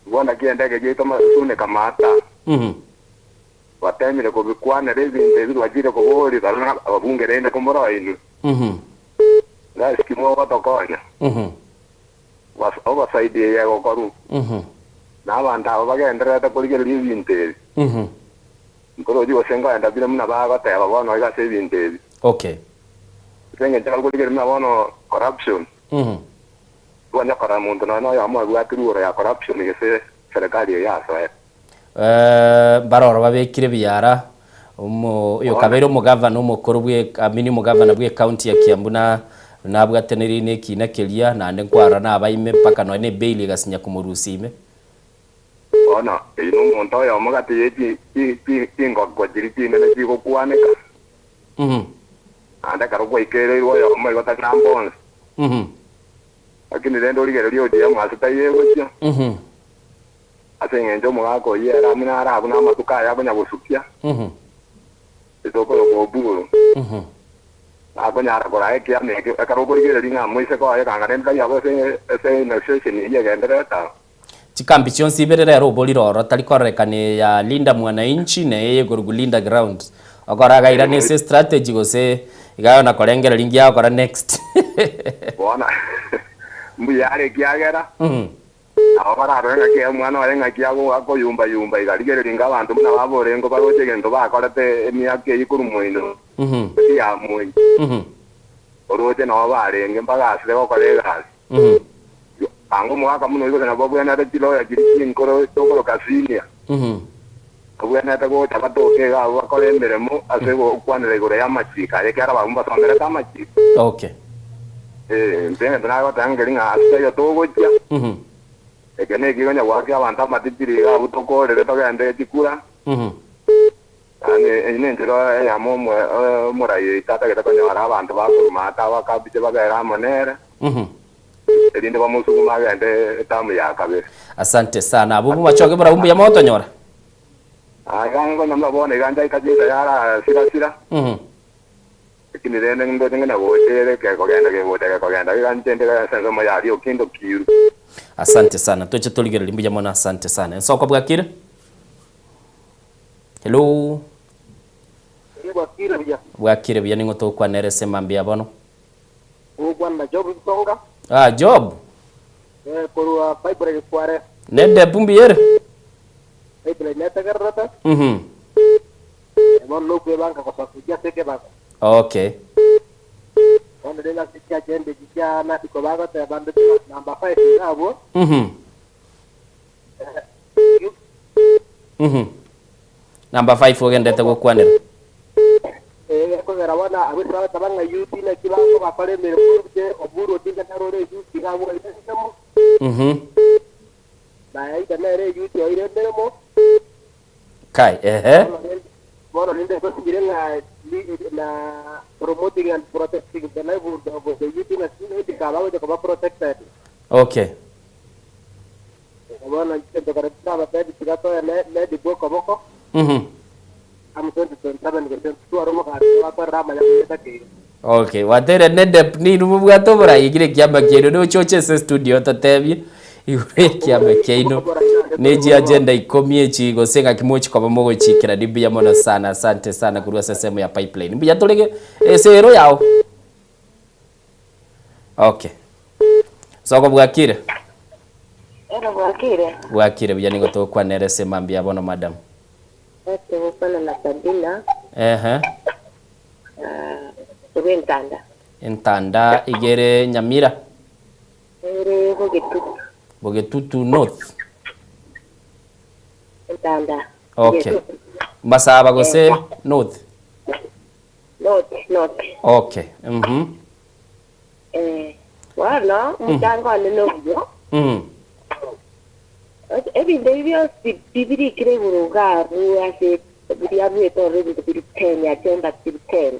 Igo naki endege yaito masuneka maata. Batemire kobikwanera ebinto ebi gwachire koboria barabwo ababunge rende komoroa inwe. Gasi ki mogotokonya? Obasaidi eye egokorwa, na abanto aba bagendererete korigereria ebinto ebi. Ntorochi gose nkoenda bire buna bagoteba bono iga ase ebinto ebi. Okay. Ase engencho bakorigereria buna bono corruption, tibanya korora monto nonya noyomo abwate rugoro ya corruption gese serikali eye yasoete. Mbaroro babekire ebiara, omo oyo okabeire omogavana omokoro bwe I mean omogavana bwe ecounty ya Kiambu na nabwatenerie na ekina keria naende nkwarora nabaime mpaka nonya na ebail egasinya komorusia ime. Bono, eyio nomonto oyomo gati ye chi chi chi chingoko chiria chinene chigokwaneka, naende ekero gwaikereirwe oyomo igo tari namba onsi. Lakini rende origererie ODM ase taiyo egochia. Ase engencho omogaka oyio ere amo nare abwo namatuko aye akonya gosukia, ase okoroka Oburu, nakonyara koraa ekiama ekio, ekero okorigereria ng'a moiseke oye kanga rende tari abwo ase ase negotiation eyio egendererete abwo. Chikambi chionsi ibere rero oborire oro tari kororekana eya Linda Mwananchi na eye ekorokwa Linda Ground. Okora agairana ase estrategy gose iga na korengereria nki agokora next. Bono mbuya are ekiagera Nabo bararore ng'aki omwana oye ng'aki akoyumba-yumba iga. Rigereria inga abanto buna baborengo baroche egento bakorete emiaka eyio korwa moino gati ya moi. Oroche nabo barenge mbagasire gokora egasi. Anga omogaka buna oyio gose nabo babwenerete chiloya chiria chinkoro tokoroka senior. Babwenerete gocha batoke iga abwo bakore emeremo ase gokwanera igoro y'amachiko aye ekiagera barabwo mbasomerete amachiko. Okay. Ee, inche egento nagoteba nkeri ng'a ase taiyo togochia, eke nekio konya goakia abanto amatitiri iga abwo tokorere togende chikura, yaani eyio nenchera eyemo omo- omorai oito atagete konyora abanto bakoruma ata abakabiche babere amo nere, erinde bamosugume agende etamu ya kabere. Asante sana. Abwo bomachoge barabwo mbuya mogotonyora. Iga nkonya buna bono iga nchaika chinsa yara sira sira, Lakini rende ndoche ng'a nagocha ere gekogenda gegocha gekogenda iga inche nde ase ensemo ya rio kendo kiru. Asante sana toche torigereria mbuya mono asante sana ensoko bwakire hello Bwakire buya. Bwakire buya ning'o togokwana ere ase mambia bono. Ogokwana na Job Bisonga. Ah Job. Eh, korwa Bible Gikware. Nedep mbuya ere. Bible netegererete. Bono nokwebanga gosoa gochia ase ekebago. Okay. Bono rende ase chiagenda echi chia NADCO bagoteba ndoche number 5 iga abwo. Number 5 ogendete gokwanera. Eh, ekogera bono abwo ase bagoteba ng'a youth naki bakobakora emeremo gose Oburu Odinga nere ore youth iga abwo oire emeremo. Na Aida nere youth oire emeremo. Kai, ehe. Bono rende tosibire ng'a na promoting and protecting the livelihood of the youth na sindika bagocha koba protected. Okay. Bono inche kare tinabatebi tiga toe medic okoboko. Am 2027 gose tware omogati bakorera amaya getakeire. Okay, watere nedep ninu mobwate oborai ekire ekiama kiaino noche oche ase studio ototebie igoro ekiama kiaino. Ne agenda ikomi echi gose ng'aki mochi koba mogochikerani mbuya mono sana asante sana korwa ase ensemo ya pipeline. Mbuya torege esero yao. Okay. Soko bwakire? Ero bwakire. Bwakire buya nigo togokwanera ase mambia bono madam. Ase gokwana na Sabina. Ehe. Korwa Entanda. Entanda igere Nyamira? Ere Bogetutu. Bogetutu North? Entanda. Okay. Masaba gose North? North, North. Okay. Mhm. Eh, bono omochango one noyo. Ebinto ebi bionsi bibirikire igoro iga abwo ase biria abuete ororo ebinto biri ten, agenda chiri ten.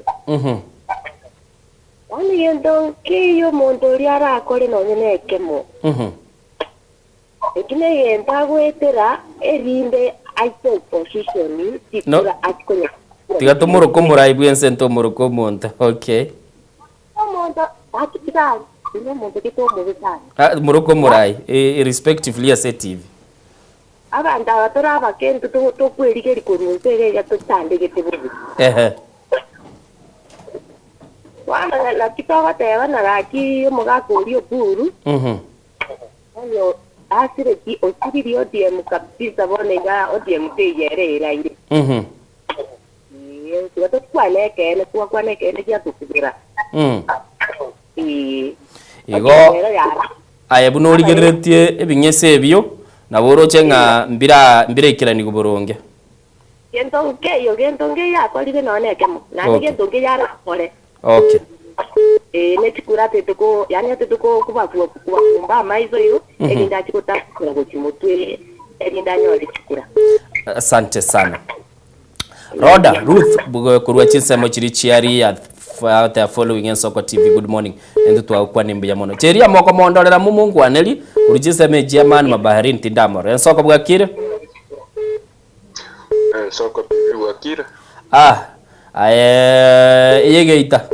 Bono egento nkeiyo omonto oria arakore nonye na ekemo. Eki negento agoetera erinde aite opposition No. chikura achie konya Tiga tomoroke omorai bwense ntomoroke omonto. Okay. Omonto gaki tiga inde omonto gete omobe sana. Ah, moroke omorai eh, irrespectively ase TV. Abanto aba tore abake intwe to- tokwerigeria korwa inse iga iga tochandegete bobe. Ehe. Bono naki togoteba na gaki omogaka oria Oburu, Mhm. Bono asire ki osiririe ODM kabisa bono iga ODM teiyo ere eraire. Mhm. Ee, tiga tokwane ekeene twakwana ekeene giatokubera. Mm. Ee. Igo ODM ero yara. aye buna origereretie ebing'ese ebio nabo oroche ng'a mbira mbiraikeranigu boronge. Gento nkeiyo gento nkeiyo akorire nonya nekemo, naende Okay. gento nkeiyo arakore. Okay. Ee, ne chikura atete ko yaani atete ko kobafua kobafumba amaiso igo, erinde achie gotakora gochia motwe erinde anyore chikura. Asante sana. Rhoda Ruth bugo- korwa chinsemo chiri chiaria out there following Ensoko TV good morning. Ento twagokwana mbuya mono. Cheria moko mondorera mumungwaneri korwa chinsemo echi amani mabaharini tindamorora. Ensoko bwakire? Ensoko TV bwakire? Ah, aye eye Geita.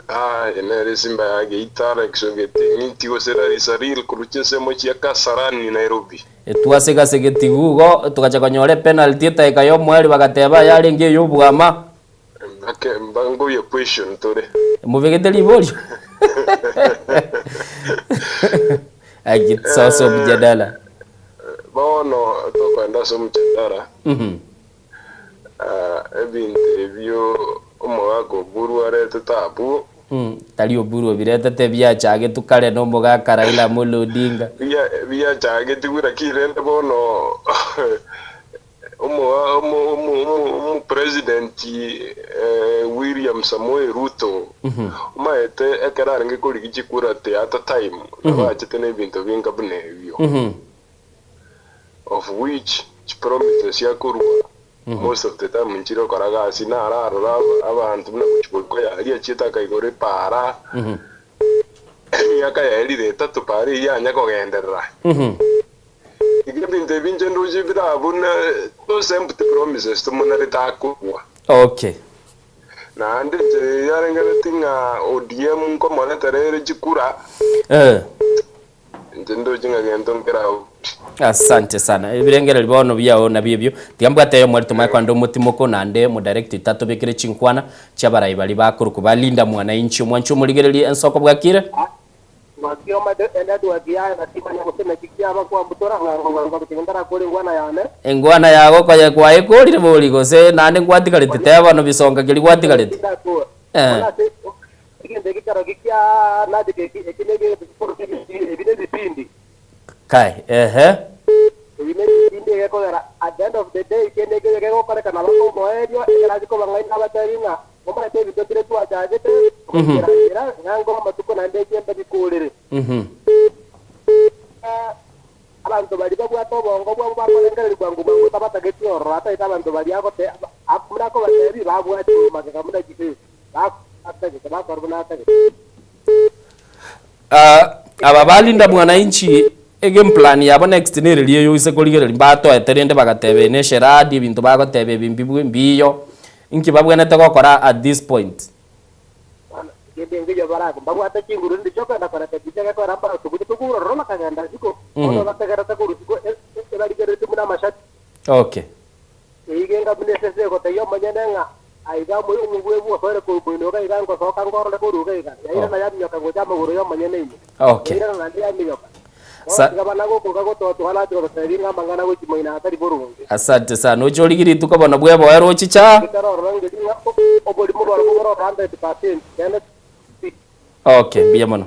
Ah, eye nere esimba ya Geita, Alex Ogete, Ng'iti gose Larry Saril korwa chinsemo chia Kasarani, Nairobi. Etwasegasegeti igo togacha konyora epenalty etaika y'omoerio bagateba yarenge ey'obwama. Ake mba ngoyia question tore. Mobegete riborio? Aki source of mjadala. Bono tokoenda ase omjadala, ebinto ebio omogaka Oburu aretete abwo. Tari Oburu obiretete ebiachagetwe kare na omogaka Raila Amolo Odinga. Biachagetigwe lakini rende bono Omopresident William Samoei Ruto omaete ekero arenge korigia chikura at time nabo achete na ebinto binga buna ebio of which chipromises chiakorwa most of the time nchire okora gasi nararora abanto buna gochia goika aria achiete akaigora epaara emiaka yaerire etato paara eyio yanya kogenderera. Igo ebinto ebi inche ndoche birabune those empty promises tomonarete akorua. Okay. Naende inche yarengereti ng'a ODM nkomoretera ere chikura, Eh. inche ndoche ng'a gento nkerabe. Asante sana. Ebirengererio bono biao nabio ebio. Tiga mbwate eyomo aria tomanye kogenda omotimoko naende omodirect oito atobekere chinkwana chi'abarai baria bakorokwa ba Linda Mwananchi. Omwanchi omorigererie ensoko bwakire? Naki omanyete enetwork yaye na timanya gose naki kiaba kwambutora ng'a ngobanga gochia ntarakore engwana yane. Engwana yago koye kwayekorire bori gose naende ngwatigareti teba bono bisonga keria gwatigareti. Tindakora. Eh. Bono ase egento eke kerokio kia nachete eki eki negento gekorokwa ebipindi ebi nebipindi. Kai ehe. Ebi nebipindi egekogera at the end of the day kende ekio kegokorekana bakomoerio ekero achia kobang'aina abatebi ng'a omanyete ebinto mbire twachagete goikera nchera ng'a nkore amatuko naende eche mbikorere. Abanto baria babwate obongo bwabo bakorengereria bwango bwango tabatageti ororo ataete abanto baria agote buna akobatebia babwate magega buna chisese atagete bakora buna atagete. Aba ba Linda Mwananchi egame plan yabo next nereria eyo oise korigereria mbatoete rende bagateba eye nesheradi ebinto bagoteba ebi mbibwe mbiyo inki babwenerete gokora at this point. Bono kende engiya barake mbabwate chinguru rinde chi'okogenda koreta ebicha gekogera mbarosio gocha togure ororo bakagenda isiko. Bono bategerete korwa isiko ebarigereri. Okay. Eyio genga buna esese egotebia omonyene ng'a aiga omogwegwa osoire korwa moino iga iga ngosoka nkorore korwa iga iga, yairana yaminyoka gocha amagoro y'omonyene ime. Okay. Yairana naende yaminyoka. Bono Sa- tiga bana gokoga gototoa nache gototebia ng'a amang'ana gochia moino atari boronge. Asante sana. Oche origie rituko bono bweboere ochicha. Ekero ororo ngeri ng'a oborimo borobwo bore 100% kende ti. Okay, mbuya mono.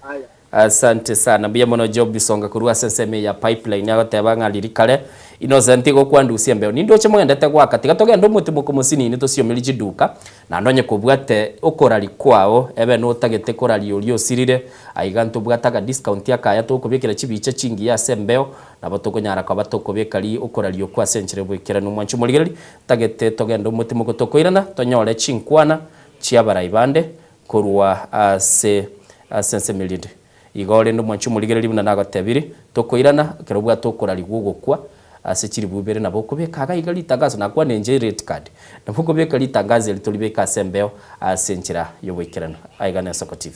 Aya. Asante sana mbuya mono Job Bisonga korwa ase ensemo eye ya Pipeline agoteba ng'a riria kare Innocent igo kwandusia embeo nindoche mogendete goaka tiga togende omotimoko mosinini tosiomerie chiduka naende onye kobwate okorari kwao ebe notagete koraria oria osirire aiga ntobwate aka discount akaya tokobekera chibicha chingiya ase embeo nabo tokonyara koba tokobeka ri okoraria okwo ase enchera yoboikeranu mwanche omorigereria ntagete togende omotimoko tokoirana tonyore chinkwana chiabarai bande Korwa ase ase ensemo erinde. Igo rende omwanchi omorigereria buna nagotebirie, tokoirana ekero obwate okorarigwa ogokwa ase chiribu ibere nabo okobeka iga iga ritangazo nakwana enche red card nabo okobeka ritangazo eri toribeke ase embeo ase enchera yoboikeranu. Aiga n'Ensoko TV.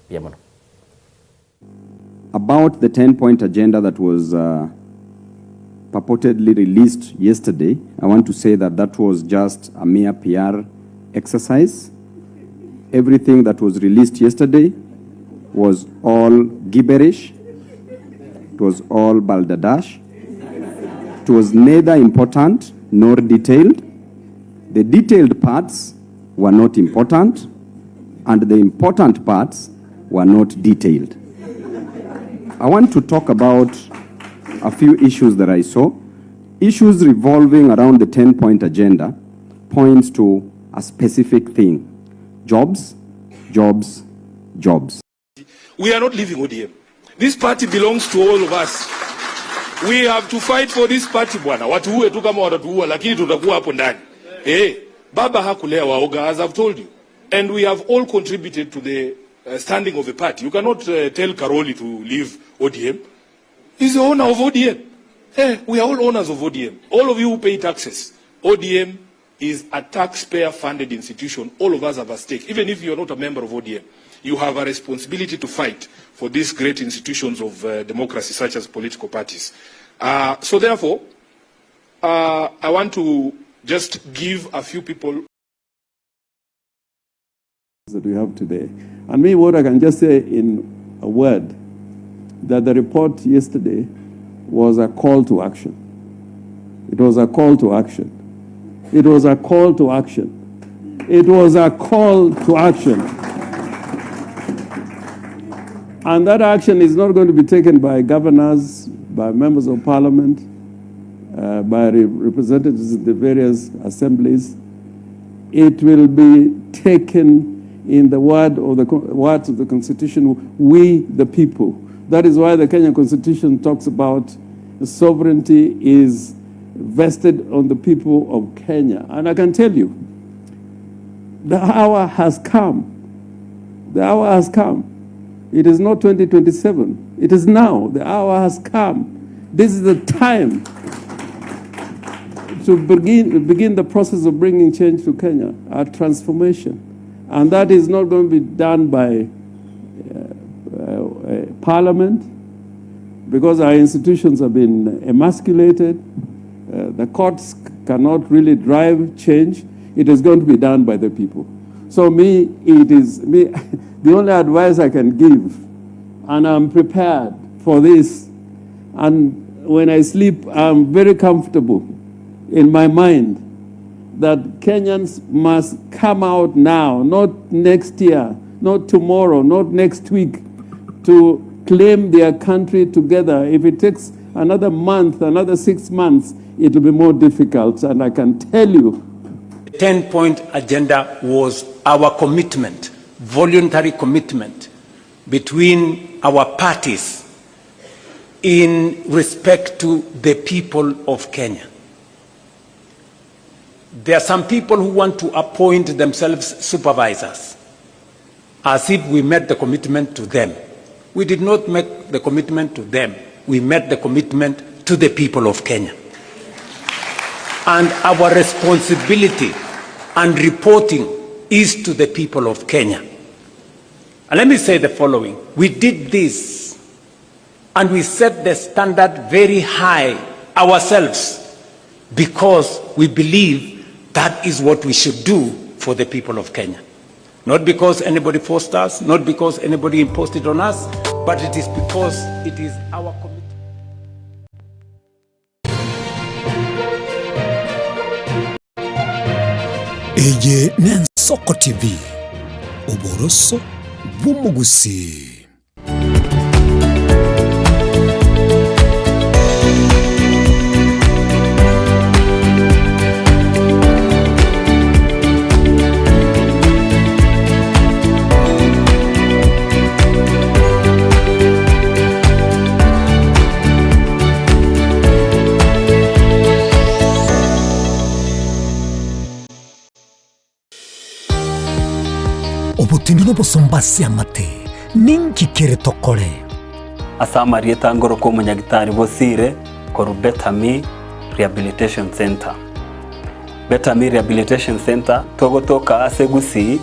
Mbuya mono. About the 10 point agenda that was uh, purportedly released yesterday, I want to say that that was just a mere PR exercise. Everything that was released yesterday was all gibberish, it was all balderdash. It was neither important nor detailed. The detailed parts were not important, and the important parts were not detailed. I want to talk about a few issues that I saw. Issues revolving around the 10 point agenda points to a specific thing jobs, jobs, jobs. We are not leaving ODM. This party belongs to all of us. We have to fight for this party bwana. Watuue tu kama watatuua, lakini tutakuwa hapo ndani. Eh, baba hakulea waoga as I've told you. And we have all contributed to the standing of the party. You cannot tell Karoli to leave ODM. He's the owner of ODM. Eh, we are all owners of ODM. All of you who pay taxes, ODM is a taxpayer-funded institution. All of us have a stake. Even if you are not a member of ODM, you have a responsibility to fight for these great institutions of democracy, such as political parties. So therefore, I want to just give a few people that we have today. And me, what I can just say in a word, that the report yesterday was a call to action. It was a call to action. It was a call to action. It was a call to action. And that action is not going to be taken by governors, by members of parliament, by re- representatives in the various assemblies. It will be taken in the word of the words of the Constitution, we the people. That is why the Kenyan Constitution talks about sovereignty is vested on the people of Kenya. And I can tell you, the hour has come. The hour has come. It is not 2027. It is now. The hour has come. This is the time to begin, begin the process of bringing change to Kenya, a transformation. And that is not going to be done by parliament because our institutions have been emasculated. The courts cannot really drive change. It is going to be done by the people. So me, it is me. The only advice I can give, and I'm prepared for this. And when I sleep, I'm very comfortable in my mind that Kenyans must come out now, not next year, not tomorrow, not next week, to claim their country together. If it takes another month, another 6 months, it will be more difficult. And I can tell you. The 10 point agenda was our commitment, voluntary commitment, between our parties in respect to the people of Kenya. There are some people who want to appoint themselves supervisors as if we made the commitment to them. We did not make the commitment to them. We made the commitment to the people of Kenya. And our responsibility and reporting is to the people of Kenya. And let me say the following. We did this and we set the standard very high ourselves. because we believe that is what we should do for the people of Kenya. Not because anybody forced us, not because anybody imposed it on us, but it is because it is our commitment. Eye n'Ensoko TV, oboroso bw'omogusii. Obotindi nobosomba ase amate, ninki kere tokore? Ase amarieta ngorokwa omonyagitari Bosire korwa Betami Rehabilitation Centre. Betami Rehabilitation Centre togotoka ase Gusii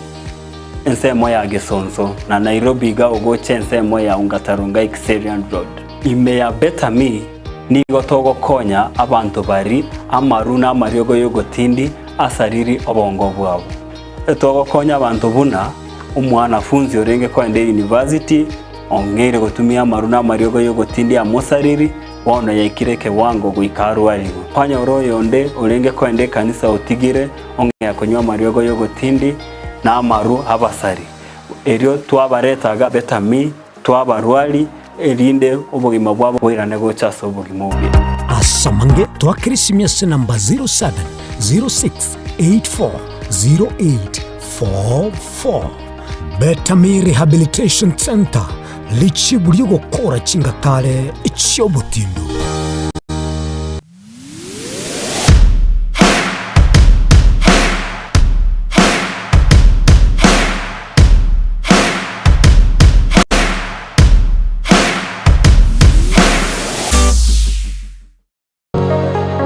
ensemo ya Gesonso na Nairobi iga ogocha ensemo ya Ongata Rongai Kiserian Road. Ime ya Betami nigo togokonya abanto bari amaru na amariogo y'ogotindi asariri obongo bwabo. Togokonya abanto buna omwanafunzi orenge koenda eyunivasiti ong'eire gotumia amaru na amariogo y'ogotindia amosariri, bono yaikire ekewango goika arwarigwe. Kwanyora oyonde orenge koenda ekanisa otigire ong'ea konywa amariogo y'ogotindi na amaru abasari. Erio twabareta iga Betami, twabarwari, erinde obogima bwabo boirane gocha ase obogima obuya. Ase amange twakere esimi ase namba 0706840844. Betami Rehabilitation Centre, richibu ri'ogokora chingatare chi'obotindu.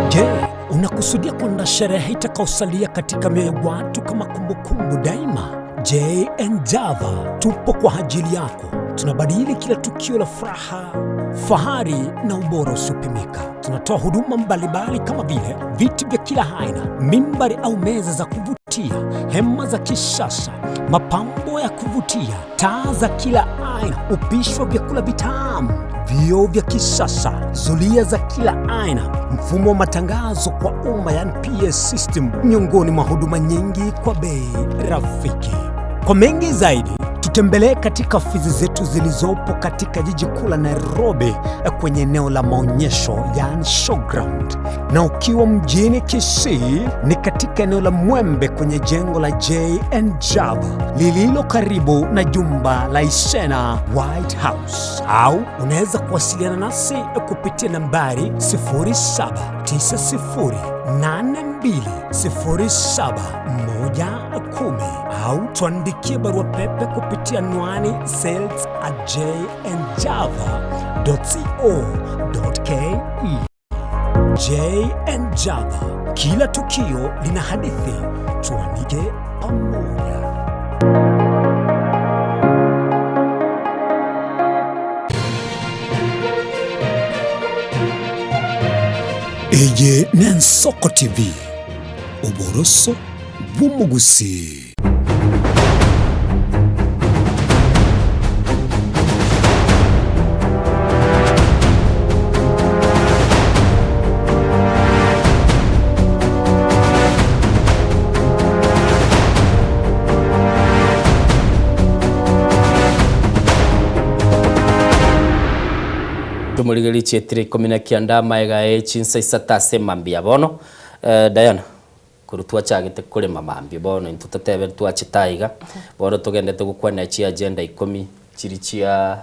Je, unakusudia kwenda sherehe itakaosalia katika mioyo ya watu kama kumbukumbu daima? JN Java tupo kwa ajili yako. Tunabadili kila tukio la furaha, fahari na ubora usiopimika. Tunatoa huduma mbalimbali kama vile viti vya kila aina, mimbari au meza za kuvutia, hema za kisasa, mapambo ya kuvutia, taa za kila aina, upishi wa vyakula vitamu, vioo vya kisasa, zulia za kila aina, mfumo wa matangazo kwa umma yani PS system, miongoni mwa huduma nyingi kwa bei rafiki. Kwa mengi zaidi tutembelee katika ofisi zetu zilizopo katika jiji kuu la Nairobi kwenye eneo la maonyesho yani showground, na ukiwa mjini Kisii ni katika eneo la Mwembe kwenye jengo la JN Java lililo karibu na jumba la Isena White House, au unaweza kuwasiliana nasi kupitia nambari 0790820710 au tuandikie barua pepe kupitia anwani sales at jnjava.co.ke. JN Java, kila tukio lina hadithi, tuandike pamoja. Eye n'Ensoko TV, oboroso bw'omogusii. Tumorigererie chietire ikomi na kianda amaega e chinsa isato ase mambia bono. Eh, Diana, korwa twachagete korema mambia bono intwe totebe twachete aiga, bono togendete gokwana chiagenda ikomi chiri chia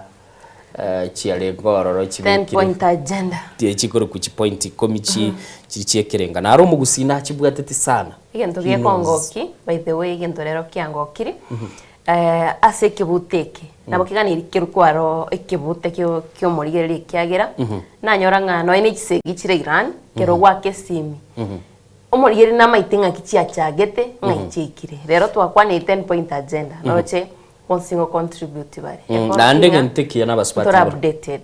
eh, chiarenge ororo 10 chibekire point agenda tie chikorokwa chipoint ikomi chi chiri chiekerenga naro omogusii nachibwateti sana. Egento He knows. gekongoki by the way egento rero kiangokiri eh, ase ekebute eke nabo keganeri kerwa kwaro ekebute kio kiomorigereria ekiagera nanyora ng'a nonya na echisegi chire Iran kero gwaka esimi omorigereria namaete ng'aki chiachagete ng'ai chiaikire. Rero twakwanire 10 point agenda noroche. Bonsi ngo contribute bare. Naende egento ekiya na abasubati Ntore baro. updated.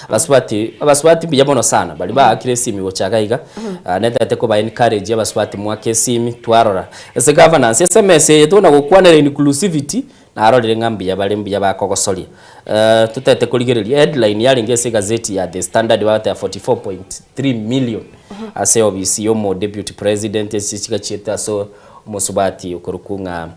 Abasubati, abasubati mbuya mono sana, baria baakire esimi gocha iga iga, netaete koba encourage abasubati mwake esimi twarora. Ase governance, SMS eye tokona gokwanera inclusivity, narorire ng'a mbuya bare mbuya bakogosoria. Totaete korigereria headline yarenge ase egazeti ya The Standard bagoteba 44.3 million ase ofisi ya omo deputy president ase chigachiete ase omosubati okorokwa ng'a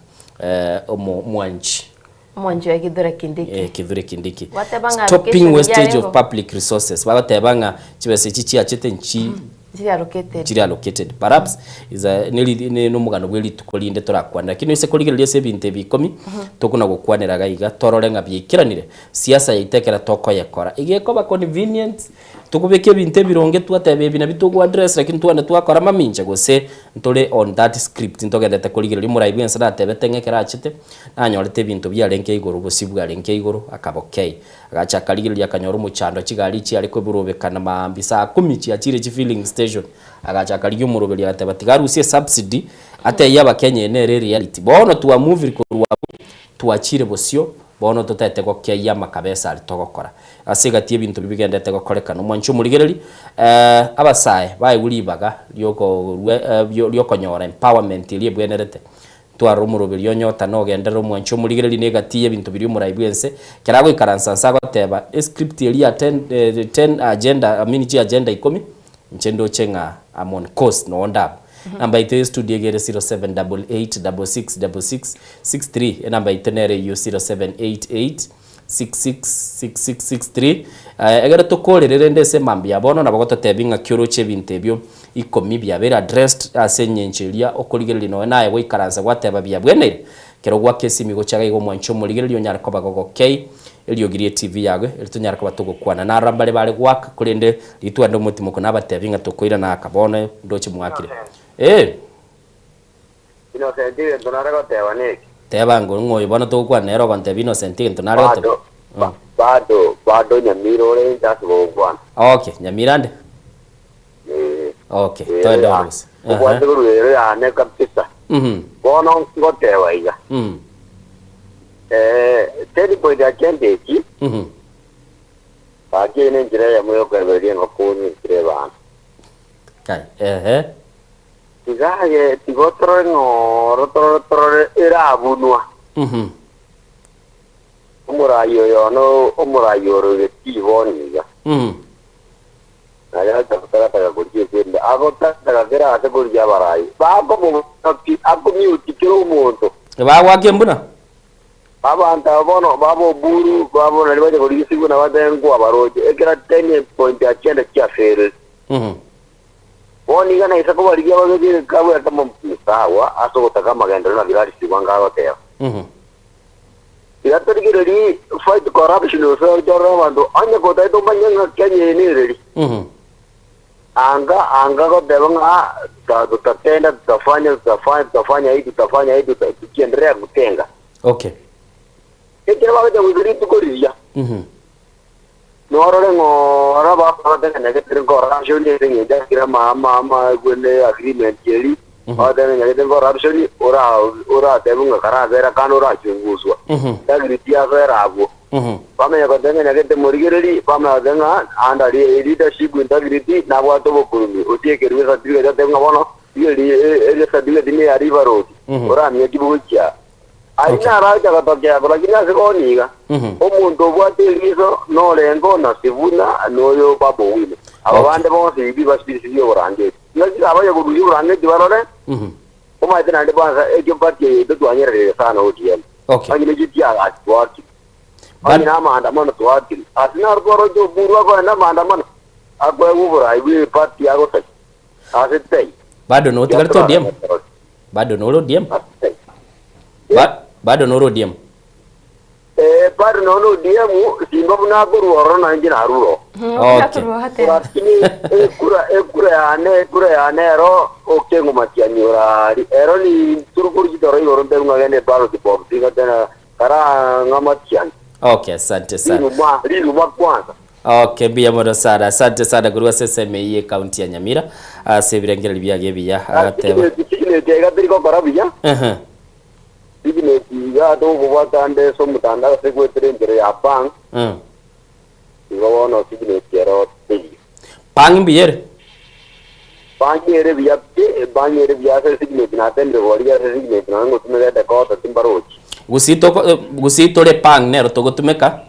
omwanchi. Omwanchi oye Kithure Kindiki. Eh, Kithure Kindiki. Gwateba ng'a Stopping allocation wastage of yarengeo. public resources. Bagoteba ng'a chibesa echi chiachete nchi Nchiri allocated. chiri allocated. Perhaps is a neri ne nomogano bwe rituko rinde torakwane. Lakini ase korigereria ase ebinto ebi ikomi, tokona gokwanera iga iga torore ng'a biaikeranire. Siasa yaito ekero tokoyekora, iga ekoba convenient, Tokobeka ebinto ebironge twateba ebi nabio togo address lakini twagenda twakora mamincha gose ntore on that script ntogendete korigereria omorai bwense natebete ng'a ekero achete nanyorete ebinto biarenge igoro obosio bwarenge igoro akaba okay. Agacha akarigereria akanyora omochando chigari chiare koborobekana maambia saa kumi chiachire chi filling station agacha akarigia omoroberi agateba tiga arusie esubsidy atebie abakenya eye nere ereality. Bono twamovire korwa abwo twachire bosio Bono totaete gokeyia amakabesa aria togokora. Ase egati y'ebinto biria bigenderete gokorekana, omwanchi omorigereria, abasae baegwe ribaga riokorua riokonyora empowerment eria ebwenerete. Ntwarore omoroberio onye otana ogenderere omwanchi omorigereria na egati y'ebinto biria omorai bw'ense ekero agoikaransa nse agoteba escript eria ya ten, ten agenda, I mean chiagenda ikomi, inche ndoche ng'a am on course noo ndabwo. Namba yaito ye studio iga ere 0788666663, enamba yaito nere eyio 0788666663. Egere tokorere rende ase emambia ya bono nabo gototebia ng'aki oroche ebinto ebio ikomi biabeire addressed ase eng'encho eria okorigereria nonya naye goikaransa gwateba biabweneire. Ekero gwaka esimi gocha iga iga omwanche omorigereria onyare koba gogokei eriogi rie TV yago eri tonyare koba togokwana. Narora mbare bare goaka korende ritwende omotimoko nabatebi ng'a tokoirana aka bono ndoche mwakire. Ee. Innocent egento nare goteba neki. Teba ng'o ng'o oyo bono togokwana nere ogontebia Innocent egento nare goteba. Bado ba bado bado Nyamira ore inche ase gogokwana. Okay, Nyamira ande? Ee. Okay, Ero toende ya ore gose. obwate korwa ero yane kabisa. Bono ngoteba iga. Eh, ten point agenda eki, gaki eye nenchera eyemo yokoebereria engoko onyitire ebana. Kai, ehe. Tiga aye tiga otorore ng'oro torore torore erabunwa. Omorai oyo ono omorai ore getii bono iga. Naye agataka korigia ekende, agotataka kera aase korigia abarai, bakomobuna pi, akomiuti kera omonto. Bagoaka embuna. Abanto aba bono baba oburu, babo nario bacha korigia Sibuna batebe nkwabaroche, ekero ten point agenda chiaferire. Bono iga naisa kobarigia babeke egekabu ekemo sawa ase ogotaka amagenderero na birarisigwa ngagoteba. Tiga torigererie fight corruption gose torore abanto onye kotaete omanye ng'a Kenya eye nereri. Anga anga goteba ng'a tuta tutatenda tutafanya tutafanya tutafanya hii tutafanya hii tuta tukiendelea kutenga. Okay. Ekero bagocha goika rituko riria norore ng'ora bagotenena gete corruption ase eng'encho akire ama ama ama ne agreement eri bagotenena gete corruption ora oratebe ng'a karabera kandi orachunguswa. Integrity yabera abwo. Bamanya goteng'ena gete morigereri, bamanya goteba ng'a under leadership integrity nabwate obokurumi, otiekerwe ecertificate otebe ng'a bono rigereria eria certificate neya River Road, oramia ki bogochia aa. Ayio naro agocha gotokea abwo, lakini ase bono iga, omonto obwate eriso norengo na Sifuna na oyo Babu Owino. Aba bande bonsi mbibasibiri oborangeti. Ng'aki abaye korusia oborangeti barore, Omanyete naende kwansa ekio party eye yaito twanyerereire sana ODM. Okay. Onye nechi chiagachi twakire. Onye na amaandamano twakire. Ase naro tworoche Oburu akoenda amaandamano akoegwa oborai bwe party agosacha. Ase taiyo. Bado notigarete ODM? Bado nore ODM? Ba, bado nore ODM? Eh, bado nonya ODM simba buna akorwa ororo na inche narure oo. Okay. Lakini ekura ekura yane ekura yane ero okeng'umatiani orari ero ni turukuru chitoro igoro ntebi ng'a gende ballot box iga tena kara ng'amatiani Okay, asante sana. riruma riruma kwanza. Okay, mbuya mono sana. Asante sana korwa ase esemo eyio ye county ya Nyamira ase ebirengererio biago ebiya agateba. Signeti iga teri gokora buya Ehe. signeti. Iga togokobwata ande ase omotandao ase goetera enchera ya Pang, igo bono signeti ero teiyo. Pang mbuya ere? Pang ere buya pi, Pang ere buya ase signeti natemire korigia ase signeti nonya ngotumeka edecoder timbarochi. Gusii toko gusii tore Pang nero togotumeka,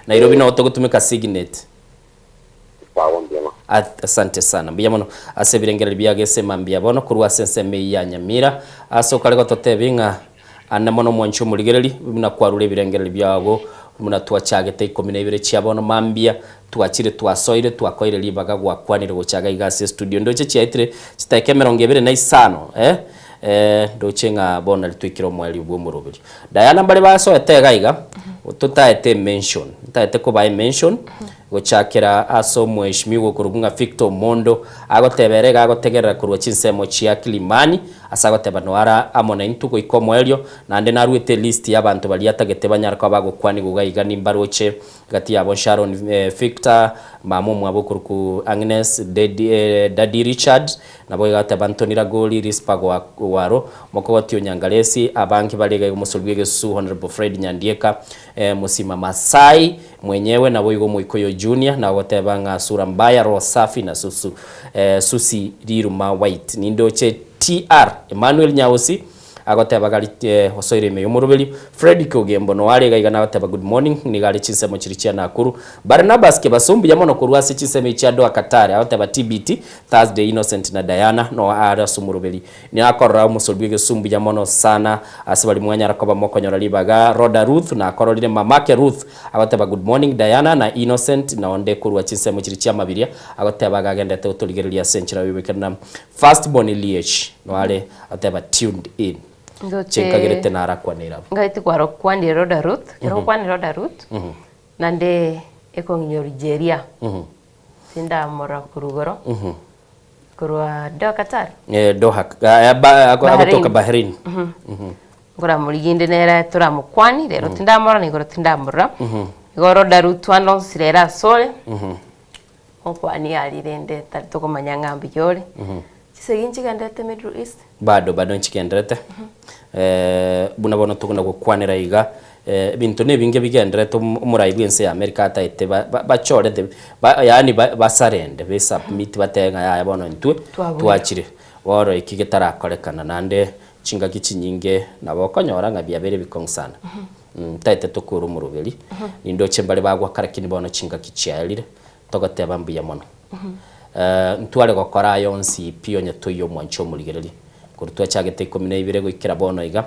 Nairobi noo togotumeka signet. Sawa mbuya mono. Asante sana mbuya mono ase ebirengererio bia gesema mbuya bono korwa ase ensemo eyio ya Nyamira ase okare gototebia ng'a ande mono omwanchi omorigereri buna kwarure ebirengererio biago buna twachagete ikomi na ibere chia bono mambia twachire twasoire twakoire ribaga gwakwanire gocha iga iga ase estudio ndoche chiaetire chidakika emerongo ebere na isano eh eh ndoche ng'a bono nari twaikire omoerio bwa omoroberio. Diana mbare basoete iga iga totaete emention ntaete kobaa emention Gochakera ase omweshimiwa okorokwa ng'a Victor Omondo, agoteba ere iga agotegerera korwa chinsemo chia Kilimani, ase agoteba noara amo naintwe goika omoerio, naende naruete elist y'abanto baria atagete banyare koba bagokwanigwa iga iga nimbaroche gati yabo Sharon Victor, mama omwabo okorokwa Agnes, Daddy, Daddy Richard, Nabo iga ateba Anthony Ragoli, Risper Gwaro, Mokogoti Onyangaresi, abange bare iga iga omosori bw'egesusu Honourable Fred Nyandieka, Mosima Masai mwenyewe naboigo Omoikoyo Junior na goteba ng'a sura mbaya, roho safi na susu Susi riruma white. Nindoche TR Emmanuel Nyaosi agoteba gari osoire ime y'omoroberio. Fredrick Ogembo noare iga iga nagoteba good morning nigo are chinsemo chiria chia Nakuru. Barnabas Kebaso mbuya mono korwa ase chinsemo echi chia Doha Qatar agoteba TBT Thursday Innocent na Diana no are ase omoroberi. Nakorora omosori bw'egesu mbuya mono sana ase baria mwanyara koba mokonyora ribaga. Rhoda Ruth nakororire mamake Ruth agoteba good morning Diana na Innocent na onde korwa chinsemo chiria chia Mabiria agoteba iga agendete gotorigereria ase enchera yoboikeranu. First born Liech noare agoteba tuned in. Ndoche Chinkagerete narakwane abwo. Ngaeti kwarokwanire Rhoda Ruth, ekero okwanire Rhoda Ruth, naende ekong'inyora Jeria. Tindamorora korwa igoro, korwa Doha Qatar. Eh, Doha, eh, ba, ako- agotoka Bahrain. Nkoramorigia inde nere toramokwani, rero tindamorora na igoro tindamorora. Igo Rhoda Ruth ande onsi rero asore, okwani aria rende tari tokomanya ng'a mbuya ore. Chisegi nchigenderete Middle East? Bado bado nchigenderete. Eh, buna bono tokona gokwanera iga, eh, ebinto na ebinge bigenderete omo- omorai bw'ense ya America ataete ba- ba- bachorete ba yaani ba basarende be submit batebe ng'a yaya bono intwe Twabuna. twachire. Bono eki getarakorekana naende chingaki chinyinge nabo okonyora ng'a biabeire ebikong'u sana. Ntaete tokore omoroberi, nindoche mbare bagwaka lakini bono chingaki chiaerire, togoteba mbuya mono. Ntware gokora aya onsi pi onye toiyo omwanche omorigereria. Korwa twachagete ikomi na ibere goikera bono iga,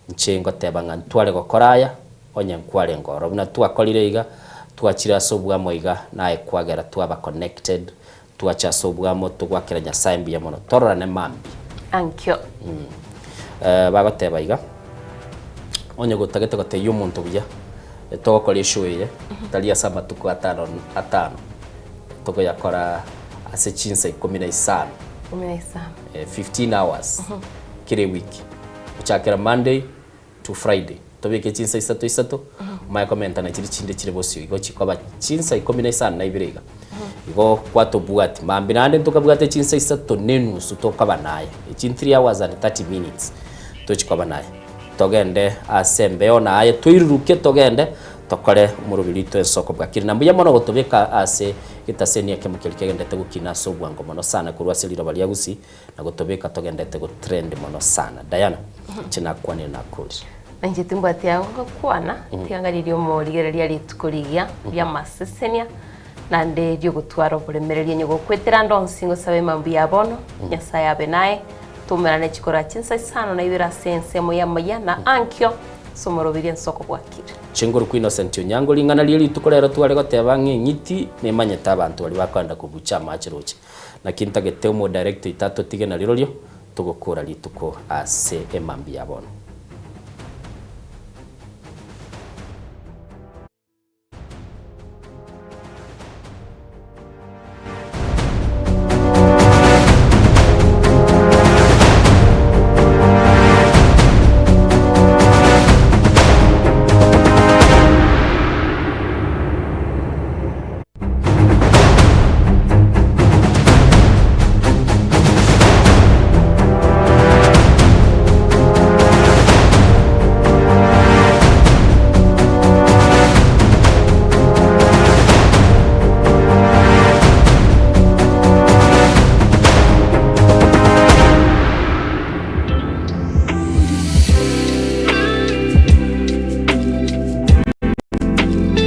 inche ngoteba ng'a ntware gokora aya onye nkwarenge ororo. Buna twakorire iga, twachire ase obwamo iga, naye kwagera twaba connected, twacha ase obwamo togwakera Nyasae mbuya mono. Tororane mambia. Ankio. Bagoteba iga, onye gotagete gotebia omonto buya, togokora eshow eye, tari ase amatuko atano atano. Tokoyakora ase chinsa ikomi na isano. Ikomi na isano. 15 hours kera ewiki. Gochakera Monday to Friday. Tobeke chinsa isato isato, omanye komentana chiria chinde chire bosio. Igo chikoba chinsa ikomi na isano na ibere iga. Igo kwatobwati. Mambia naende ntokabwate chinsa isato na enusu tokoba naye. Echi 3 hours and 30 minutes tochikoba naye. Togende ase embeo naye toiruruke togende Tokore omoroberi oito ensoko bwakire. Na mbuya mono gotobeka ase getaseni ekemo keria kegendete gokina ase obwango mono sana korwa ase riroba ria Gusii na gotobeka togendete go trend mono sana. Diana, inche nakwanire nakorire. Na inche timbwati aya ngokwana, tiga ngaririe omorigereria rituko rigiya ri'amasesenia, naende ri'ogotwara oboremereria onye gokwetera ande onsi ngosabe mambia ya bono, Nyasae abe naye, Toumerane chikora chinsa isano na ibere ase ensemo y'amaya na ankio ase omoroberi ensoko bwakire. Chinguru kwa Innocent Onyango Ring'ana rie rituko rero tware goteba ng'a eng'iti nemanyete abanto baria bakoenda kobucha amache roche. Naki ntagete omodirect oito atotige narirorio togokora rituko ase emambia ya bono.